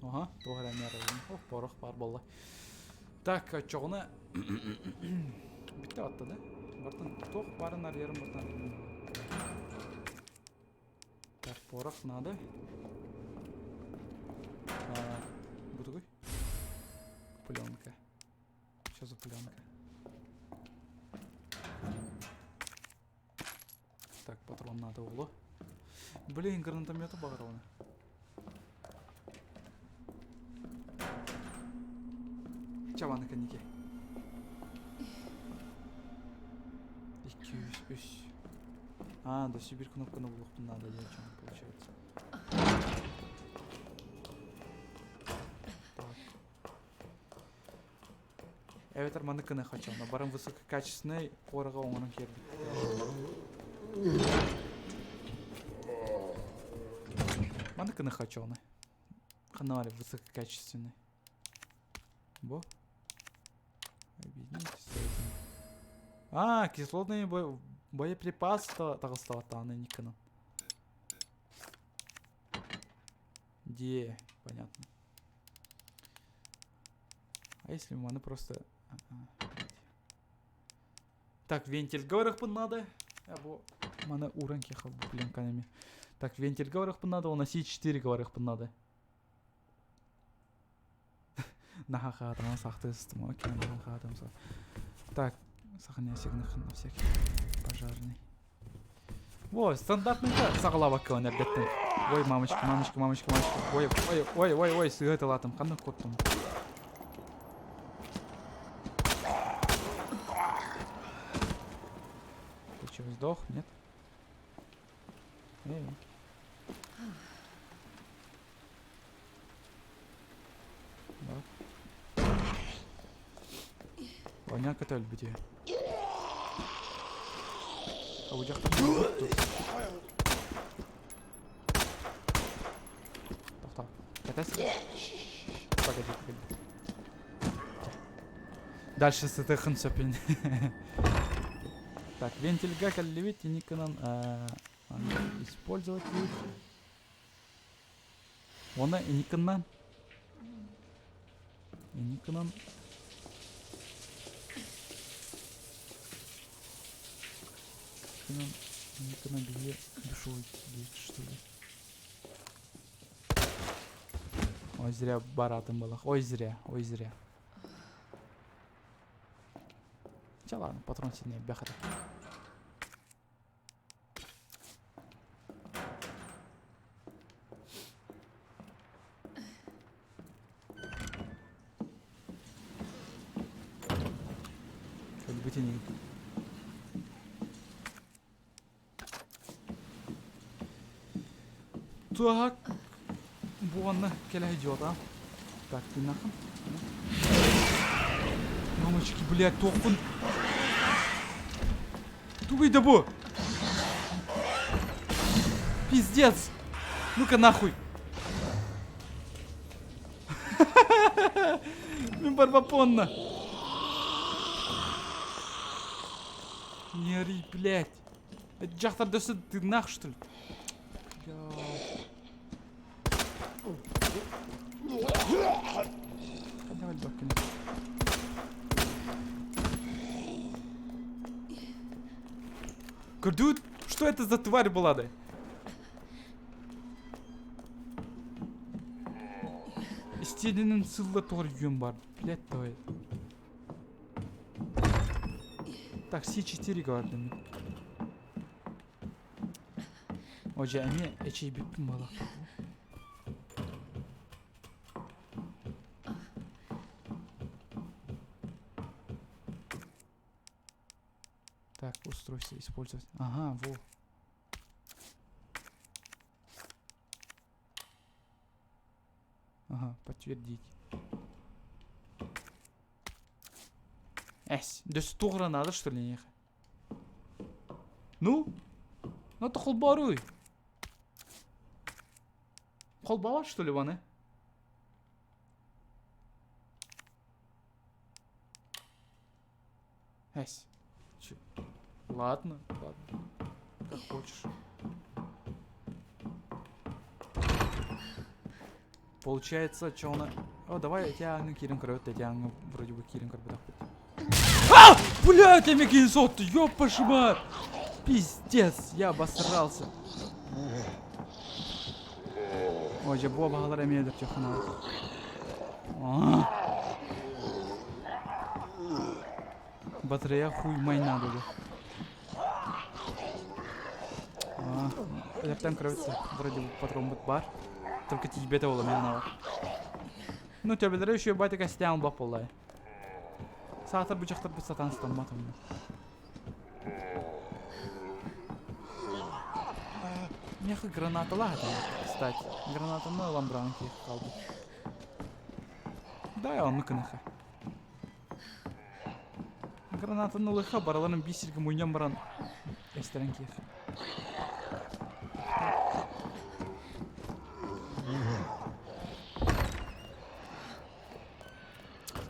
Speaker 1: Аха, туох эрэ эмиэ арылынна. Ох, порох баар буолла. Так, оччоҕуна бүттэ батта да? Бартан туох баарын арыйарым бартан Так, порох надо. А, бу тугуй? Пленка. Что за пленка? Так, патрон надо было. Блин, гранатомета баҕарабын. Чаваны кэнники. 203. А, да Сибирь кнопканы булуохпун надо диэн получается. Так. Эбэтэр маннык гына хочоно баран высококачественный пороҕа оҥорон киэрбит. Маннык гына хочоно. Ханна высококачественный. Бо. Объедините с этим. А, кислотный бо боеприпас таҕыстабаттаҕына Никоном. Где? Понятно. А если маны просто... Так, вентильга барыахпын надо. Бу маны ууран киэхэ бу пленканами. Так, вентильга барыахпын надо, уонна C4 барыахпын надо. Наха хаатама сахты сыстым, окей, наха хаатам Так, сохраняйся на всякий пожарный. Во, стандартный саҕалаабакка эрдэттэн. Ой, мамочка, мамочка, мамочка, мамочка. Ой, ой, ой, ой, ой, сыһа тылаатым. Ханна куоттум? Ты что, сдох? Нет? Эй. Да. Оня көтөлбүтү. Тоқтоо. Кэтэс. Погоди, погоди. Дальше сытыхын сөпүн. Так, вентильга кэллибит Никонан использовать Уонна Никоннан Никонан Никонан биһиги душевой диэки что ли. Ой, зря бараатым буоллах. Ой, зря, ой, зря. Чэ ладно, патрон синэ элбэх этэ. Өлбүт инигин. Так, буонна кэлэ идет, а? Так, ты нахуй? Мамочки, блядь, тохпун. Тугуй да бу! Пиздец! Ну-ка нахуй! Мин барбапонна! Не ори, блядь! Дьахтар дөссө тыыннаах что ли? Давай баккин. Көрдүгүт, что это за тварь была да? Истиэнинэн сылла тоҕор үйөм бар. Блядь, давай. Так, С4 говордым. Ожа эмиэ эчийбиппин буолаахтар. Так, устройство использовать. Ага, во. Ага, подтвердить. Эс, дөс туғра надо, что ли, ехать? Ну? Ну, то холборуй. Холбовать, что ли, ваны? Эсь. Че? Ладно, ладно. Как хочешь. Получается, что она... О, давай я аңы кирин көрөт, я аңы вроде бы кирин көрбөтөх А! Блядь, я меки сотты, ёпа мать! Пиздец, я обосрался. Ой, дьэ буо баһалар эмиэ өлөртүөххэ Батарея хуй майна буду. Өлөртөн көрөбүт вроде бы патрон бар. Только тиийбэтэ буолла мен анабар. Ну, төбөлөрө еще байтак костян бап буолла. Саатар бычахтар бу сатан стаммат онно. Меха гранаталаах кстати. Гранатаны ылан быраҕан киһи хаалбыт. Да, оннук гыныха. Гранатаны ылыха барыларын биир сиргэ мунньан баран эстэрэн киэх.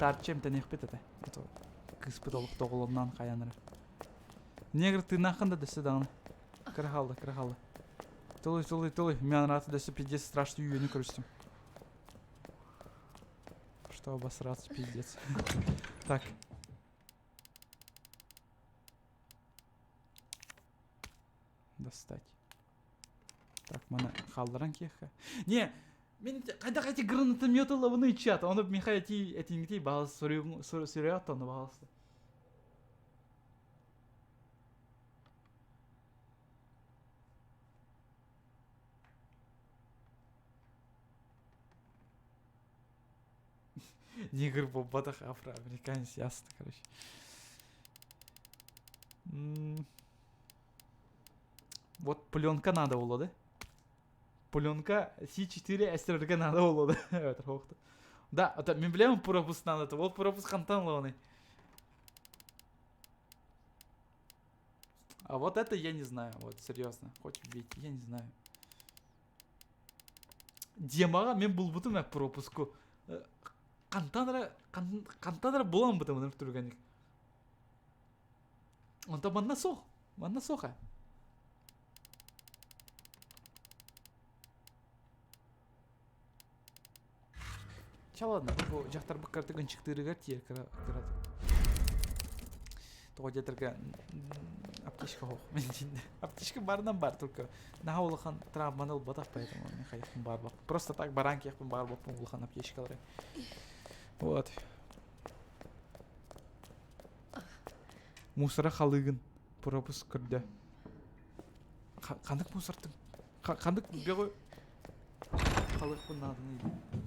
Speaker 1: Таарча эмтэниэхпит этэ. Это кыыспыт олох доҕолонноон хайанара. Негр тыыннааххын да дөссө даҕаны. Кыра хаалла, кыра хаалла. Тулуй, тулуй, тулуй. Мен анааты дөссө пиздец страшный үйөнү көрүстүм. Что обосраться, пиздец. Так. Достать. Так, маны хаалларан киэххэ. Не, мен хайдах эти гранатомет ылабыный чат, оны миха эти этиңити баҕас суруйат оны баҕалыста. Негр буолбатах афроамериканец ясно, короче. Вот пленка надо было, да? Пленка C4 эстерге надо было, да? Да, это мен билемин пропуск надо, ол пропуск хантан ылабыный. А вот это я не знаю, вот серьезно, хоть убейте, я не знаю. Демаға мен булбутум ә пропуску. Хантан эрэ хантан эрэ булан бытым ынырык түргэнник. Онто манна суох, манна суох ээ. Чэ ладно, бу дьахтарбыт кыратык ынчыктыырыгар тиийэр кыра кыратык. Тоҕо диэтэргэ аптечка суох мин Аптечка барынан бар только наһаа улахан травманы ылбатах поэтому мин хайыахпын баарбаппын. Просто так бараан киэхпин баарбаппын улахан аптечкалары. Вот. Мусора халыгын пропуск көрдө. Ханнык мусортың? Ханнык бөҕү халыахпын нааданы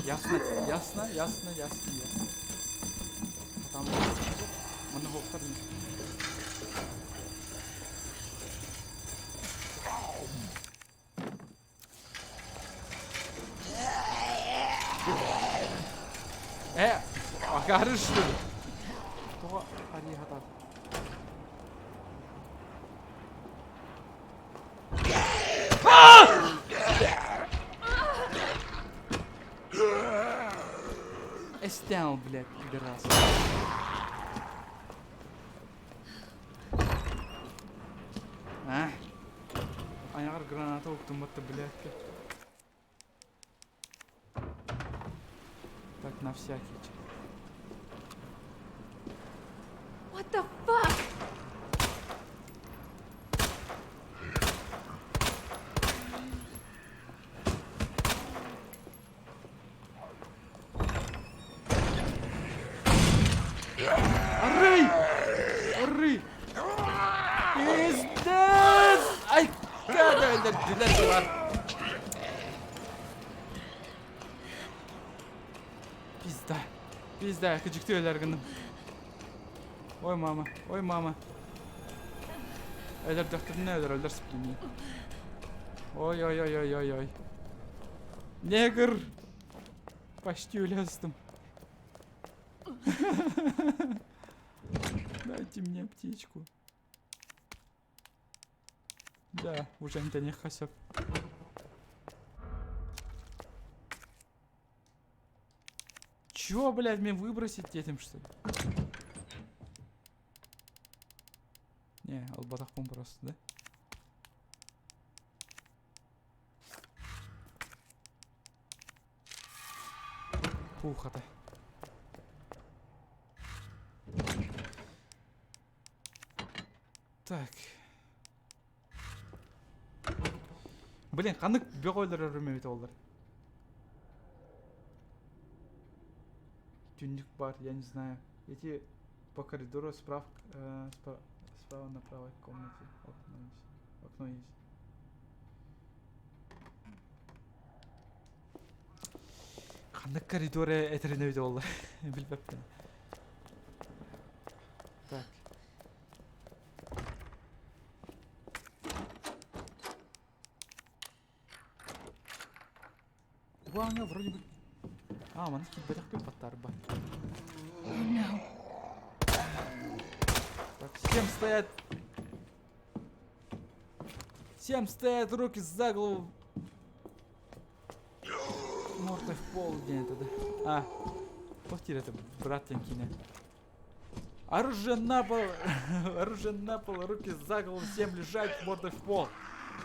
Speaker 1: Ясно, ясно, ясно, ясно, ясно. Там манна хоохтар Э, акары что ли? Тоҕо арыйа сатаат? Эстял, блядь, пидорас. А? Айаҕар граната уктуммут да блядь. Так, на всякий.
Speaker 7: What the fuck?
Speaker 1: Арый! Арый! Пиздец! Ай, да, да, да, Пизда. Пизда, кыдьыкты өлөр гынным. Ой, мама, ой, мама. Өлөрдөхтөрүнэ өлөр, өлөр сыптым. Ой, ой, ой, ой, ой, ой. Негр! Почти өлөстүм. Дайте мне аптечку. Да, уже не хасап. Чё, блядь, мне выбросить этим, что ли? Не, албатахпын просто, да? Пухата. Так. Блин, ханнык бөҕө өлөрөрүм эбит оллар. Түннүк бар, я не знаю. Идти по коридору справ, э, справа, справа на правой комнате. Окно есть. Окно есть. Ханнык коридор этэрин эбит оллар. Билбэппин. Так. Ваня вроде бы... А, маны киирбэтэхпин баттаарба. Так, всем стоять! Всем стоять руки за голову! Мордой в пол диэн это да. А, туох это брат диэн киинэ. Оружие на пол! Оружие на пол, руки за голову, всем лежать, мордой в пол.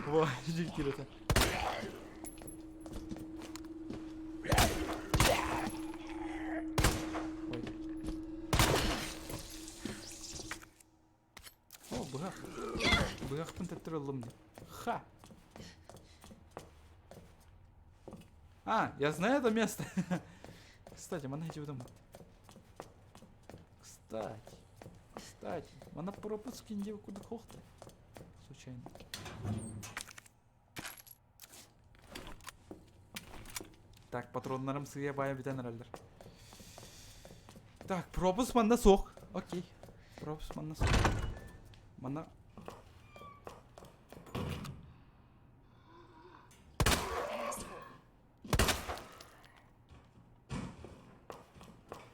Speaker 1: Во, это. Ой. О, быһах. Быһахпын төттөрү ыллым дии. Ха! А, я знаю это место. Кстати, манна иһитибитим. Кстати, кстати, манна пропуск диэбит курдук суох да. Случайно. Так, патроннарым сыыйа-баайа бүтэн эрэллэр. Так, пропуск манна суох. Окей. Пропуск манна суох. Манна...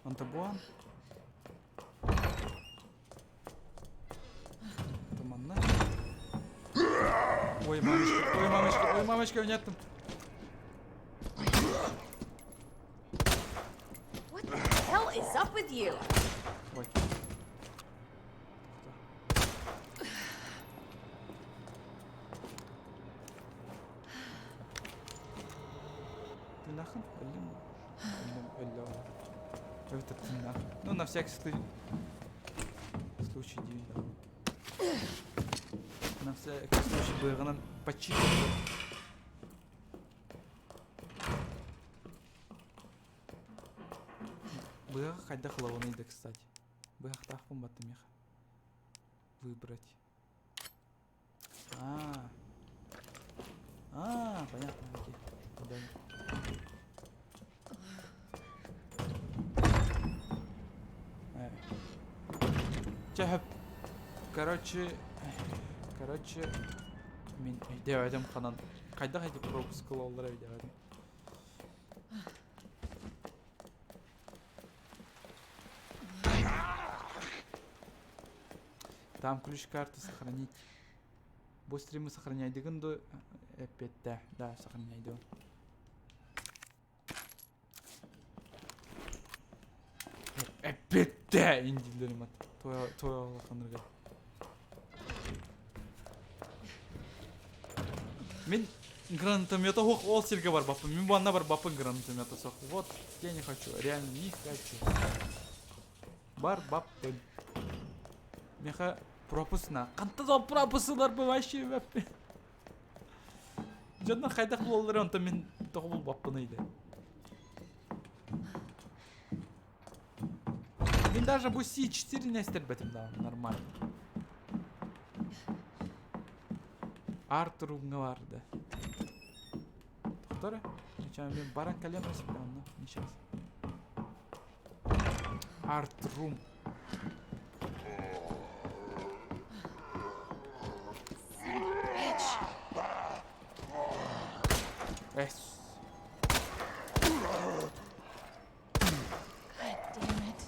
Speaker 1: Антабуан. Туманна. Ой, мамочка, ой, мамочка, ой, мамочка, внятно.
Speaker 7: What the hell is up with you?
Speaker 1: Ой. Тыыннааххын? Өллүм. Өллүм, өллө Эбэтэр тыыннаах. Ну, на всякий случай диибин да. На всякий случай быаҕынан почистил. Быаҕа хайдах ылабыный да, кстати. Быһахтаахпын баттым миэхэ. Выбрать. А. А, понятно, окей. Да. Чэ, короче, короче, мин өйдөөбөтүм ханан хайдах ити пропуск ылаллара өйдөөбөтүм. Там ключ карты сохранить. Бу стримы сохраняйдыгын ду эппиэттээ. Да, сохраняйдыгын. Эппиэттээ индиллерим ат. Той улаханырга. Мин гранатомета суох ол сиргэ барбаппын. Мин буанна барбаппын гранатомета суох. Вот я не хочу, реально не хочу. Барбаппын. Миэхэ пропуск на. Хантан ол пропуск ыларбын вообще бэппин. Дьоннор хайдах булаллар онтон мин тоҕо булбаппыный да. Мин даже бу С4 нэстэрбэтим да нормально. Артур уҥа барды. Тохтор Ничего, баран кэлиэм онно не сейчас. Артрум. Эс.
Speaker 7: God damn it.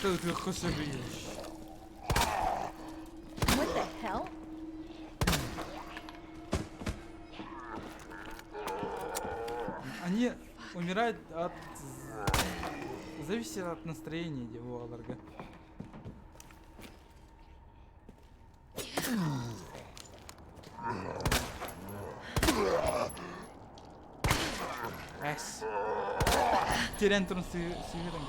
Speaker 1: Тыытыахха сөбүй.
Speaker 7: What the hell?
Speaker 1: Они умирают от... Зависит от настроения его аларга. Эс. Тирэн туран сыһыыран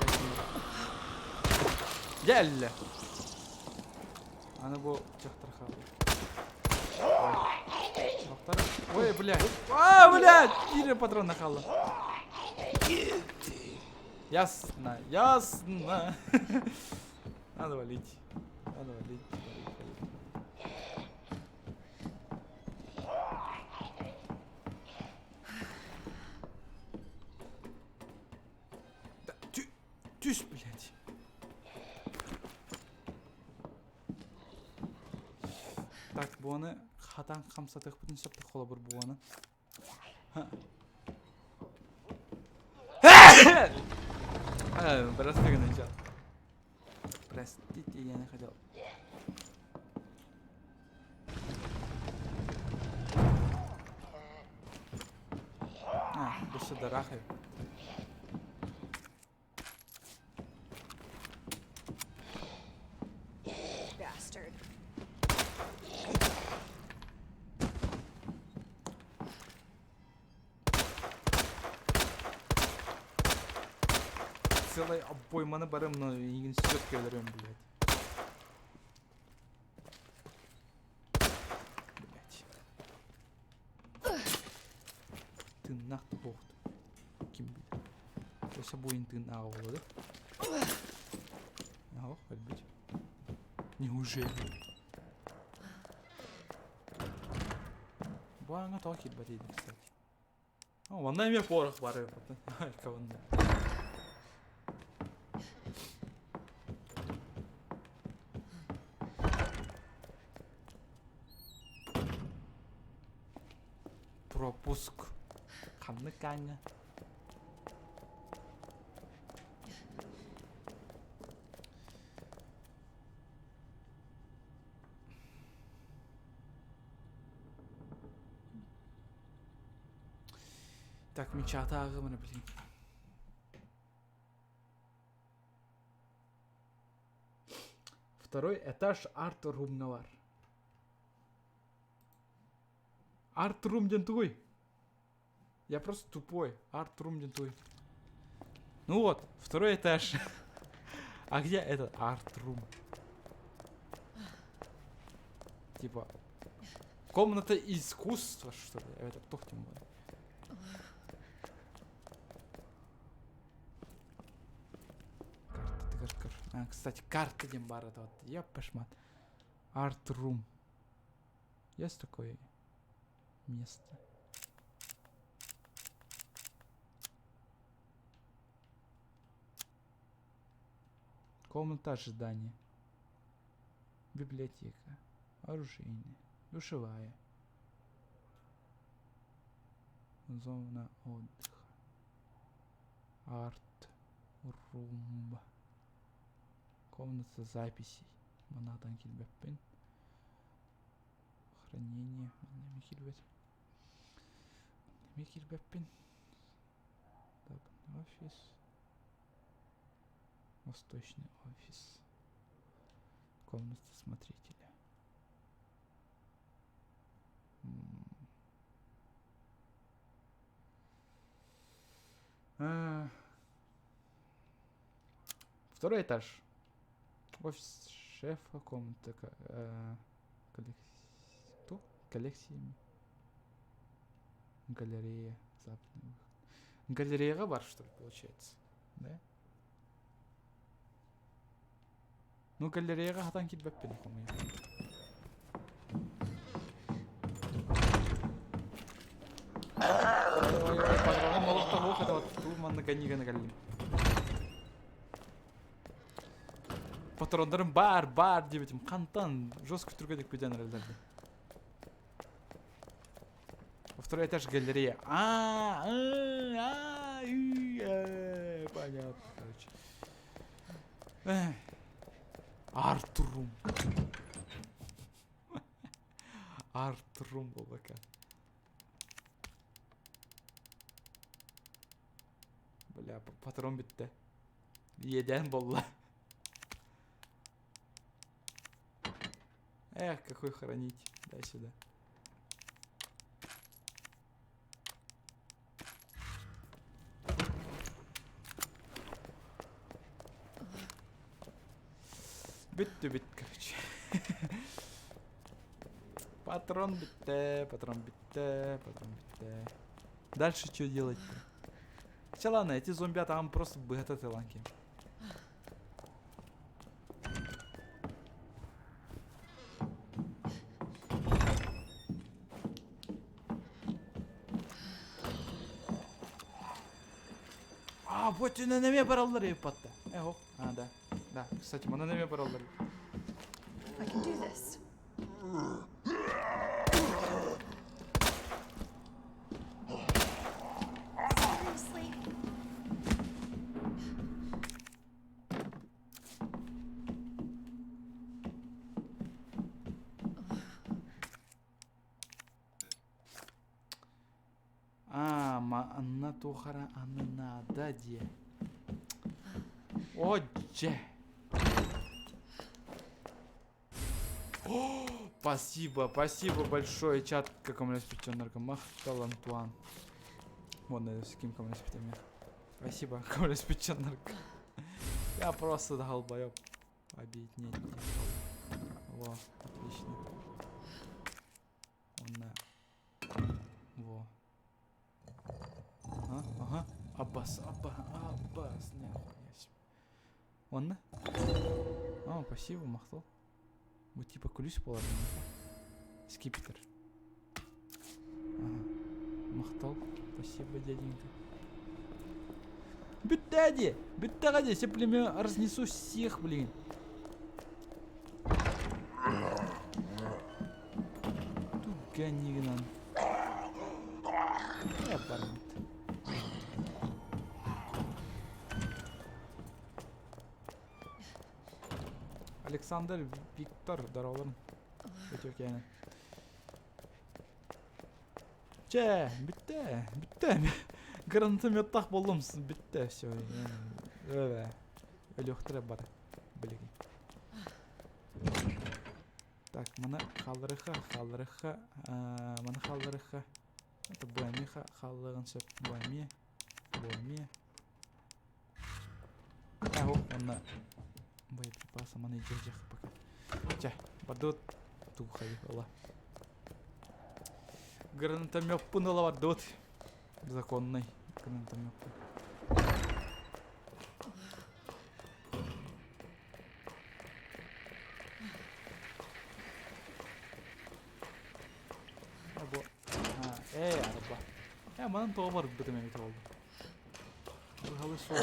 Speaker 1: Дьэллэ. Аны бу дьахтар хаалла. Ой. Ой, блядь. А, блядь! Кире патрон хаалла. Ясно, ясно. Надо валить. Надо валить, валить, валить. Да, түс, блядь. Так, буоны хатан хамсатыахпытын сөп холобур буоны. Прости, начал. Простите, я не хотел. А, өссө дарах
Speaker 7: Bastard.
Speaker 1: Целый обойманы барым, но игин сүт келерем, блядь. Блядь. Тыннах туохту. Ким билэр. Өссө буйун тыыннааҕа буолуо да. Ох, өлбүт. Неужели? Бу ааҥҥа тоҕо киирбэт этим, кстати. О, манна эмиэ порох баар эбит. Кабанна. Пропуск. Ханнык аҥҥа? Так, мечата ааҕымына блин. Второй этаж арт-румҥа бар. Арт-рум диэн тугуй? Я просто тупой. Арт-рум диэн тугуй? Ну вот, второй этаж. А где этот арт-рум? Типа, комната искусства, что ли? Это туох тем более. Карта, карта. А, кстати, карта диэн баар это вот. Я пошмат. Арт-рум. Есть такое место? Комната ожидания. Библиотека. Оружейная. Душевая. Зона отдыха. Арт-рум. Комната записей. Манатан килбэппин. Хранение. Манна эмиэ киирбэт. Манна эмиэ киирбэппин. Западный офис. Восточный офис. Комната смотрителя. А, второй этаж. Офис шефа, комната э, коллекциями. Галерея, западный выход. Галереяҕа бар, что ли, получается? Да? Ну, галереяҕа хатан киирбэппин, хомуйа. Ой, ой, патроным олох того это вот туу манна ганиганы кэллим. Патроннарым баар, баар диэбитим. Хантан жестко түргэтик бүтэн эрэллэр. Второй этаж галерея. А, а, а, понятно, короче. Артрум. Артрум буолбакка. Бля, патрон бүттэ. Иэдээн буолла. Эх, какой хранить. Дай сюда. Бүттү бүт, короче. Патрон бүттэ, патрон бүттэ, патрон бүттэ. Дальше что делать-то? Хотя ладно, эти зомби там просто быгата ланки. А, вот и на нами бараллар епатта. Эхо. А, да. Да, кстати, мы на нами бараллар.
Speaker 7: I can do this. Seriously?
Speaker 1: А, манна туох эрэ аны наада диэ. О, дьэ. О, спасибо, спасибо большое, чат, көмөлөспүт Махтал, Антуан. Вон, с ким көмөлөспүт Спасибо, көмөлөспүт Я просто долбоеб. Объединить. Во, отлично. Онно. Во. Ага, ага. Аббас, Абба, Аббас. Нихуя себе. Онно? А, спасибо, махтал. Бу типа күлүс буолар Скипетр. Ага. Махтал. Спасибо, дяденька. Бүттэ дии! Бүттэҕэ дии! Сеплеме разнесу всех, блин. Түгэнигинэн. Э, барбыт. Александр Виктор, здорово. Өтөкәне. Чэ, бүттэ, бүттэ. Гранатометтах боллум, бүттэ, все. Өлө. Өлүөхтэрэ бар. Билигин. Так, маны хаалларыха, хаалларыха, маны хаалларыха. Это бу эмиэ хааллыҕын сөп. Бу эмиэ, бу эмиэ. А, онно боеприпасы маны дьэ пока. Чэ, бардыбыт. Тугу хайы ыла. Гранатомеппун ыла бардыбыт. Законный гранатомеппун. Бу ээ арба. Э манан тоҕо барбытым эбит буолла. Быһалы суох.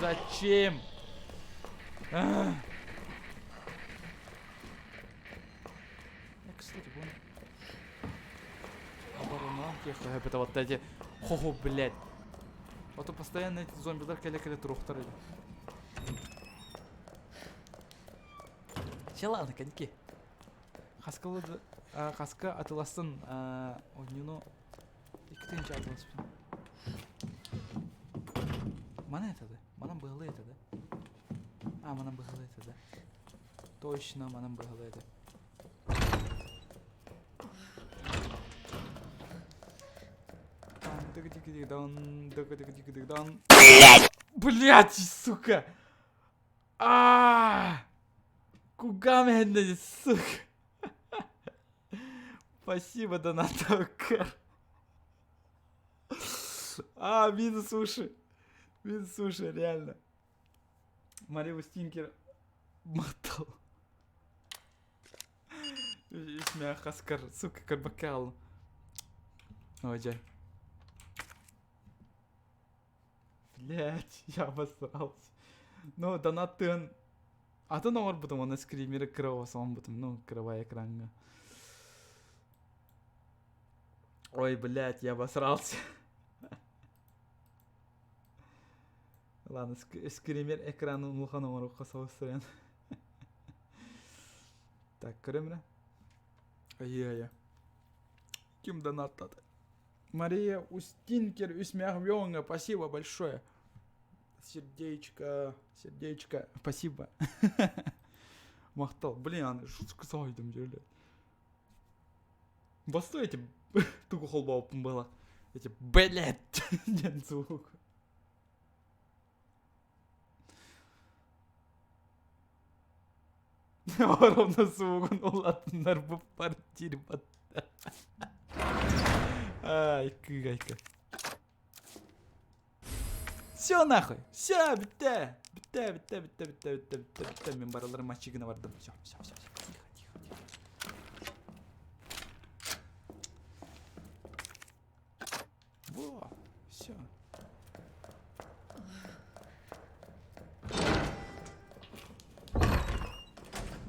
Speaker 1: Зачем? Зачем? А! Кстати, вон оборона тихо, это вот эти хо-хо, блядь. Вот постоянно эти зомбилар кэлэ-кэлэ туруохтар эти. Чэ ладно, коньки. Хаскалы хаска атыласын оонньууну икки тыһыынча атыласпын. Мана это да? Манан быһылы это да? А, манан быһылы это да? Точно, манан быһылы это. Блять, сука! А! Кугам эһэннэ, сука! Спасибо, донатокер. А, минус уши. Минус уши, реально. Мария Устинкер мотал. Исмя Хаскар, сука, Карбакал. Ой, дьэ. Блять, я обосрался. Ну, донаттыан атын оҥорбутум, уонна скримери кыра оҥорбутум, ну, кыравай экраҥҥа. Ой, блядь, я обосрался. Ладно, скример экранын улахан оҥоруохха соҕус Так, көрөм Айы-айы. Ким донаттады? Мария Устинкер, Үсмях спасибо большое. Сердечко, сердечко, спасибо. Махтал. Блин, аны жутко саайдым дьэ. Баста эти тугу холбооппун была. Эти, блядь, диэн звук. Ровно звугун улатыннар бу квартира. Ай, кыгайка. Все нахуй, все, бүттэ. Бүттэ, бүттэ, бүттэ, бүттэ, бүттэ, бүттэ, бүттэ. Мин барыларын мочи гына бардым. Все, все, все, все. Тихо, тихо, тихо. Во, все.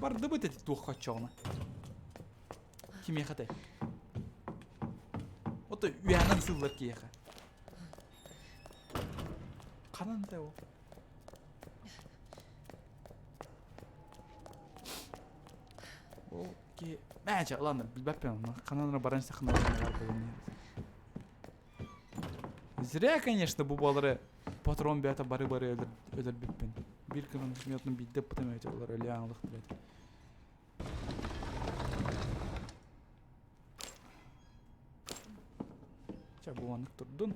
Speaker 1: Бардыбыт эти туохха оччоҕуна. Кимиэхэ этэй? Ото үөһэнэн сыллар киһиэхэ. Ханан да ол? Ол ки Мээчэ, ладно, билбэппин онно. Ханан эрэ баран истэххинэ буолуон. Зря, конечно, бу балары патрон бэйэтэ бары-бары өлөрбүппүн. Биир күн сметным биирдэ ыппытым эбит олор өлөөн ылыхтар этэ. Чэ, бу маннык турдун.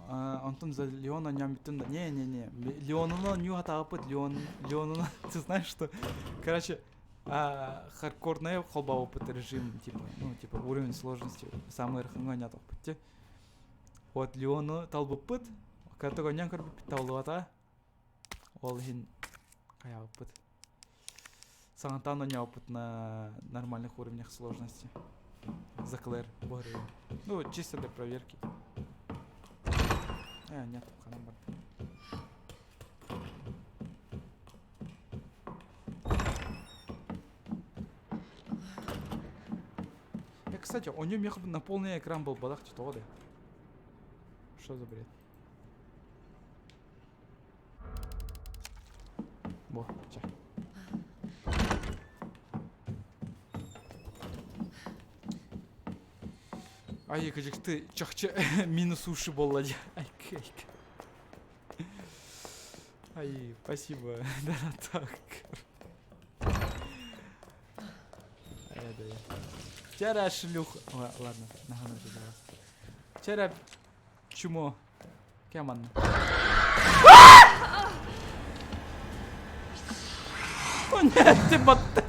Speaker 1: Антон за Леона ням да. Не-не-не. Леонуна нью хатааппыт. Леон, Леонуна, ты знаешь, что... Короче, хардкорный холбаабыппыт режим, типа, ну, типа, уровень сложности самый ыарахаҥҥа оонньоотохпут ти. Вот Леону талбыппыт, кырдык оонньоон көрбүппүт табыллыбата. Ол иһин хайаабыппыт. Саҥатаан оонньообуппут на нормальных уровнях сложности. За Клэр буһарыы. Ну, чисто для проверки. Э, нет, ханан барда. Я, кстати, у нее на полный экран был бадах что да? Что за бред? Во, чэ. Ай, кыжыкты чахчы минус уши буолла дии. Айка, айка. Ай, спасибо. Да, так. Ай, да. Чара шлюх. Ладно, нахана Чара чмо. Кем О нет, ты батта.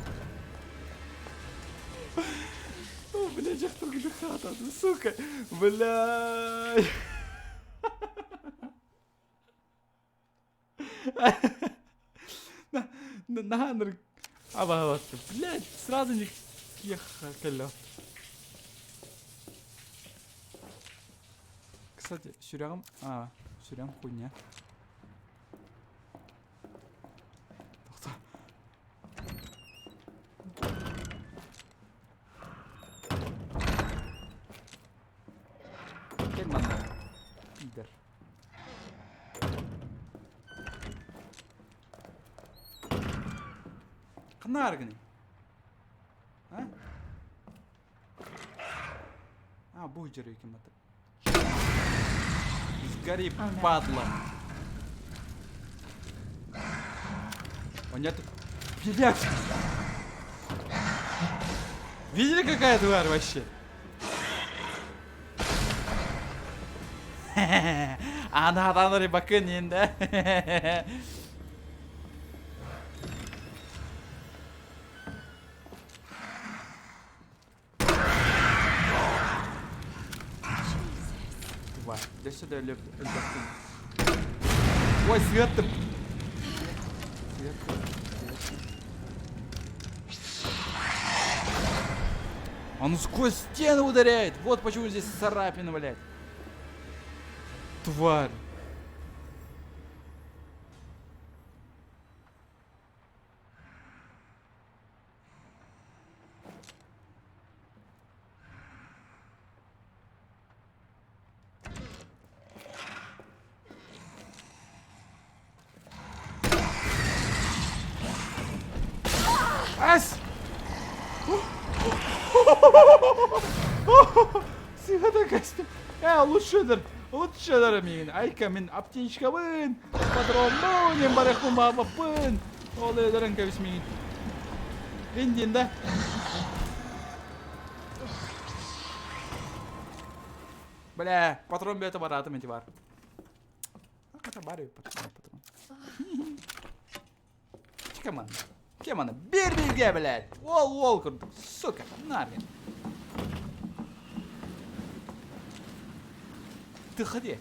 Speaker 1: О, бля, дьахтар хата, сука. Бля. Наһаа абаһалатты. Блядь, сразу не кэллэ. Кстати, сүрэҕим... А, сүрэҕим хуйня. Тоқта. Кэл манна. Пидор. Ханна аргыный? А? А, бу дьөрү ким Сгори, падла. О, нет. Блядь. Видели, какая тварь вообще? Ана рыбакын енді. Тварь. Дьэ сюда өлбэппин. Ой, сыаттым. Сыаттым. Он сквозь стену ударяет. Вот почему здесь царапина, блядь. Тварь. Ас! Сыһата көстүм. Э, лучше лучше миигин. Айка мин аптечкабын, патроммун, диэн барыахпын баҕарбаппын. Ол өлөрөн кэбис миигин. Индин да? Бля, патрон бэйэтэ бараатым ити бар. Хата бар патрон, патрон. Кем Кем она? Бир бирге, блядь! Уол уол курдук, сука, нахрен. Ты ходи.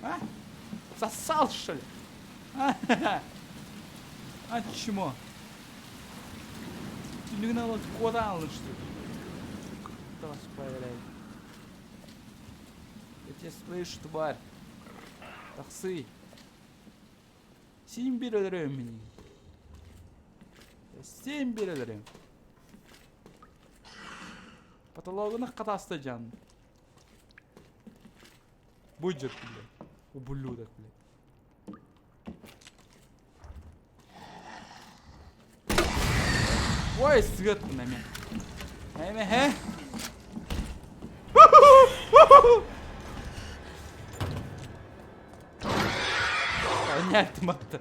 Speaker 1: А? Сосал, что ли? А, а чмо? Түннүгүн ала куотаан что ли? Господи, блядь. Я тебя слышу, тварь. Тахсыы. Син биир өлөрөм мин. Син биир өлөрөм. Потологуна хатаста жан. Будет, блядь. Ублюдок, блядь. Ой, сыаттым эмэ. Эмэ, хэ? Понятно, матта.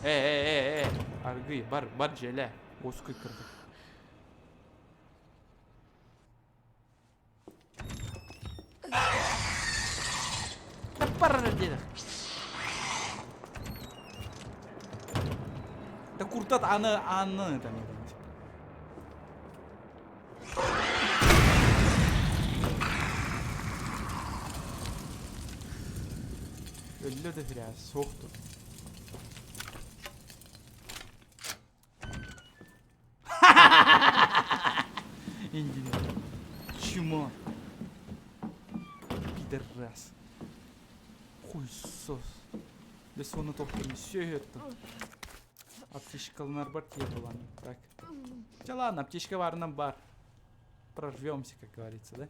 Speaker 1: Э, э, э, э, аргый, бар, бар дьиэлээ. Уоскуй кырдык. Да куртат аны аны там Өллө да фирээс суохтур. Индин. Чмо. Пидорас. Хуйсос. Десь оны тохтун сөйөттүн. Аптечкалар бар тие булан. Так. Да ладно, аптечка барынан бар. Прорвемся, как говорится, да?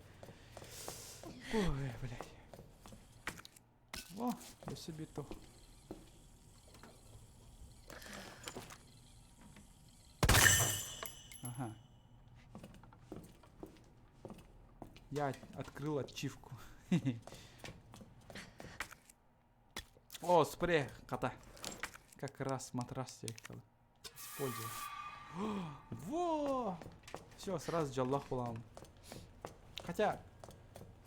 Speaker 1: Ой, блядь. О, өссө биир туох. Ага. Я открыл ачивку. О, спрей, кота. Как раз матрас я Использую. Во! Все, сразу дьоллоох буолаҕым. Хотя,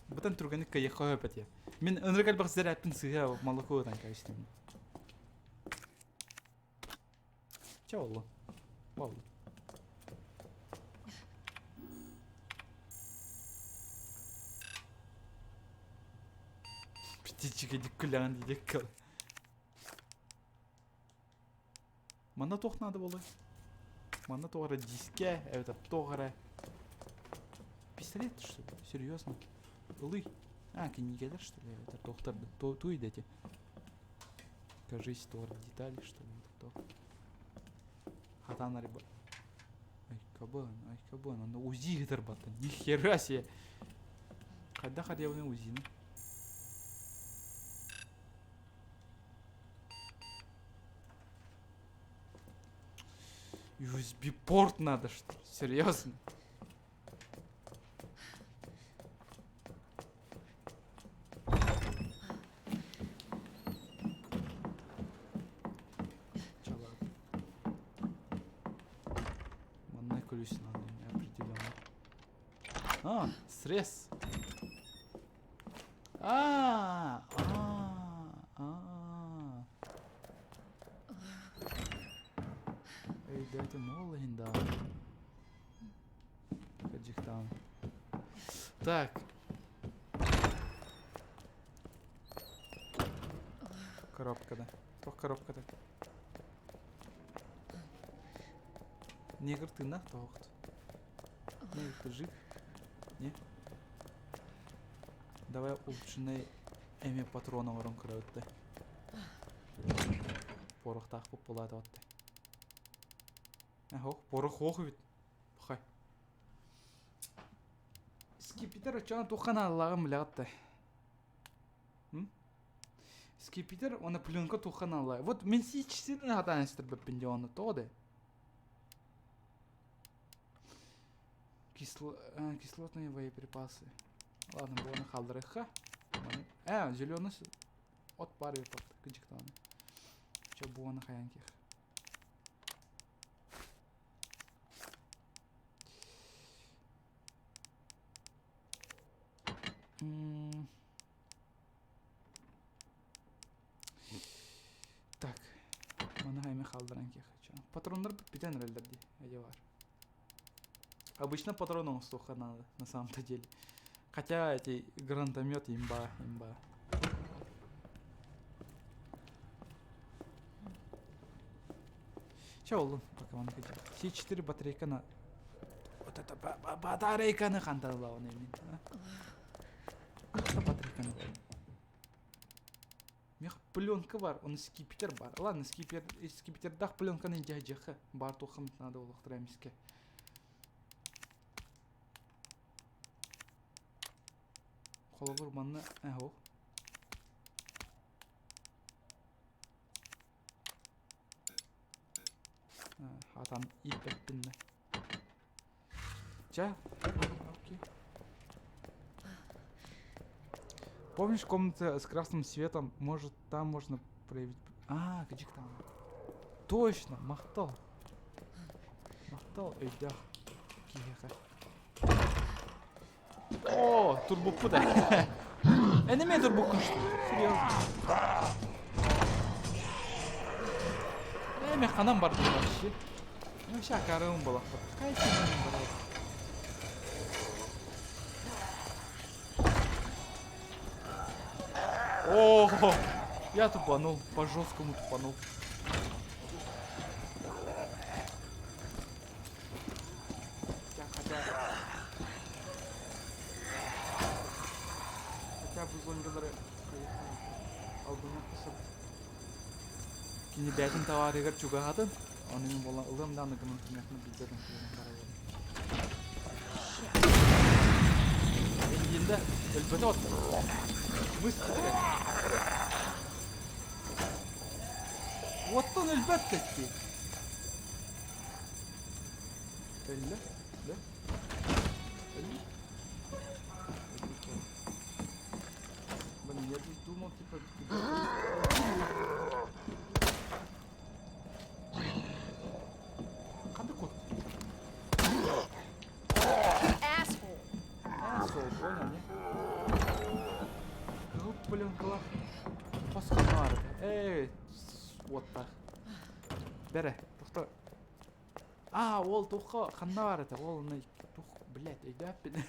Speaker 1: бытан түргэнник кыайыахха сөп этэ. Мин ынырык элбэх зарядпын сыыһа молоко ытан кэбистим. Чэ буоллун. Буоллун. Птички күлэҕин диэки Манна туох наада буолуой? Манна туох эрэ дискэ, эбэтэр туох эрэ пистолет, что ли? Серьезно? Ылый. А, кинигэлэр, что ли? Эбэтэр туохтар ту идете? Кажись, туох эрэ детали, что ли? Это туох. Хатан арыба. Ай, кабан, ай, кабан. Онно УЗИ ыытар баттан. Нихера себе! Хайдах харьябыный УЗИны? USB-порт надо, что ли? Серьезно? Чэ, ладно. Манна ключ надо определенно. А, срез. А, а, а. Өйдөөтүм ол иһин даҕаны. Кырдьыктаҕын. Так. Коробкада. Туох коробкада? Негр тыыннаах тоһоҕот. Негр ты жив? Не? Давай улучшенный эми патрон оҥорон көрөбүт да. Порохтаахпыт буолаата отте. Ох, порох ох эбит. Пахай. Скипетр оччоҕо туохха нааллааҕын билэҕит да. Скипетр уонна пленка туохха нааллаа. Вот мин сиичсин хатаан истэрбэппин дии онно тоҕо да. Кисло... Кислотные боеприпасы. Ладно, буону хаалларыахха. Э, зеленый от баар эбит кыдьыктааны. Чэ, буону хайаан киэх. Так, маны хайме хаалларан киэх. Патроннар бүтэн эрэллэр дии, эдьэ бар. Обычно патрон оҥостуохха надо, на самом-то деле. Хотя эти гранатомет имба, имба. Чэ оллун, пока он С4 батарейка на... Вот это батарейканы ханталла он именно. Батарейканы. Миэхэ пленка бар, оны скипетр бар. Ладно, скипер, скипетрдаах пленканы илдьэ Бар туохха надо буолуохтара эмискэ. Холобур манна эһо. Хатан ииппэппин да. Ча, окей. Помнишь комната с красным светом? Может, там можно проявить... А, где там? Точно, махтал. Махтал, өйдөөх киһиэхэ. О, турбуппут ээ. Энеме турбуккун что ли? Серьезно? Эми ханан бардым вообще? Вообще акарым буолахпыт. Какая синен барар? О, я тупанул, по жесткому тупанул. Хотя, хотя бы зомбилары албыҥҥа сөп. Кини бэйэтин табаарыгар чугаһаатын, ону мин буолан ылыам даҕаны гынан кимиэхэ билбэтим киирэн барабын. Эйиндэ өлбөтө оттон. Мыс кытыгар. Оттон өлбөт кэтти. Өллө? Да? Өллө? Блин, я тут думал, типа... Ханнык кот?
Speaker 7: Asshole.
Speaker 1: Asshole, понял, не? Кыһыл пленкалаах хос ханна Эй, уоттаах. Бэрэ, тохто. Аа, ол туохха ханна баар этэ? Ол онно туох, блядь, өйдөөппүн.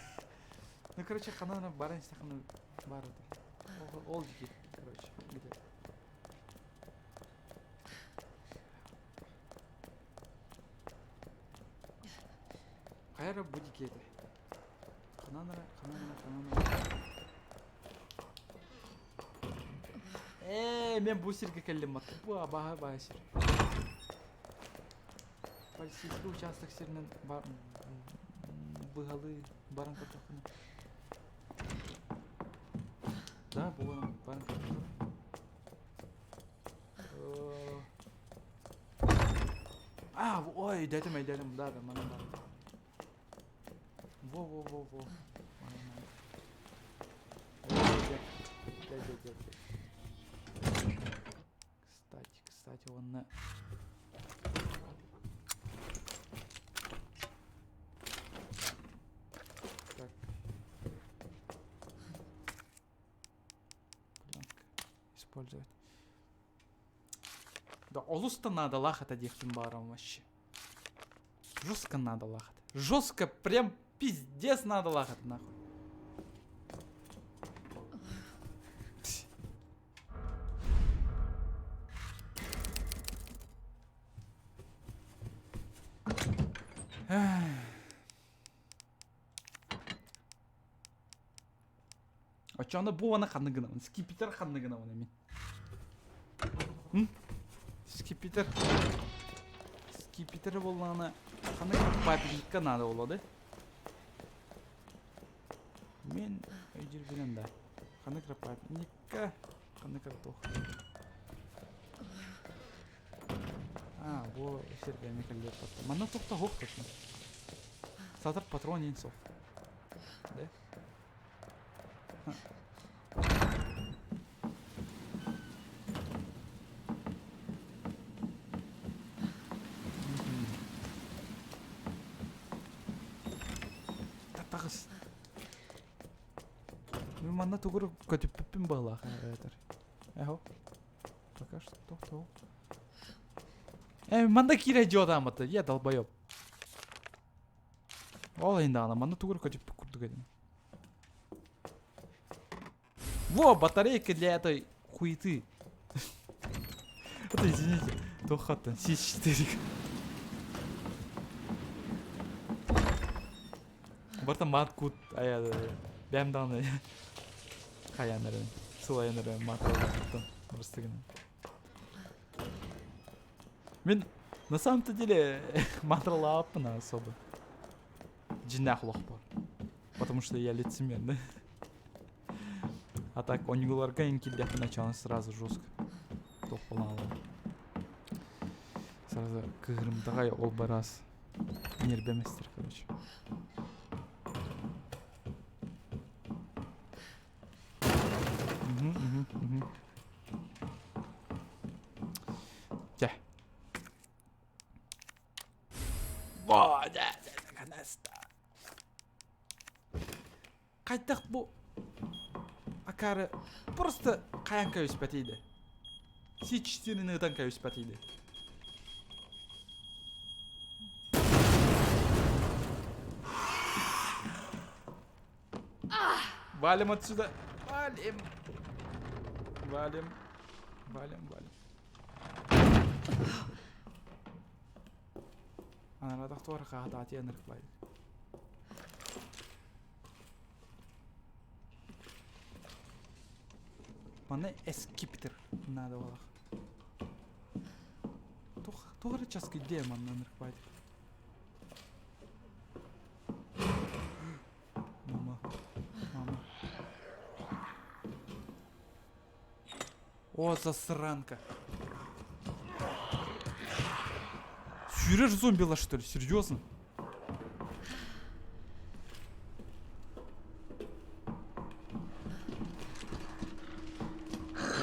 Speaker 1: Ну, короче, ханна эрэ баран истэххинэ баар этэ. Ол, ол дии, короче, где. Хайа эрэ бу дики этэ. Ханан эрэ, ханан эрэ, ханан эрэ. Ээ, мен бу сиргэ кэллим мат. Бу абааһы баайы сир. Полицейский участок сиринэн быһалыы баран көрдөхпүнэ. Да, буолан баран көрдөхпүнэ. А, ой, өйдөөтүм, өйдөөтүм, да, да, манан бар. Во-во-во-во. Манан. Дэ, дэ, дэ, дэ. Кстати, кстати, уонна Так. Пленка. Использовать. Да олус да наадалаах этэ диэхпин баҕарабын вообще. Жестко наадалаах этэ. Жестко, прям пиздец наадалаах этэ нахуй. Оччоҕуна бу уонна ханнык гынабын? Скипетр ханнык гынабын эмин? Скипетр. Скипетр буоллаҕына ханнык папельникка наада буолуо да? Мин өйдүүрбүнэн да. Ханнык эрэ папельникка, ханнык эрэ туох. А, бу сиргэ эмиэ кэллиэт батта. Манна туох да суох точно. Сатар патрон иин суох. Да? Таҕыс. Мин манна тугу көтүппүппүн быһалаах этэр. Эхо. Пока что тохтоо. Э, манна киирэ дьуотааммыта, я долбоеб. Ол иһин даҕаны манна тугу эрэ көтүппүт курдук этим. Во, батарейка для этой хуеты. Это, извините, туоххаттан С4. Барта мат кут ая бэм даҕаны хайаан эрэн сылайан эрэн мат куттан. Просто гынан. Мин на самом-то деле матралааппын особо. Дьиннээх олохпор. Потому что я лицемер, да? А так онньууларга ин киирдэхпинэ чаҕын сразу жестко туох буолан Сразу кыһырымтаҕай ол бараас ньиэрбэмэстэр короче. Мгм, мгм, мгм. Чэ. Во, да, да, наконец-то. Хайдах бу акаары просто хайан кэбиспэтий да? Сичтиrin ыытан кэбиспэтий да? Валим отсюда! Валим! Валим. Валим, валим. Анаратах туора хаатаати анырык Манна эскиптер надо олох. Туох эрэ часка идея манна ынырык баайдык. Мама. Мама. О, засранка. Сүүрэр зомбила, что ли? Серьезно?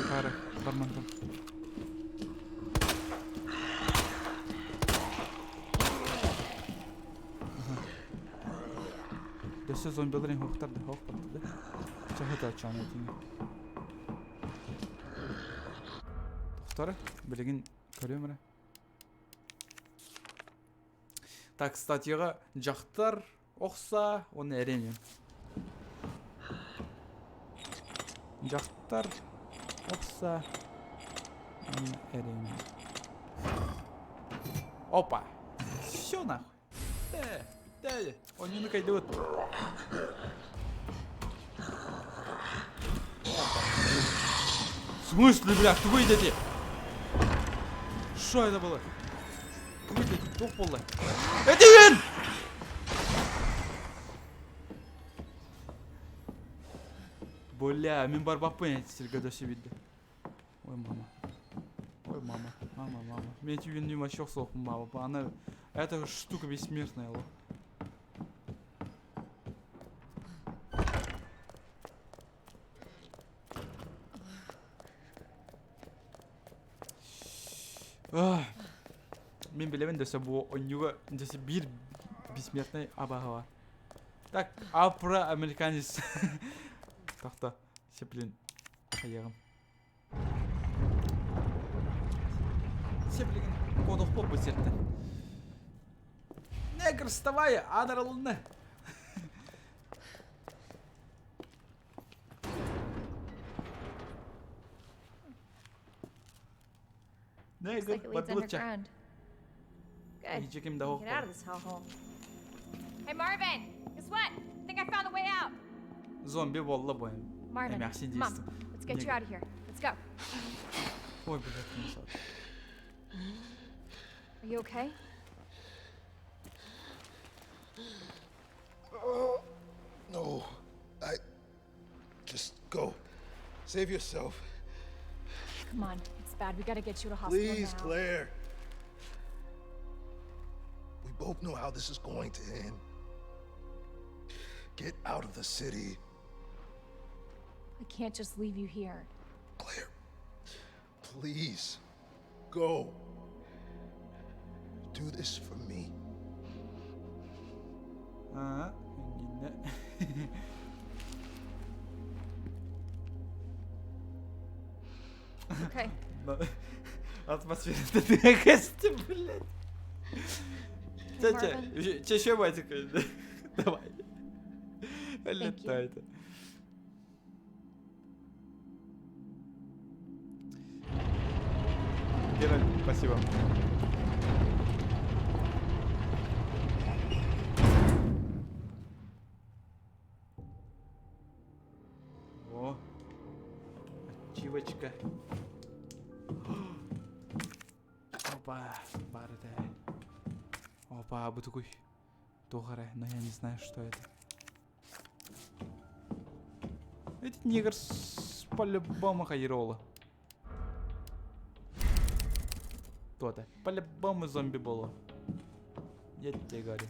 Speaker 1: Хара, бармантан. Өссө зомбилар иһоохтар да хоох да. Чаһыта чаана тиҥэ. Тохтор, билигин көрүөм эрэ. Так, статьяға дьахтар охса, оны эренем. Дьахтар охса, оны эренем. Опа! Все нахуй. Э, э, онньуну кайдыбыт. В смысле, бля, тугуй дети? Что это было? Тугуй дети, туох буолла? Этигин! Бля, мин барбаппын сиргэ дөсө билdi. Ой, мама. Ой, мама, мама, мама. Мен түйүннүүм вообще суохпун мама. Аны эта штука бессмертная, ло. Мин билэбин дөсө бу онньуга дөсө биир бессмертный абаһа бар. Так, афроамериканец. Тохто, блин, хайыаҕым. Сеплигин кодохпо бу сиртэн. Негр, вставай, адарылынны. Негр, подбылыча.
Speaker 7: Good. Get out of this hellhole. Hey, Marvin! Guess what? I think I found the way out.
Speaker 1: Зомби буолла бу.
Speaker 7: Marvin,
Speaker 1: Эмээхсин
Speaker 7: Mom,
Speaker 1: диэстим.
Speaker 7: let's get you out of here. Let's go.
Speaker 1: Ой, блядь, не сад.
Speaker 7: Are you okay?
Speaker 5: Oh, no. I. Just go. Save yourself.
Speaker 7: Come on, it's bad. We gotta get you to hospital
Speaker 5: Please,
Speaker 7: now.
Speaker 5: Claire. We both know how this is going to end. Get out of the city.
Speaker 7: I can't just leave you here.
Speaker 5: Claire, please, go. Do this for me.
Speaker 1: Аа, иннэ.
Speaker 7: Okay.
Speaker 1: Атмосфера тыгасти, блядь. Чэ,
Speaker 7: Marvin.
Speaker 1: чэ, чэ, батика. Давай. Летай это. Геральт, спасибо. О, ачивочка. Опа, бар это. Опа, бу такой. Тухара, но я не знаю, что это. Этот негр по-любому хайрола. То-то. По-любому зомби было. Я тебе говорю.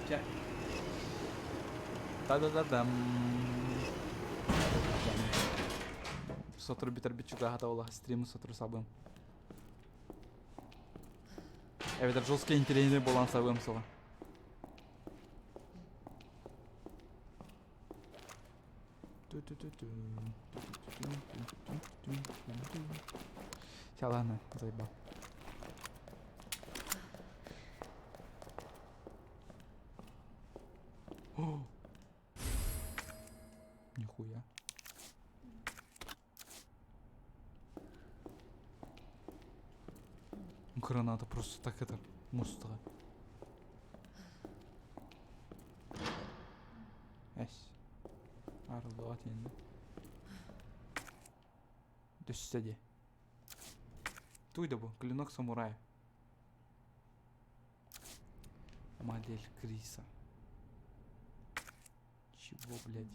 Speaker 1: Чэ. Та-да-да-дам. Сотору бүтэрбит чугаһата ола стримы сотору сабыам. Эбэтэр жесткий интеллигентный буолан сабыам суоҕа. Всё, ладно, заебал. О! Нихуя. Граната просто так это мустаға. Эс. Арылдыға тиэнде. Дөссө де. Туйда бу, клинок самурая. Модель Криса. Чего, блядь?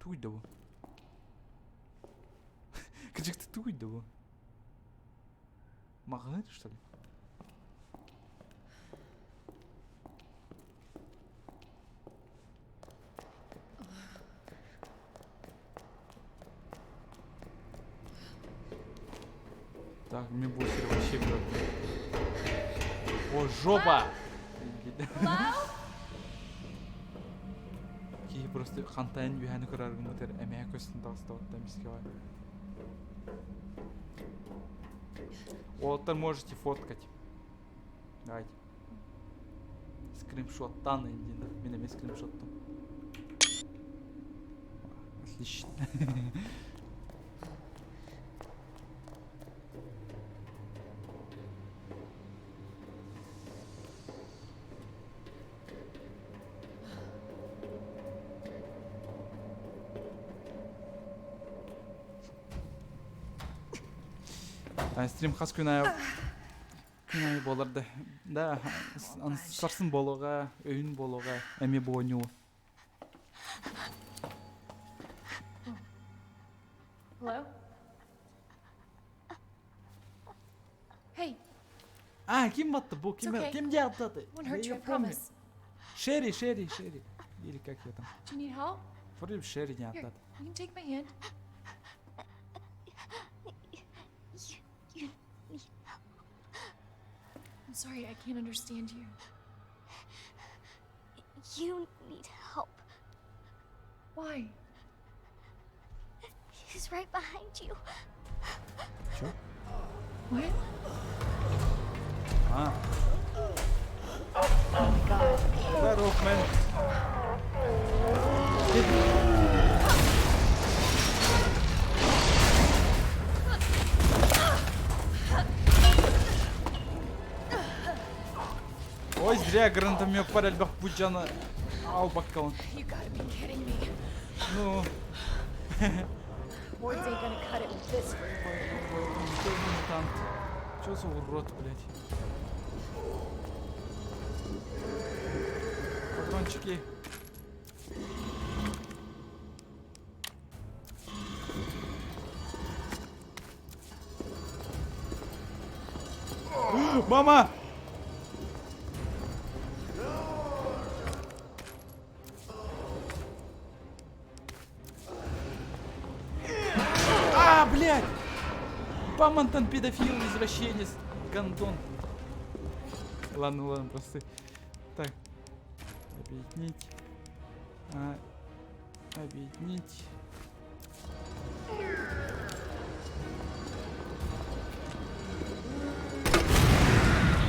Speaker 1: Туйда бу. Кыжык ты туйда бу. Маҕаһыын, что ли? Так, мне бусер вообще бьет. О, жопа! Киһи просто хантайын үһәни көрөр гыммытыр эмэһэ көстөн таҕыста эмискэ Уолаттар можете фоткать. Давайте. Скриншоттан индин. Мин эмиэ скриншоттум. Отлично. Стрим хас күн аайы күн аайы буолар да да сарсын буолуоҕа өйүн буолуоҕа эмиэ буонньуу.
Speaker 7: Hello? Hey.
Speaker 1: А, ким батты бу? Ким,
Speaker 7: okay.
Speaker 1: ким дьааттаты?
Speaker 7: Won't hurt
Speaker 1: Я
Speaker 7: you, I
Speaker 1: её помню.
Speaker 7: promise.
Speaker 1: Шерри, Шерри, Шерри. Или как я там?
Speaker 7: Do you need help?
Speaker 1: Вроде бы Шерри не
Speaker 7: Here,
Speaker 1: аттат.
Speaker 7: you can take my hand.
Speaker 9: You need help.
Speaker 7: I'm sorry, I can't understand you.
Speaker 9: You need help.
Speaker 7: Why?
Speaker 9: He's right behind you.
Speaker 1: Чё?
Speaker 7: What?
Speaker 1: А.
Speaker 7: Oh my god.
Speaker 1: Здоров, мэн. Ой, зря гранатомет элбэх будьяны албаккалын.
Speaker 7: You gotta be kidding me.
Speaker 1: Ну.
Speaker 7: Words ain't gonna cut it with this group.
Speaker 1: Ой, мутант. Чё за урод, блядь? Патрончики. Мама! А, блядь! Памонтон педофил, извращенец, гондон. Ладно, ладно, просто. Так. Объединить. А, объединить.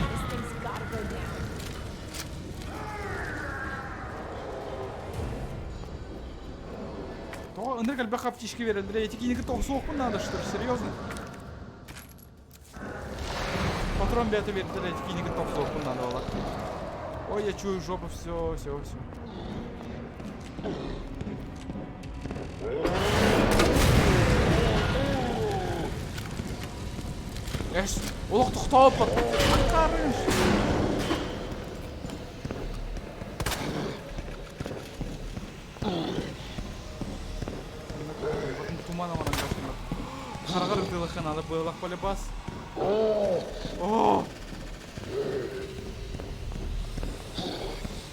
Speaker 7: This thing's gotta go down.
Speaker 1: Ынырык элбэх аптечка береллер. Эти киниги тоҕусуохпун надо, что ли? Серьезно? Патрон бэйэтэ биэрдилэр, эти киниги тоҕусуохпун надо буолар. Ой, я чую жопу, все, все, все. Эс, олох тохтооппут. Аккарыш. Туман оҥорон көрсүмэт. Хараҕар ытыалахха наада быалах полибас. О!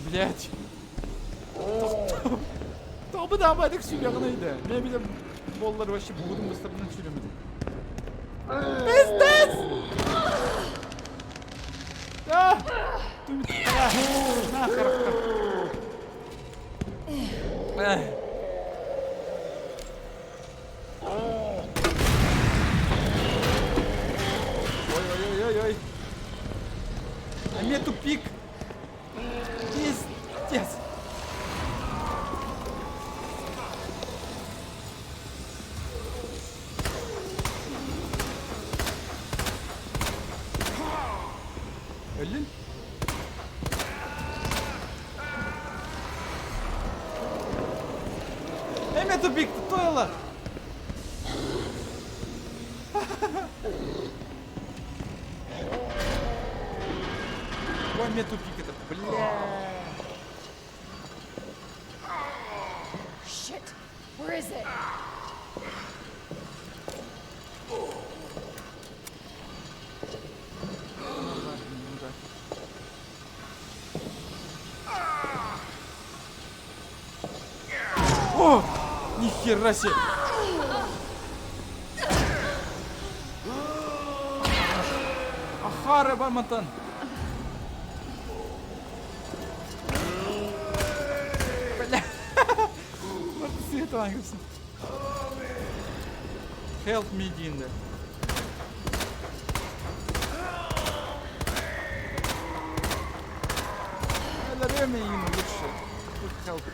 Speaker 1: Блять. Тобы да абадык сүүрэҕин өйдө. Мен билем боллар вообще бугудун быстарынан сүүрэммит. Пиздец! А! На, харахта. Ой-ой-ой-ой-ой. Эмиэ тупик. Пиздец. Өллүн? Эмиэ тупик, тойла. Ой, мне тупик это, бля.
Speaker 7: Shit! Where is it?
Speaker 1: О! Нихера себе! Ахара бармантан! Бля! Help me диэн Өлөрүөм эйигин лучше. Тут help.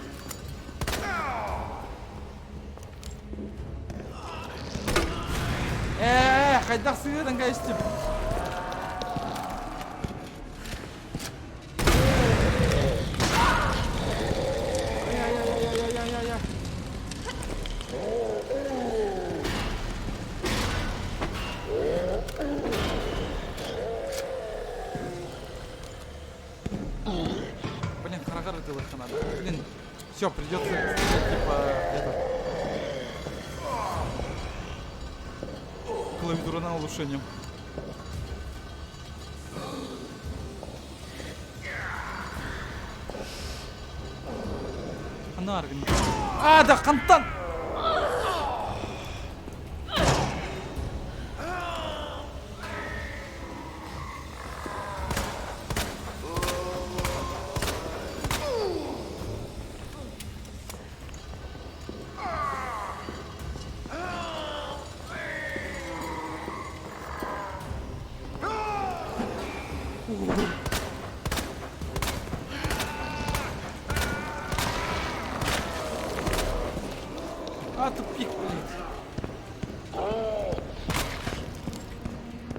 Speaker 1: Ээ, хайдах сыһыаран кэбистим? Ай-яй-яй-яй-яй-яй-яй. Блин, хараҕар ытылыхха надо. Блин, все, придется типа этот клавиатура улучшением. Анаргын. А, да, хантан! А, тупик, блядь.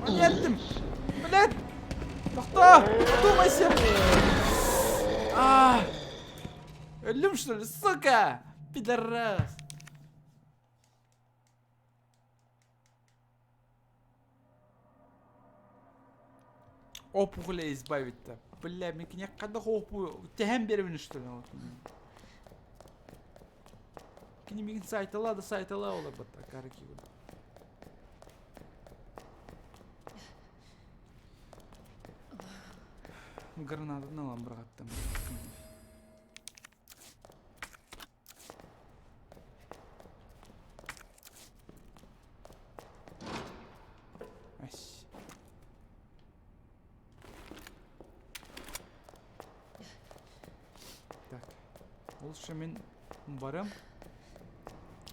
Speaker 1: Понятным. Блядь. Тохтоо! Подумайся! А! Өллүм что ли? Сука! Пидорас! Опухоля избавить-то. Бля, мен киниэхэ хайдах опу тэһэн биэрэбин что ли? Кини мигин сайтала да сайтала олорбут акары киһи. Гранатаны ылан быраҕаттым. Ась. Так. Лучше мин барым.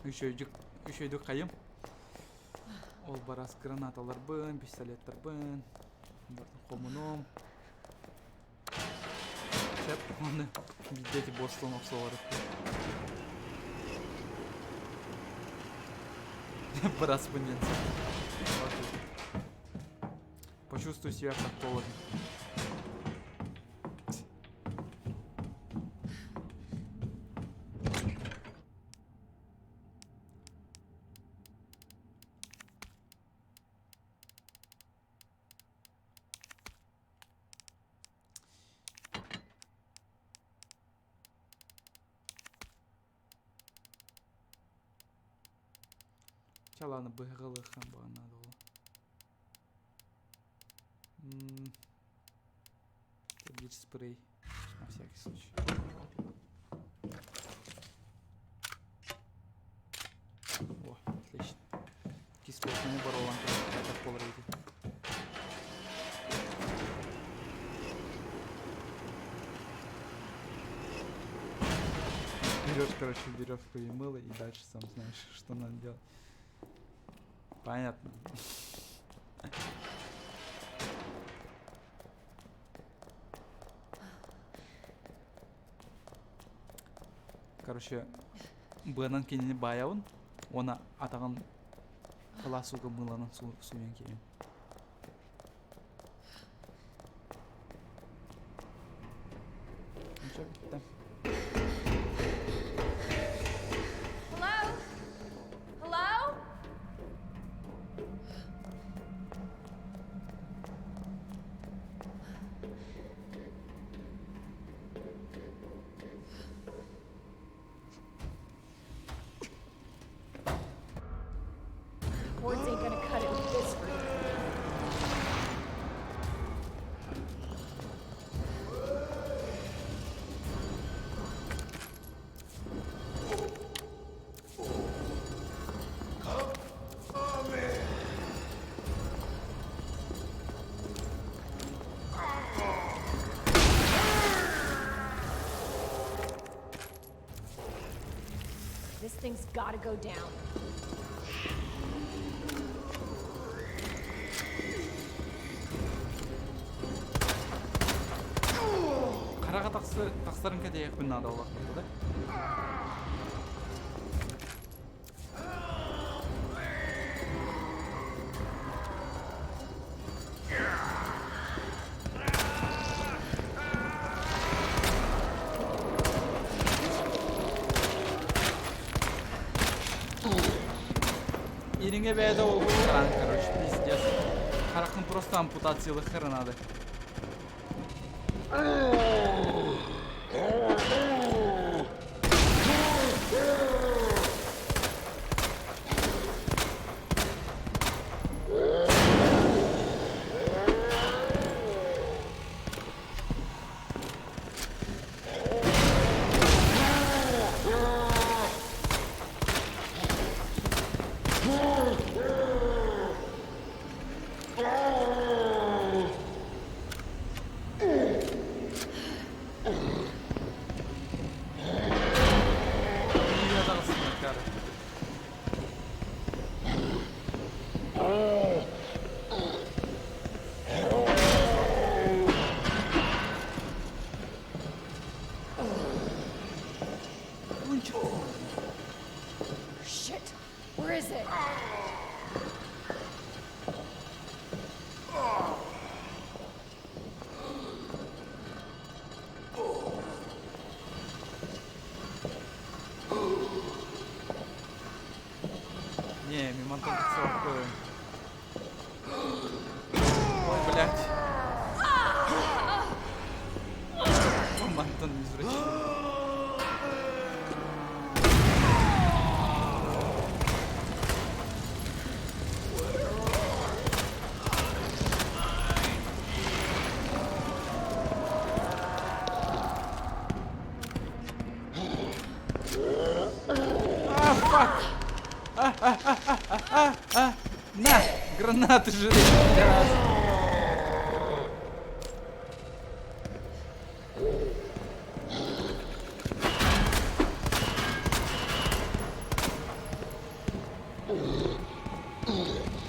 Speaker 1: Үчөйдүк, үчөйдүк хайым. Ол барас гранаталарбын, пистолеттербын, хомунум. Сөп, оны бидети бостон охсолор. Быраспын диэн. Почувствуй себя проктологом. Чэ ладно, быһыҕалыахха баҕа наада буолла. Биир спрей на всякий случай. О, отлично. Кислотныны боролан турар буолар эбит. Берешь, короче, веревку и мыло, и дальше сам знаешь, что надо делать. Понятно. Короче, быанан кинини баайабын уонна атаҕын сылаас ууга мыыланан сууйан киириэм. Ничего, бүттэ.
Speaker 7: Hello? Hello? Words ain't gonna cut it with this group. This thing's gotta go down.
Speaker 1: Хараҕа тахсарын кэтэһиэхпин наада буоллахпыт да. Ириҥэ бэйэтэ ол короче, пиздец. Харахын просто ампутациялыххара надо. Илиигэ таҕыстым акаары.
Speaker 7: Shit! Where is it?
Speaker 1: Не, мимо тахсыбаппын. Ой, блядь. Мантан извращенец. А, fuck! А, а, а, а, а, а, на! Гранаты жри! Раз.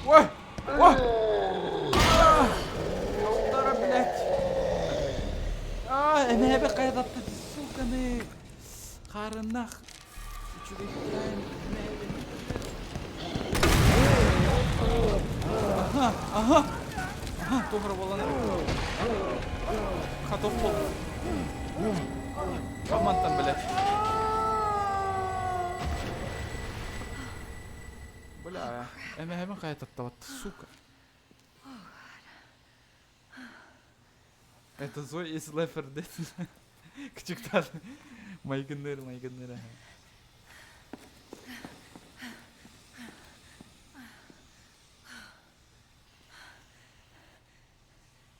Speaker 1: Ой! Ой! А! блядь! А, эмээбэ хайдатты, сука, ны! Харынах! Үчүгэйдээн эмээбин. Ага, ага. Ага, туох эрэ буолан Хатох буолла. Мантан, блядь. Бля, эмэһэбин хайа таттабат, сука. Это Зой из Left 4 Dead. Кычыктар. Майгынныр, майгынныр.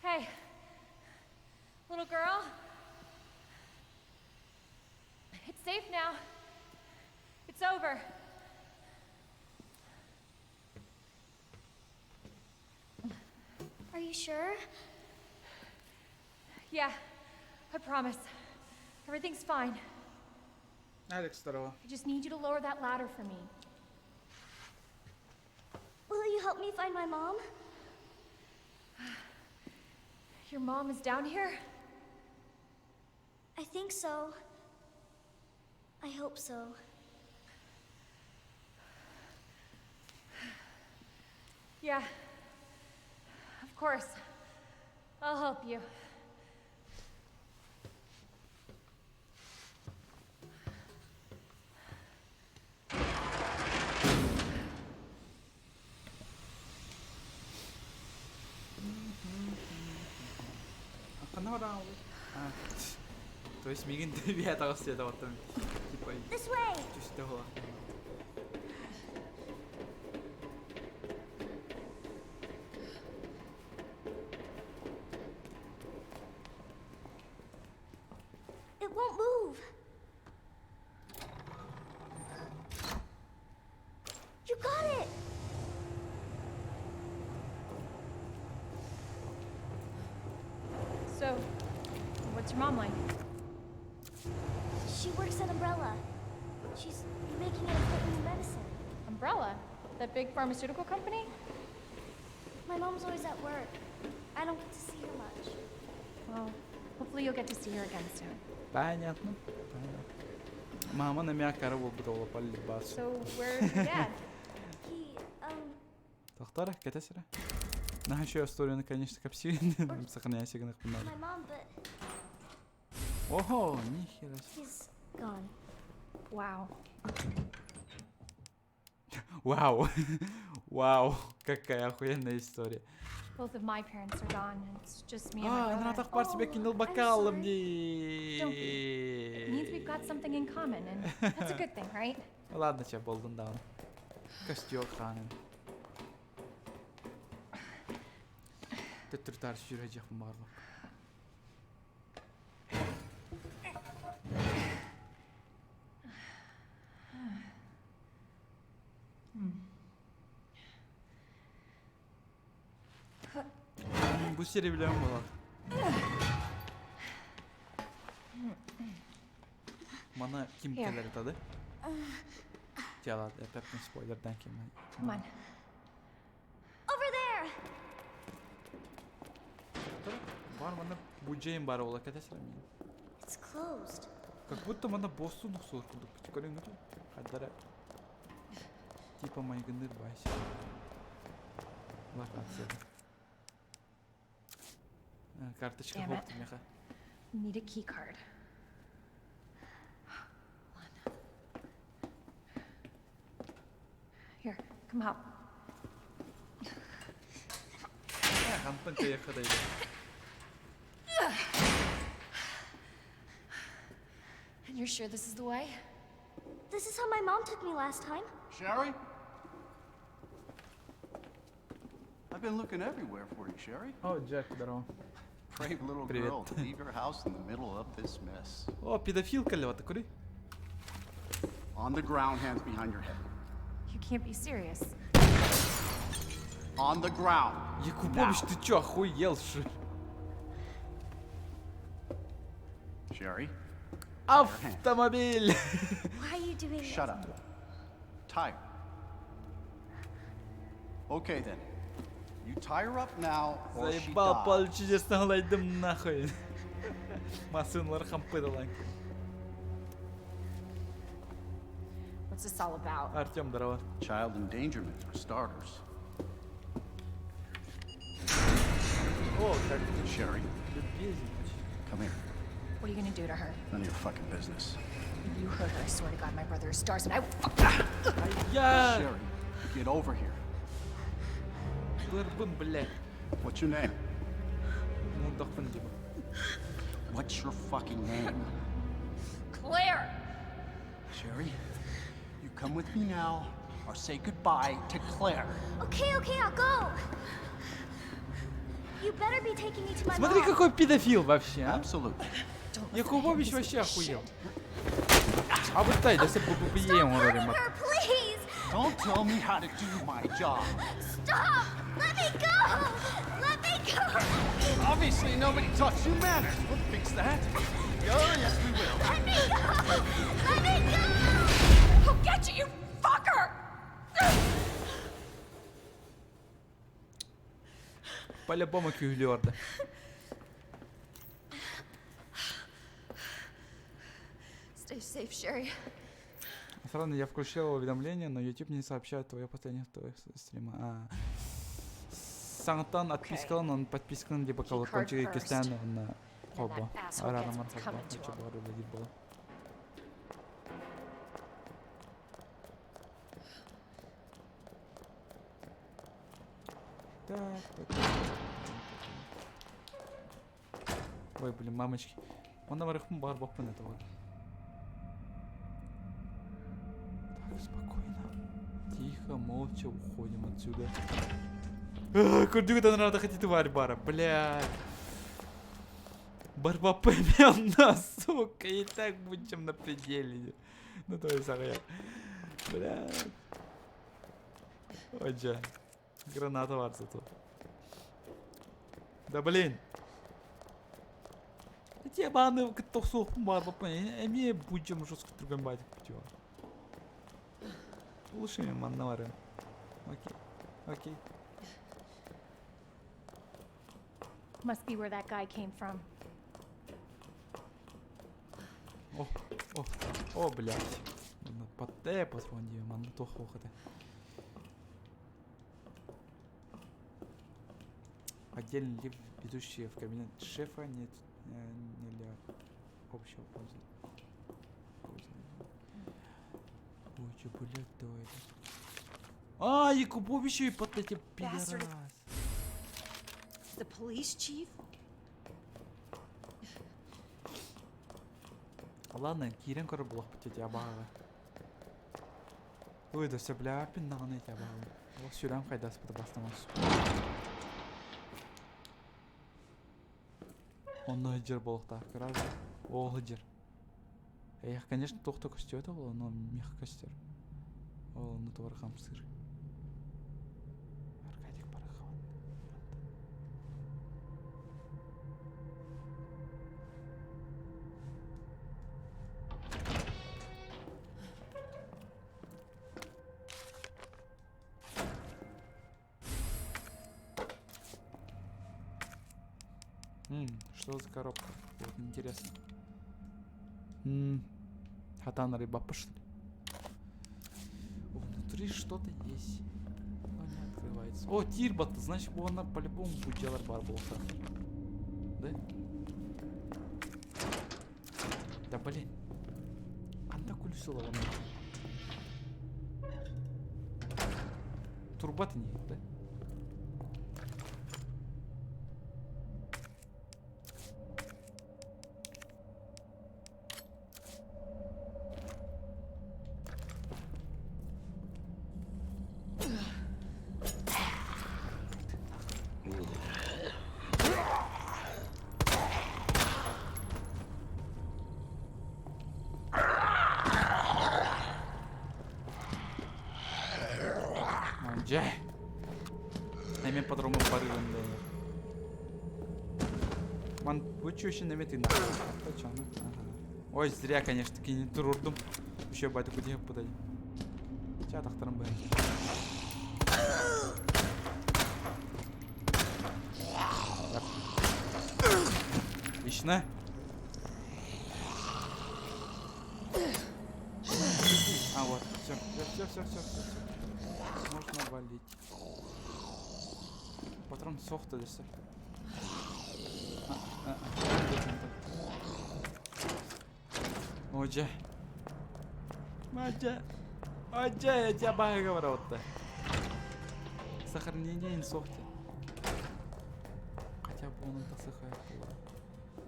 Speaker 7: Hey, little girl. It's safe now. It's over.
Speaker 9: Are you sure?
Speaker 7: Yeah, I promise. Everything's fine.
Speaker 1: Алекс, здорово.
Speaker 7: I just need you to lower that ladder for me.
Speaker 9: Will you help me find my mom?
Speaker 7: Your mom is down here?
Speaker 9: I think so. I hope so.
Speaker 7: Yeah. Of course. I'll help you.
Speaker 1: То есть мигин бия таҕыс диэтэ типа
Speaker 9: This way!
Speaker 1: түстэ хула.
Speaker 9: It won't move. You got it!
Speaker 7: So, what's your mom like?
Speaker 9: She works at Umbrella. She's making an important new medicine.
Speaker 7: Umbrella? That big pharmaceutical company?
Speaker 9: My mom's always at work. I don't get to see her much.
Speaker 7: Well, hopefully you'll get to see her again soon.
Speaker 1: Понятно. Понятно. Мама на меня корову була по-любасу.
Speaker 7: So, where's your dad?
Speaker 9: He,
Speaker 1: Тохтор, кэтэс эрэ. Наһаа үчүгэй историяны, конечно, кэпсиин. Сохраняйся гынах
Speaker 9: my mom, but
Speaker 1: Ого, нихера себе.
Speaker 9: he's gone.
Speaker 7: Wow.
Speaker 1: Вау. Вау, какая охуенная история.
Speaker 7: Both of my parents are gone. It's just me and my
Speaker 1: А,
Speaker 7: brother.
Speaker 1: она так пар себе кинул
Speaker 9: I'm
Speaker 1: бокалом.
Speaker 9: sorry.
Speaker 7: Don't be. It means we've got something in common, and that's a good thing, right?
Speaker 1: Ладно, чэ, буоллун даҕаны. Костер ханын. Төттөрү сүүрэ баарлы. Бу сири билэн буолар. Мана ким
Speaker 7: Here.
Speaker 1: кэлэр тады? Тялат, эппин спойлердан ким.
Speaker 7: Come on.
Speaker 9: Over there!
Speaker 1: Бар мана буджейм бар ола кэтэ мин.
Speaker 9: It's closed.
Speaker 1: Как будто мана боссу нухсур курдук. Көрүҥҥүт Хаддара. Типа майгынныр байся. Локация. Карточка
Speaker 7: Damn it.
Speaker 1: хоп меха.
Speaker 7: We need a key card. Hold on. Here, come help.
Speaker 1: Хантан кайхадайда.
Speaker 7: And you're sure this is the way?
Speaker 9: This is how my mom took me last time.
Speaker 10: Sherry? I've been looking everywhere for you, Sherry.
Speaker 1: О, Джек, здорово.
Speaker 10: Brave little
Speaker 1: Привет.
Speaker 10: girl to leave your house in the middle of this mess.
Speaker 1: О, педофил кэллэ көрүүй.
Speaker 10: On the ground, hands behind your head.
Speaker 7: You can't be serious.
Speaker 10: On the ground.
Speaker 1: Якубович, ты чё, охуел, что ли?
Speaker 10: Sherry,
Speaker 1: Автомобиль!
Speaker 9: Why are you doing this?
Speaker 10: shut up. Tie her. Okay then. You tie her up now or she
Speaker 1: Заебал,
Speaker 10: dies.
Speaker 1: поле чудесного лайдым нахуй. Массыналар хампыдалан.
Speaker 7: What's this all about?
Speaker 1: Артем, здорово.
Speaker 10: Child endangerment for starters.
Speaker 1: О, как ты
Speaker 10: Sherry,
Speaker 1: любезен очень.
Speaker 10: come here.
Speaker 7: What are you gonna do to her?
Speaker 10: None of your fucking business.
Speaker 7: If you hurt her, I swear to God, my brother is stars and I will fuck.
Speaker 1: Я
Speaker 10: Sherry, get over here.
Speaker 1: Лырбын, блядь.
Speaker 10: What's your name?
Speaker 1: Мундахпын типа.
Speaker 10: What's your fucking name?
Speaker 7: Claire!
Speaker 10: Sherry, you come with me now or say goodbye to Claire.
Speaker 9: Okay, okay, I'll go. You better be taking me to my
Speaker 1: Смотри,
Speaker 9: mom.
Speaker 1: какой педофил вообще, а?
Speaker 10: Absolutely.
Speaker 1: Якубович вообще охуел. А вот тай, да се
Speaker 9: Stop
Speaker 1: говорим.
Speaker 9: hurting her, please!
Speaker 10: Don't tell me how to do my job.
Speaker 9: Stop! Let me go! Let me go!
Speaker 10: Obviously, nobody taught you manners. We'll fix that. Oh, yes, we will.
Speaker 9: Let me go! Let me go!
Speaker 7: I'll get you, you fucker!
Speaker 1: По-любому кюлёрда.
Speaker 7: Stay safe, Sherry.
Speaker 1: Странно, я включил уведомления, но YouTube не сообщает твое последнее твоих стрима. А. Саңтан отпискалан, он подпискан либо колокольчик кистян на хобо. Арарамар хобо. Ничего было. Так, так, так. Ой, блин, мамочки. Он на бар баппын это вот. Так, спокойно. Тихо, молча уходим отсюда. Курдюк надо хотеть тварь бара, блядь. Борьба нас, сука, и так будем на пределе. Ну то есть, я. Блядь. Ой, джа. Граната варса тут. Да блин. Те баны тохсух бар эми будем жестко другом батик путева. Лучше маннавары. Окей. Окей.
Speaker 7: Must be where that guy came from.
Speaker 1: О, о, о, блядь. Патте патронди, манна тохохаты. Отдельный лифт, ведущий в кабинет шефа, нет, не для общего пользования. Ой, чё, блядь, давай это. А, Якубович и под эти пидорас.
Speaker 7: The police chief?
Speaker 1: Ладно, кирен көрө булах бит абаға. Ой, да все бля, пиннаганы эти абаға. Ол сүрәм кайдас бит бастамас. Онно жер болуктаах кыраз. Ол жер. Эх, конечно, тохто көстөт ол, но мех көстөр. Ол ну товар хамсыр. Аркадик Парахован. Что за коробка? Вот интересно. Хатан рыба пошли. Внутри что-то есть. Но не открывается. О, тирбат, значит, она по-любому будет делать барболта. Да? Да блин. Анда кулюсила вон. Турбат не, да? Дьэ. Эми по-другому барылын да. Ман бу чөшін неме тыйна. Ой, зря, конечно, таки не турурдум. Еще батя куда подай. Ча тахтарым бай. Отлично. А вот, все, все, все, все, все, все. Можно валить. Патрон сохта десе. О, дьэ. Мадьа. Адьа, я баһыга барабытта. Сохранение инсохте. Хотя бы он тасыхай була.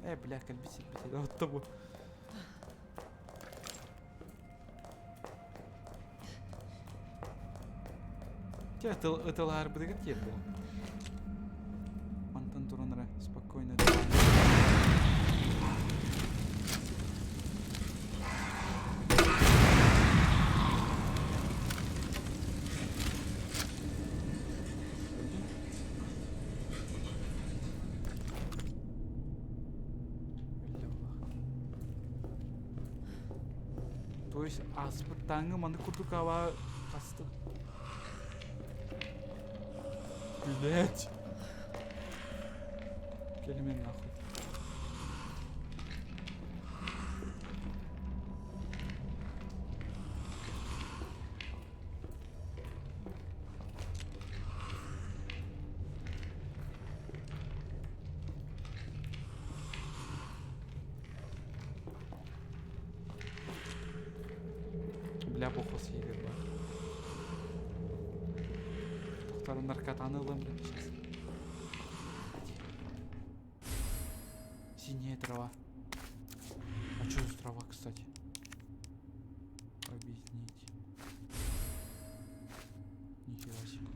Speaker 1: Э, бля, кэлбит сиппит. Отто бу. Те, ытылаарбытыгар тиэрдэ. Мантан туран эрэ спокойно. То есть ааспыттааҥҥы маны курдук аба хаста Блять. Кэлимэн нахуй. Бля, похос игр бар. Тохтар наркотаны ылам, бля, сейчас. Синяя трава. А что за трава, кстати? Объясните. Нихера себе.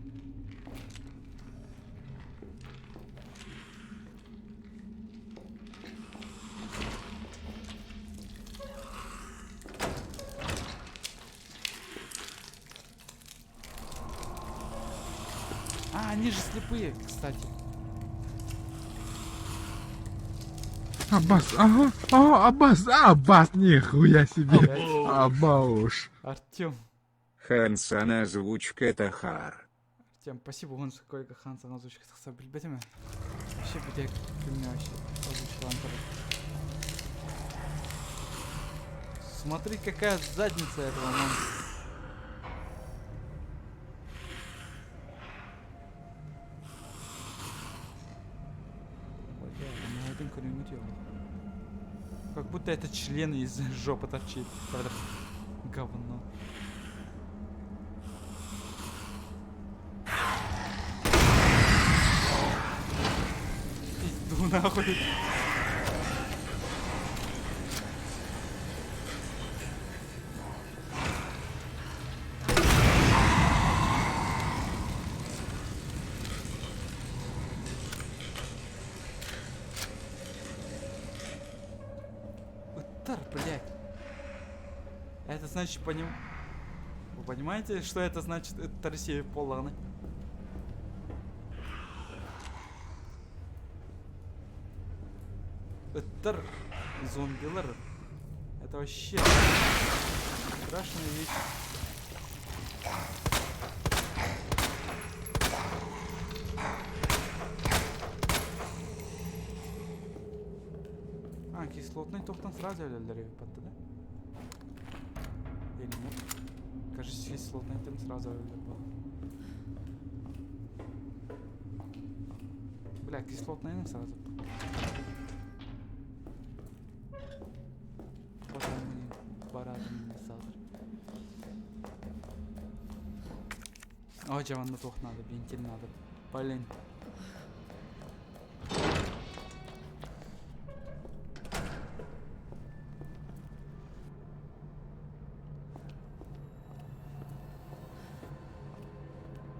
Speaker 1: А, они же слепые, кстати.
Speaker 2: Аббас, ага, ага, Аббас, Аббас, нихуя себе. Абауш.
Speaker 1: Артем.
Speaker 8: Хансан озвучка это хар.
Speaker 1: Артем, спасибо, он сколько Хансан озвучка тахса билбетиме. Вообще битек күнне вообще озвучкалан Смотри, какая задница этого монстра. Как будто это член из жопы торчит. Говно. Пизду нахуй. Ыттар, блядь. Это значит, поним... Вы понимаете, что это значит, это Россия поланы? Ыттар, зомбилар. Это вообще страшная вещь. А, кислотный тохтан сразу өлөллөр эбит да? Или нет? Кажется, кислотный тем сразу өлөллөр было. Бля, кислотный сразу. Барадым О, дьэ, туох надо, бинтин надо. Блин.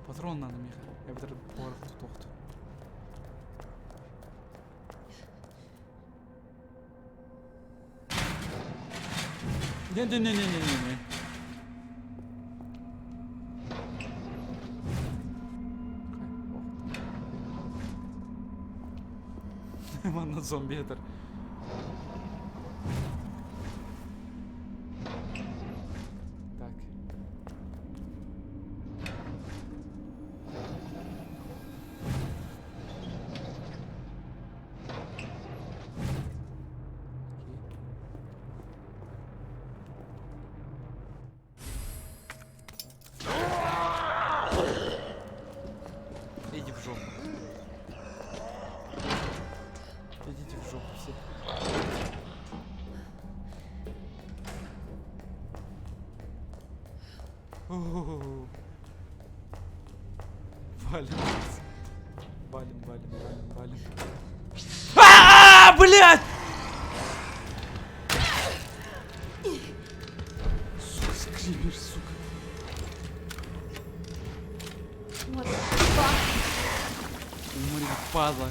Speaker 1: Патрон надо, Миха. Я бы порох тохту. Не-не-не-не-не-не. Манна зомби этэр. Так. Иди в жопу. Идите в жопу. Валим. Валим, валим, валим, валим. А, блядь! Сука, скример, сука.
Speaker 7: What the fuck?
Speaker 1: Умри, падла.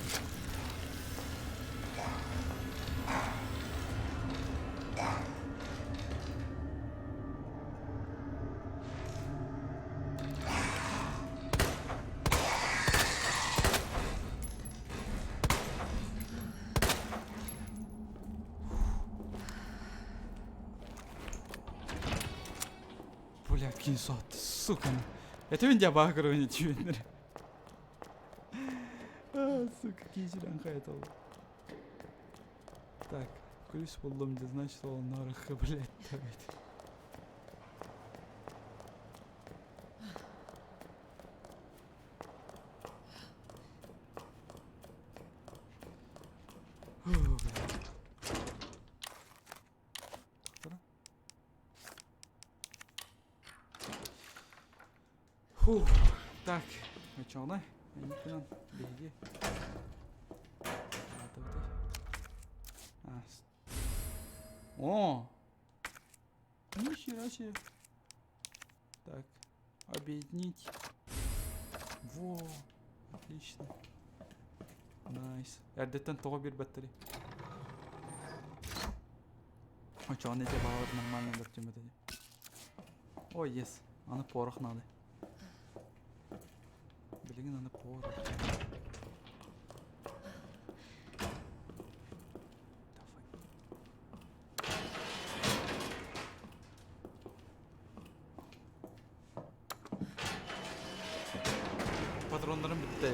Speaker 1: Бля, кини соһутта, сука. Этибин дьэ баа көрөбүн итибиннэр. Сука, киһи хайа ол. Так, ключ буллум, где значит ол норых, блядь, давайте. Фух, так, очоҕуна инникинэн биһиги О! Нихера себе. Так, объединить. Во, отлично. Найс. Эрдэттэн тоҕо биэрбэттэрий? Очоҕуна ити баҕалар нормально бэртиммит ини. Ой, ес. Аны порох надо. Билигин аны порох. Давай. Патроннарым бүттэ.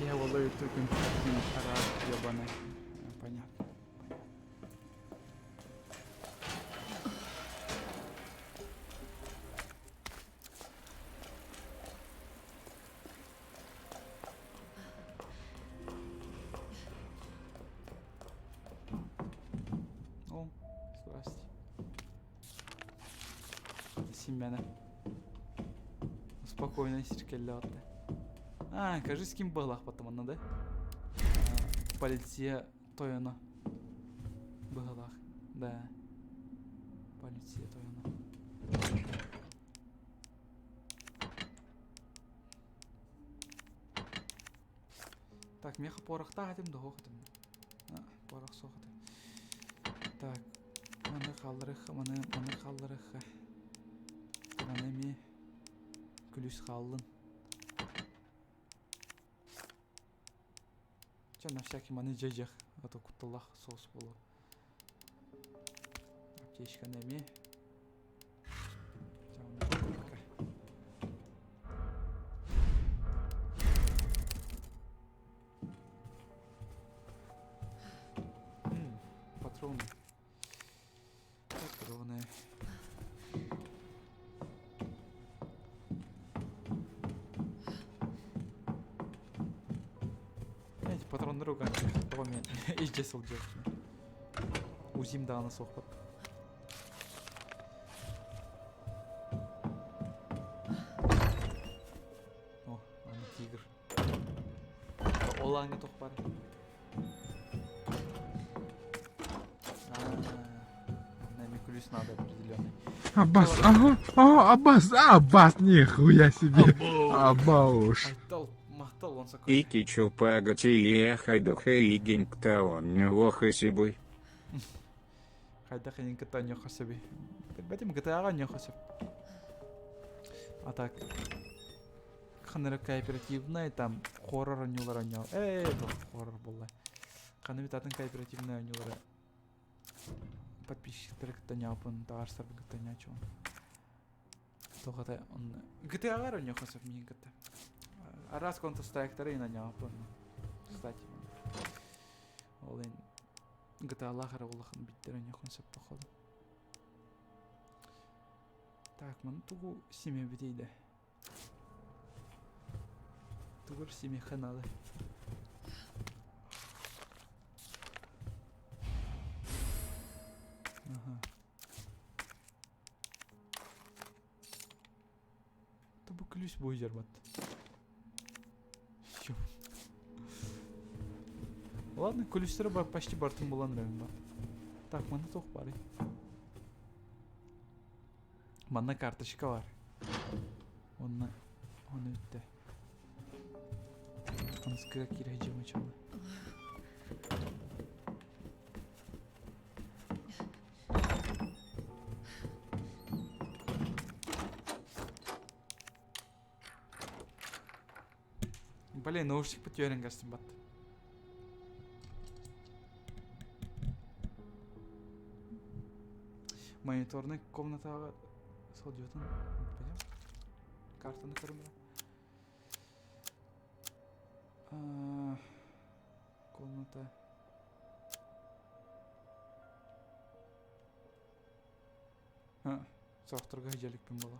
Speaker 1: Я волою только ебаный. Понятно. О, здрасте. Симмена. Спокойно сиркелле атты. А, кажись, ким быһылаах потом онно да? Полиция тойоно. Быһылаах. Да. Полиция тойоно. Так, меха порохтаах этим да этим. Порох суох этим. Так, маны хаалларыха, маны, маны хаалларыха. Маны эмиэ күлүс хааллын. Чэ, на всякий маны дьэдьэх, а то кутталлах соус буолуо. Аптечканы эмиэ. Патроны. Патроны. Эти патроннары уган тоҕо мен илдьэ сылдьыахпын. УЗИм даҕаны суохпут. О, аны тигр. Ол ааҥҥа туох баар? Нам ключ надо определенный.
Speaker 2: Аббас, ага, ага, Аббас, Аббас, нихуя себе. Абауш.
Speaker 1: Махтал, он сакой.
Speaker 8: Ики чупагати ехайдохэйгинктаонньуохысибуй.
Speaker 1: Хайдах иһин кытта онньуохха сөбүй? Билбэтим ГТА-ҕа онньуохха сөп. А так ханна кооперативнай там хоррор оонньуулар оонньоо. Ээ, хоррор буолла. Ханна бит атын кооперативнай оонньуулары подписчиктары кытта оонньооппун, табаарыстарбын кытта оонньооччубун. Туох это он GTA-ҕа оонньуохха сөп миигин кытта. Араас Counter-Strike-тары иһин оонньооппун. Кстати, ол иһин GTA-лаах эрэ улахан биттэр оонньуоххун сөп походу. Так, маны тугу симэбитий да? Тугу эрэ симиэххэ наада. Ага. Бу күлүүс Күлүүс бу дьарбат. Ладно, күлүүстэрэ бар почти бартын булан эрэбин бар. Так, манна туох баарый? Манна карточка бар. Онно оны үттэ. Аныскыга киирэ дьиэм чалы. Блин, наушник түөрэн кастым бат. Мониторный комнатаҕа сылдьыбытын билем. Картаны көрүм Комната. Сорохторго дьэликпин буола.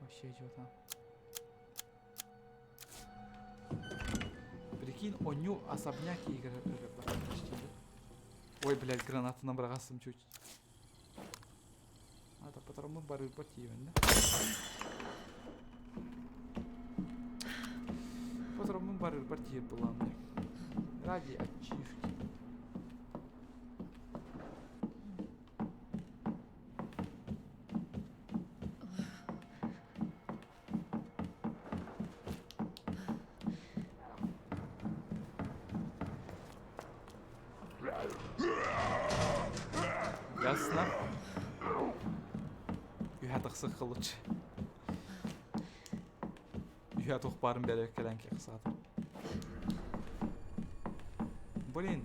Speaker 1: Вообще идиота. Прикинь, онньу особняк игры почти. Ой, блядь, гранату набрағасым чуть. Ата патроммун барыырбар тиийбин да. Патроммун барыырбар тиийэр буолаам дии. Ради ачивки. Ясно. Үһэ тахсых кылыч. Үһэ туох баарын бэрээккэлээн киэхсаата. Блин,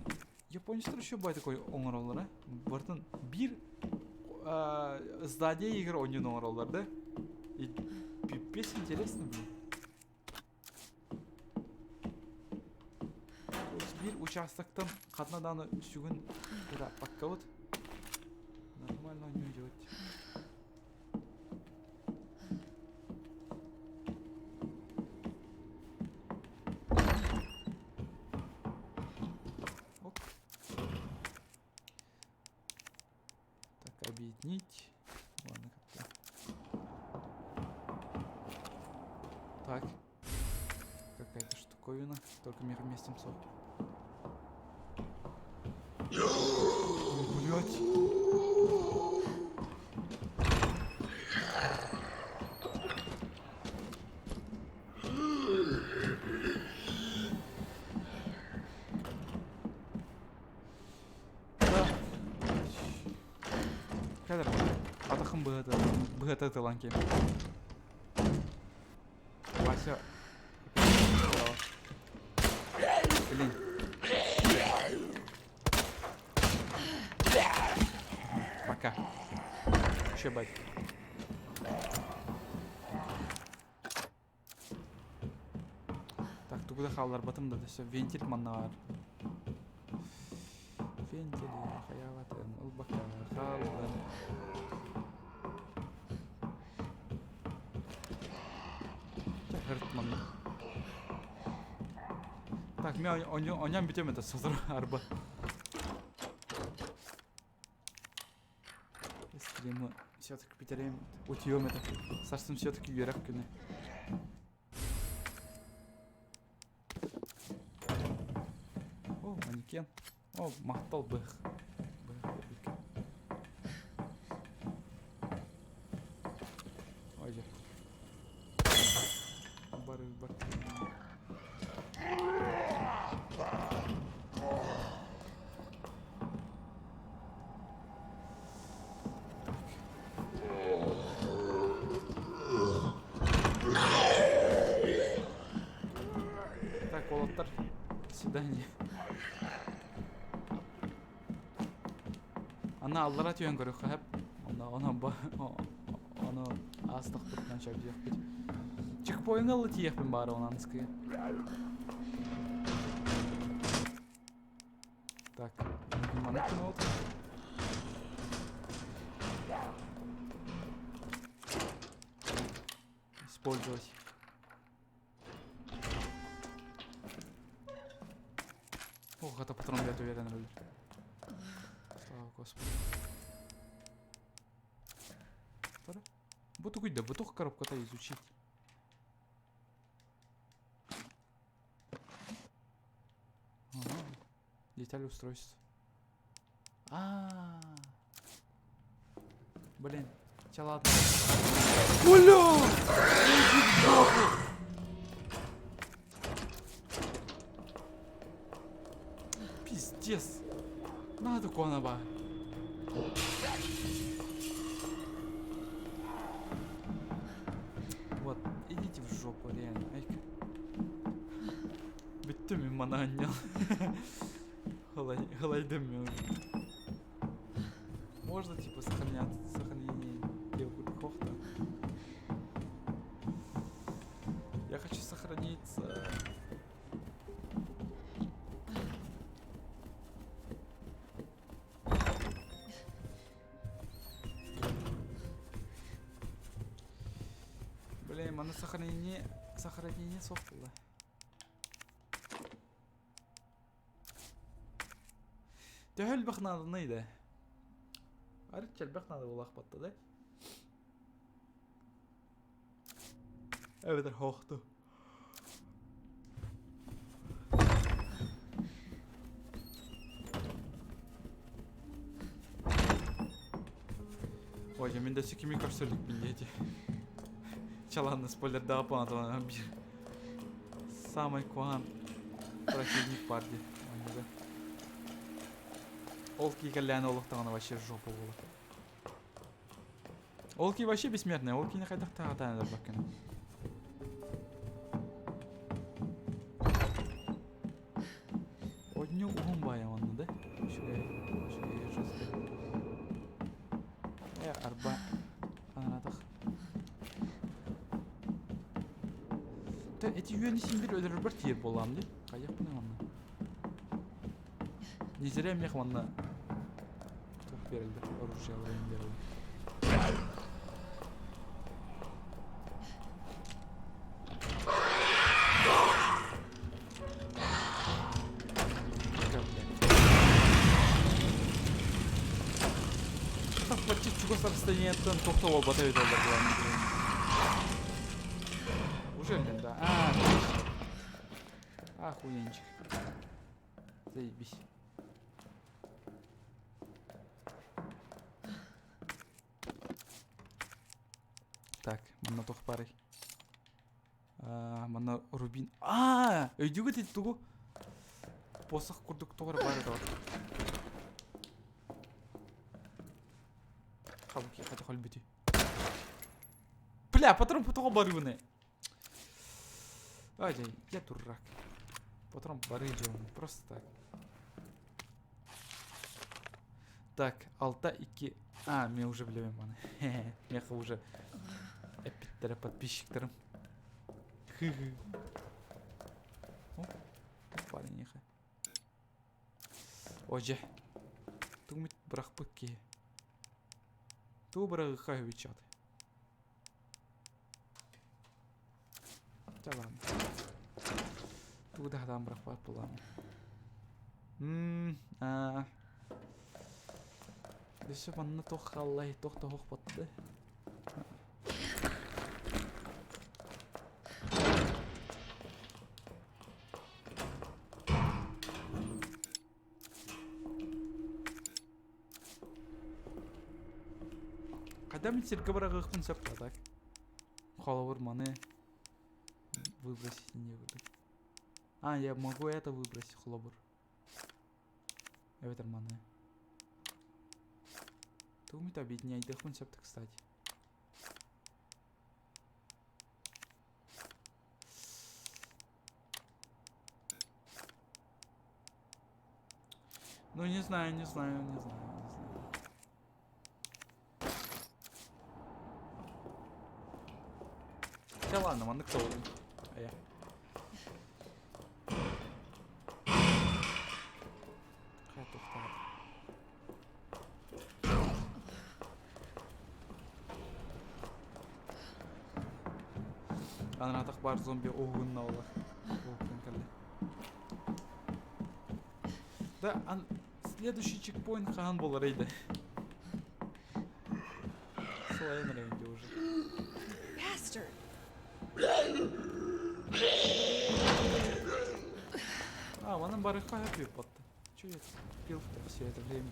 Speaker 1: японецтар еще бай такой оҥороллор, а? Бартын биир здание игр оонньуун оҥороллор да? И пипец интересно, блин. Биир участоктан ханна даҕаны сүгүн ырааппаккабыт. Нормально оонньуу делать. Оп. Так, объединить. Ладно, как-то. Так. Какая-то штуковина. Только мир вместе сок. Блять. Кэлэр атахым быһата быһата тылан киэн. Вася. Блин. Пока. Еще бать. Так, тугу да хаалларбатым да өссө вентиль манна баар. Вентили хайаабатым, ылбакка хааллым. Чэ, манна. Так, мен оньон бүтөм это сотору арба. Стримы все-таки бүтэрем, утуйуом этэ. Сарсын все-таки үөрэх күнэ. О, манекен. О, махтал бых. Бых Ой, дьэ. Бары бар. Так, уолаттар, до свидания. Ана аллара түһэн көрүөххэ сөп. Онно ону ону аастахпытынан сөбүлүөхпүт. Чекпоиҥҥа ыла тиийиэхпин баара онон аныскыга. Так, маннык гынабыт. Использовать. Ох, это патрон блядь, уверен руль. Слава Господи. Второй? Бу тугуй да, бу туох коробката изучить? Ага. Деталь устройств. А, -а, -а. Блин, чэ ладно. Бля! Иди в жопу! Пиздец! Надо конаба. Вот, идите в жопу, реально. Айка. Бүттүм мин мана анньал. Халайдым мен уже. Можно типа сохранять, сохранение хохта. Я хочу сохраниться. Блин, маны сохранение, сохранение суох буолла. Төһө элбэх нааданы да? Арыт элбэх наада буолаахпатта да? Эбэтэр хоохту. Ой, мин да кими көрсөлүкпүн диэти. Чаланны спойлердаҕа панаталана биир самый куһаҕан противник бар дии оонньууга. Ол киикэллээн олохтоҕуна вообще жопа буолар. Ол ки вообще бессмертный, ол кини хайдах таҕатаан ылбаккын. Одню уһун баайа онно да. Үчүгэй, үчүгэй жестко. Э, арба анаратах. Та эти үөнү син бир өлөрөр тиер буолаам дии. Хайыахпын манна. Не зря мех манна туох биэрэллэр, оружиеларын биэрэллэр. Почти чугас расстояниеттан тоқта болбата эбит олар Уже өлдүм да. А, охуенчик. Заебись. Так, манна туох баарый? Манна рубин. Аа, өйдүүгүт ити тугу? Посох курдук туох эрэ баар этэ. Хабыки хата холбүтүй. Бля, патрон тоҕо барыыбыный? Ай, я дурак. Патрон бары дьон, просто так. Так, алта икки. А, мен уже билэбин маны. Миэхэ уже эппиттэрэ подписчиктарым. Парень Оже. Тугумит бырахпыт киһи. Тугу быраҕыахха үһүбүт чат. Чэ ладно. Тугу да хатаан бырахпат буолаам. Мм, аа. Өссө манна туох хааллай, туох да оһох батты. Хайдах мин сиргэ быраҕыахпын сөп да так? Холобур маны выбросить не буду. А, я могу это выбросить, холобур. Эбэтэр маны. Тугу объединяйдыахпын сөп кстати. Ну, не знаю, не знаю, не знаю, не знаю. Чэ ладно, маннык тоҕуйун. Айа. Хайа туохтаах. Анаатах баар зомби уһугунна олар. Уһуктан кэллэ. Да, ан... следующий чекпоинт хаһан буоларый да? Салайан эрэ уже.
Speaker 7: Bastard!
Speaker 1: А, манан барыхха сөп батта. Че я пил-то все это время?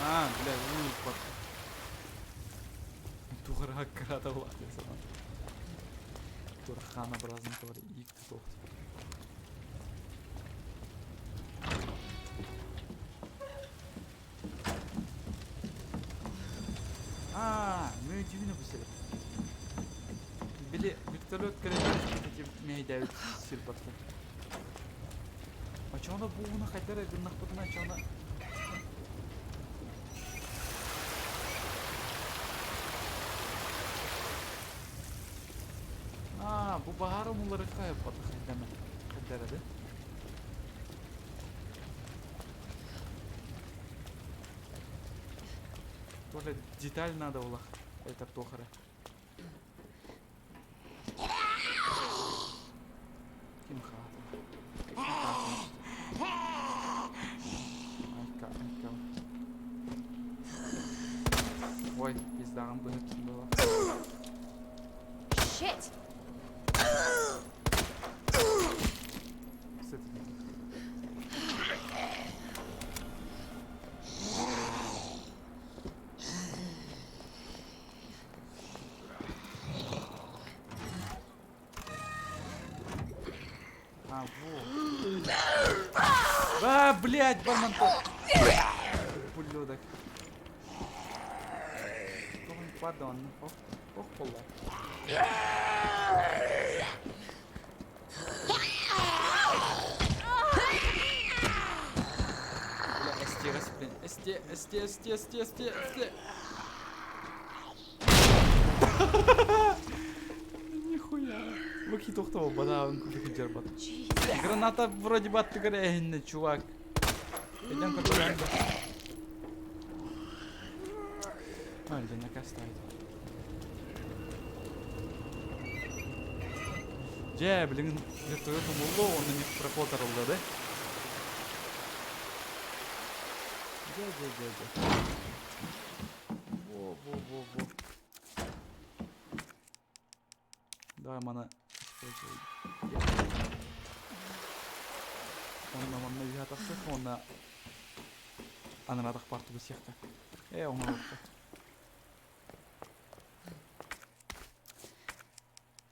Speaker 1: А, бля, уу, Тугара крата улаатан. Турханообразный тварь, иик тохт. Аа, мөдүүнэ бу сир. Били вертолет кэлэн түспүт мэйдээбит сир барда. Очоҕуна бууна хайдар гыннахпытына очоҕуна Аа, бу баһаар умуллары хайаппата хайдана хайдарады. Тоже деталь надо было. Это тохара. Ким хаата? Айка, айка. Ой, пиздаҕын быһыттын буолар.
Speaker 7: Shit!
Speaker 1: Сыт. А, во. А, блядь, бармен Ублюдок. Пардон. Ох, ох, пола. Бля, СТ, блин. СТ, СТ, СТ, СТ, СТ, СТ. Нихуя. Баки тохтоо бадаабын курдук дьарбат. Граната вроде бы аттыгар эһиннэ, чувак. Идем который А, или накастает. Дьэ, билигин вертолет умуллу, онно не проход арылла, да? Дьэ, дьэ, дьэ, дьэ. Во, во, во, во. Давай маны используй. Онно манна үһэ тахсыах уонна анаратах партыбы сиэххэ. Ээ, оҥоруохха.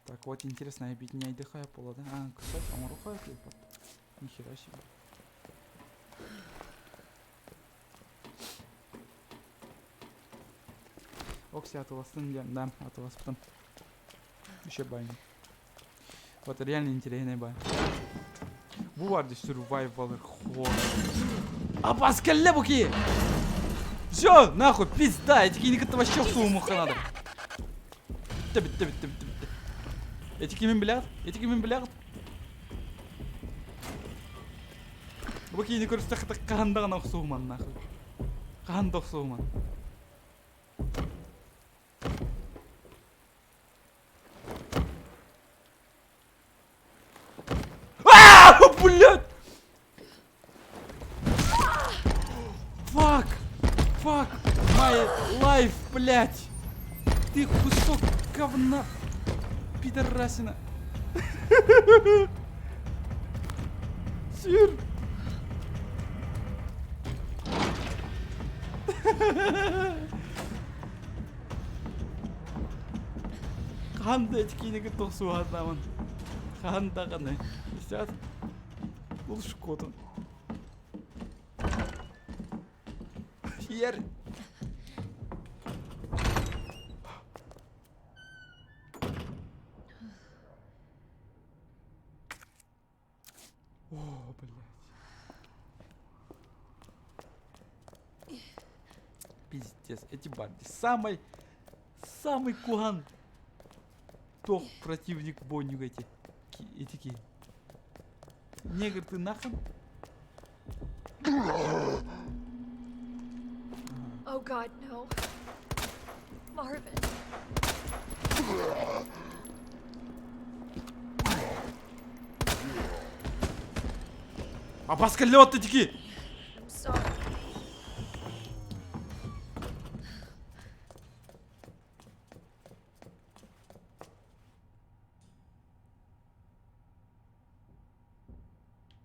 Speaker 1: Так, вот интересно, объединяй пола, да? А, кстати, оҥоруохха клипот. Нихера себе. Окси атыластын диэн, да, атыласпытым. Еще бай. Вот реально интересный бай. Бу бар дии survival horror. Абас кэллэ бу киһи! Все, нахуй, пизда, эти киһини кытта вообще охсуһумуохха надо. Бүттэ, бүттэ, бүттэ, бүттэ, бүттэ. Эти кимин билэҕит? Эти кимин билэҕит? Бу киһини көрүстэххэ хаһан даҕаны охсуһуман нахуй. Хаһан да охсуһуман. А, блядь! Fuck! Fuck! My life, блядь! Ты кусок говна! Пидорасина! Сир! Хаһан да ити киинэгэ тохсуһаатаамын. Хаһан даҕаны. Сейчас Улушкотун. Ер. О, блядь. Пиздец, эти барди. Самый, самый куган. Тох противник боню эти. Эти ки. Негр, ты нахрен?
Speaker 7: Oh, Oh God, no. Marvin.
Speaker 1: Абас кэллэ отто тики!
Speaker 7: I'm sorry.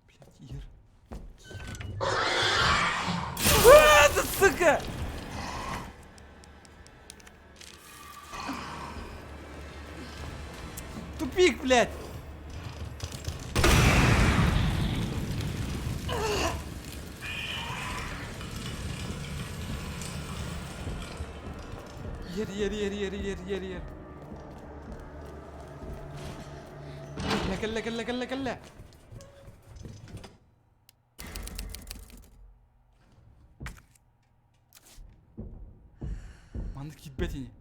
Speaker 1: Блять, Ир. А, ты, сука! Тупик, блядь! Ер, ер, ер, ер, ер, ер, ер. Кэллэ, кэллэ, кэллэ, кэллэ, кэллэ. Маннык киирбэт ини.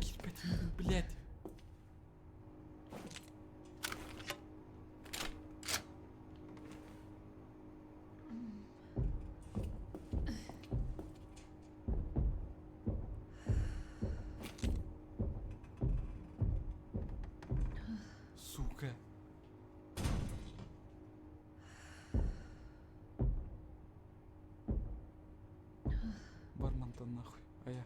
Speaker 1: Киирбэт ини, блядь. Сука. Бармантан нахуй. А я.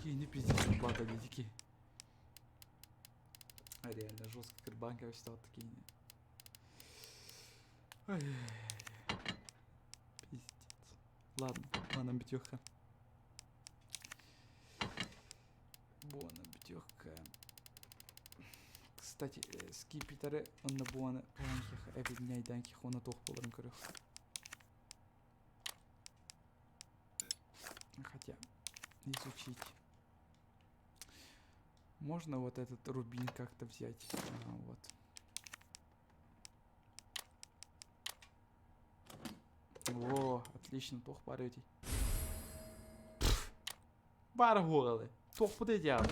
Speaker 1: Киини пиздец бата дики. А реально жестко кырбанка стал такие. Ай-яй-яй. Пиздец. Ладно, ладно, битюха. Буона битюха. Кстати, скипетары онно буона каянких эбидняйданких оны туох боларын көрөх. Хотя, изучить. Можно вот этот рубин как-то взять? А, вот. О, отлично, туох баар эбитий. Баар уоҕалы. Туохпут идеал.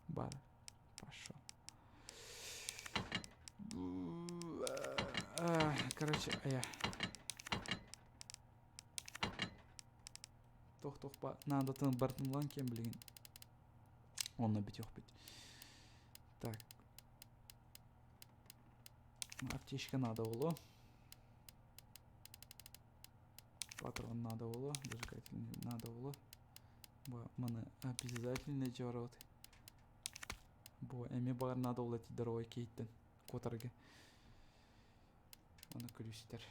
Speaker 1: Бар. Пошел. Короче, а я. Туох туох ба наадатын бартын кем билигин. Онно бүтүөхпүт. Так. Аптечка надо было. Патрон надо было, зажигательный надо было. Маны обязательно жорот. Бу эми бар надо было дорогой кейттен. Котарга. Оны күлүстер.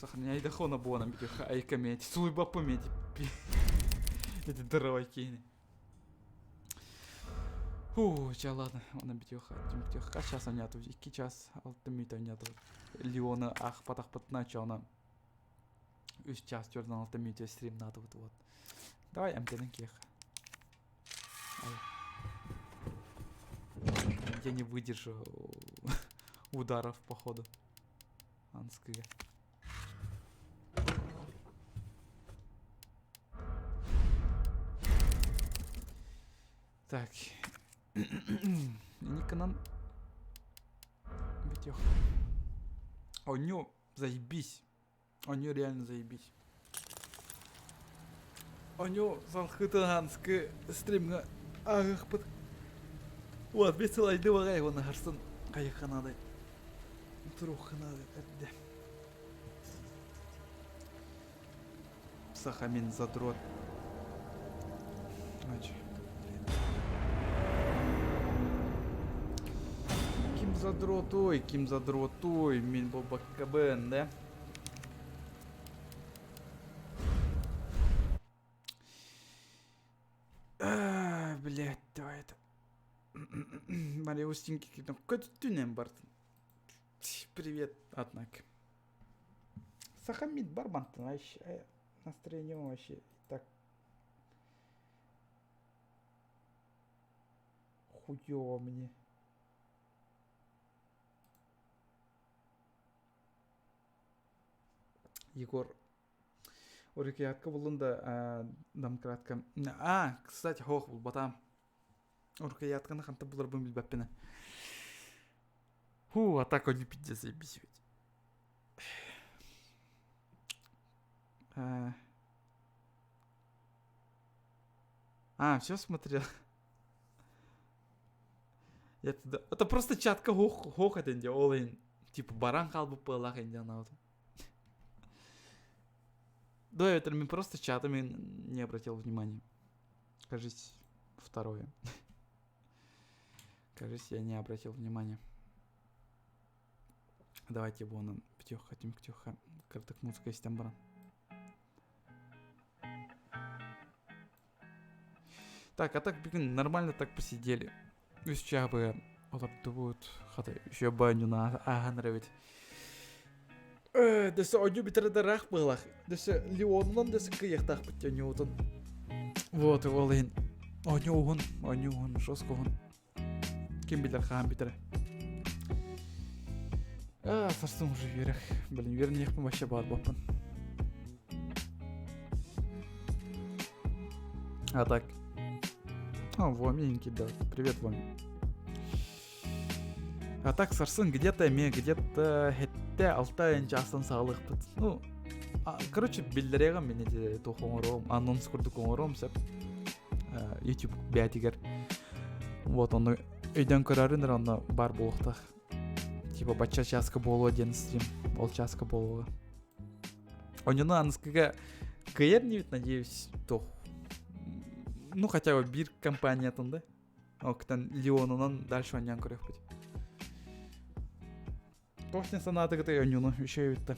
Speaker 1: Сохраняй дохона буона битюха айкамети. Суйба помети. Эти дорогой кейни. Фу, ча ладно, оны битюха, битюха. Час аняту, 2 час, 6 мүнөт аняту. Леона ах патах патна чона. 3 час 46 мүнөт стрим надо вот вот. Давай МТН кех. Я не выдержу ударов, походу. Анская. Так. Никонан. Битёх. Оню, заебись. Оню реально заебись. Оню салхытыганскы стримга ағықпыт. Вот, бесил айды вагай оны харсын кайықанады. Туруханады әдді. Сахамин задрот. Ачи. Ким задрот, ой, ким задрот, ой, мин боба КБН, да? А, блядь, давай это. Мария Устинки, көттүнен бартын. Привет, однако. Сахамид барбантын, вообще настроение вообще так хуёво мне. Егор Урукиятка буллун да домкратка. А, кстати, хоох булбатам. Урукиятканы ханта буларбын билбэппин. Фу, а так они пиздец заебись ведь. А, а все смотрел. Я туда... Это просто чатка хох хох этин де ол типа баран хаалбыт быалаах инде анаабытым. Да, это мен просто чатами не обратил внимания. Кажись, второе. Кажись, я не обратил внимания. Давайте вон птеха, птеха, карток музыка истэн баран. Так, а так бүгүн нормально так посидели. Үс чаабы олордубут. Хата еще банюна ааһан эрэбит. Э, дөссө оонньуу бүтэрэ да ыраах быһыылаах. Дөссө Леонунан дөссө кыайыахтаахпыт оонньуутун. Вот, ол иһин оонньуу уһун, оонньуу уһун, жестко уһун. Ким билэр хаһан бүтэрэ. А, сарсын уже үөрэх. Блин, үөрэниэхпин вообще баар буоппун. А так. О, Воми да. Привет, Воми. А так сарсын где-то эмиэ где-то хэттэ алта чаастан саҕалыахпыт. Ну, а, короче, биллэриэҕим мин ити туох оҥоруом, анонс курдук оҥоруом сөп. YouTube бээтигэр. Вот ону өйдөөн көрөрүн эрэ онно баар буолуохтаах. Типа бачча чааска буолуо диэн стрим. Ол чааска буолуоҕа. Онньону аныскыга кыайар нибит, надеюсь, туох. Ну, хотя бы биир компаниятын да. Октан Леонунан дальше онньоон көрүөхпүт. Туох диэн санаатыгытай онньуну үчүгэй эбит да.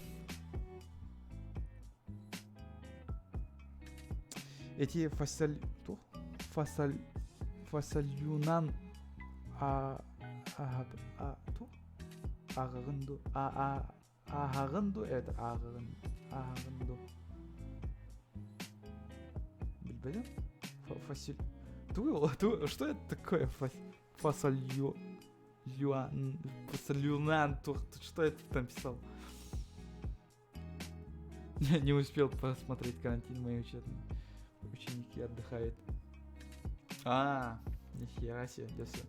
Speaker 1: Эти фасаль туох фасаль фасальюнан а а а туох ааҕаҕын ду а а ааһаҕын ду это ааҕаҕын ааһаҕын ду билбэтим фасиль тугу что это такое фасалью Юан Фасальюнан что это там писал не успел посмотреть карантин мои учебные ученики отдыхают а нихера себе дөсө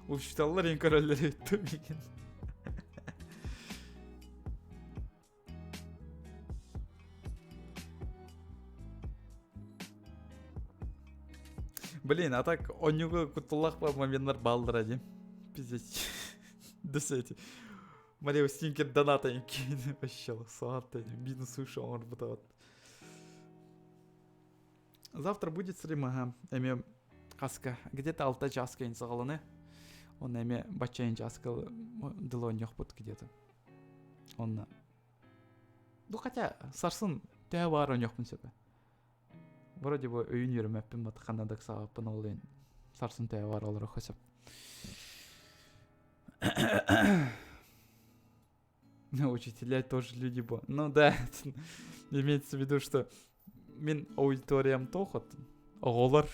Speaker 1: Учуталлар ең короллер өттү миигин. Блин, а так онньуга кутталлаах моменнар бааллара дии. Пиздец. Дөсө эти. Мария Стинкер доната киин вообще саатта минус выше оҥорбута Завтра будет стрим, ага. Эми хаска где-то алта часка ин саҕаланы. Он эми бачча ин часка дылы онньохпут где-то. Онно. Ну хотя сарсын төһө баар онньохпун сөпө. Вроде бы өйүн үөрэмэппин бат ханна саҕаппын ол иһин сарсын төһө баар олоруохха сөп. Ну, учителя тоже люди бо. Ну да, имеется в виду, что мин аудиториям тохот, оҕолор.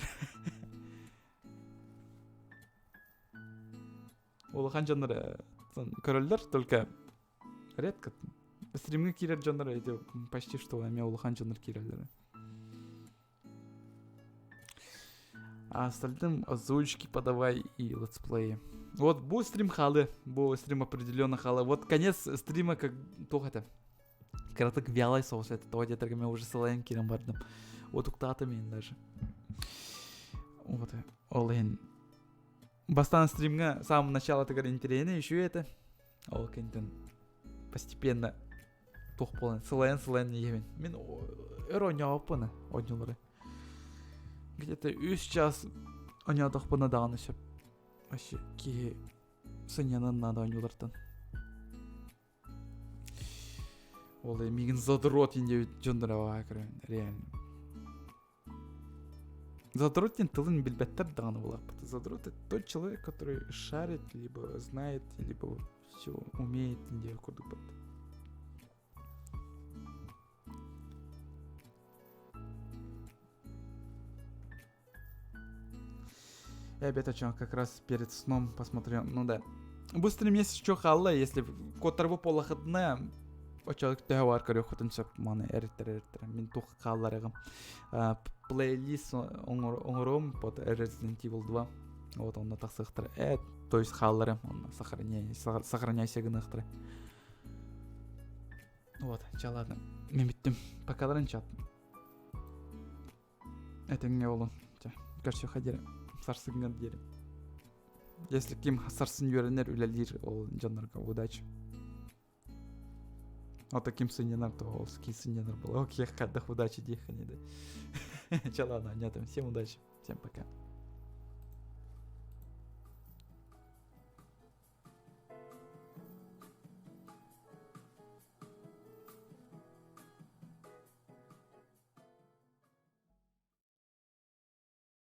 Speaker 1: Улахан дьоннор көрөллөр, только редко. Стримҥэ киирэр дьоннор эти почти что эмиэ улахан дьоннор киирэллэр. А остальным озвучки подавай и летсплеи. Вот бу стрим халы, бу стрим определенно халы. Вот конец стрима как туох это. Кыратык вялай соус это тоҕо диэтэргэ мен уже сылайан киирэн бардым. Утуктаатым мин даже. Вот ол иһин бастаан стримҥа самого начала тыгар интэриэһинэй үчүгэй этэ. Ол кэнниттэн постепенно туох буолан сылайан сылайан иһэбин. Мин өр оонньообоппун оонньуулары. Где-то үс час оонньоотохпуна даҕаны сөп. Вообще киһи сынньанан наада оонньуулартан. Ол миигин задрот диэбит дьонноро баа көрөн реально. Задрот диэн тылын билбэттэр даҕаны буолааппыт. Задрот это тот человек, который шарит, либо знает, либо все умеет диэн курдук бат. Я опять о чем как раз перед сном посмотрел. Ну да. Быстрый месяц что халла, если котарбы полахытына. Оччолук төһө баар көрүөххүтүн сөп маны эриттэр эриттэр. Мин туох хаалларыгым. Плейлист оҥоруом под Resident Evil 2. Вот онно тахсыахтара. Э, то есть хаалларым онно сохраняй, сохраняйся гыныахтара. Вот, ча ладно. Мен бүттүм. Покаларын чат. Этэҥҥэ буолун. Чэ, көрсүөххэ диэри. Сарсыҥҥа диэри. Если ким сарсын үөрэнэр, үлэлиир, ол дьоннорго удачи. А таким сынньанар, то ол ски сынньанар буолла. Окей, хайдах удачи диэххэ да. Чэ, ладно, там. Всем удачи. Всем пока.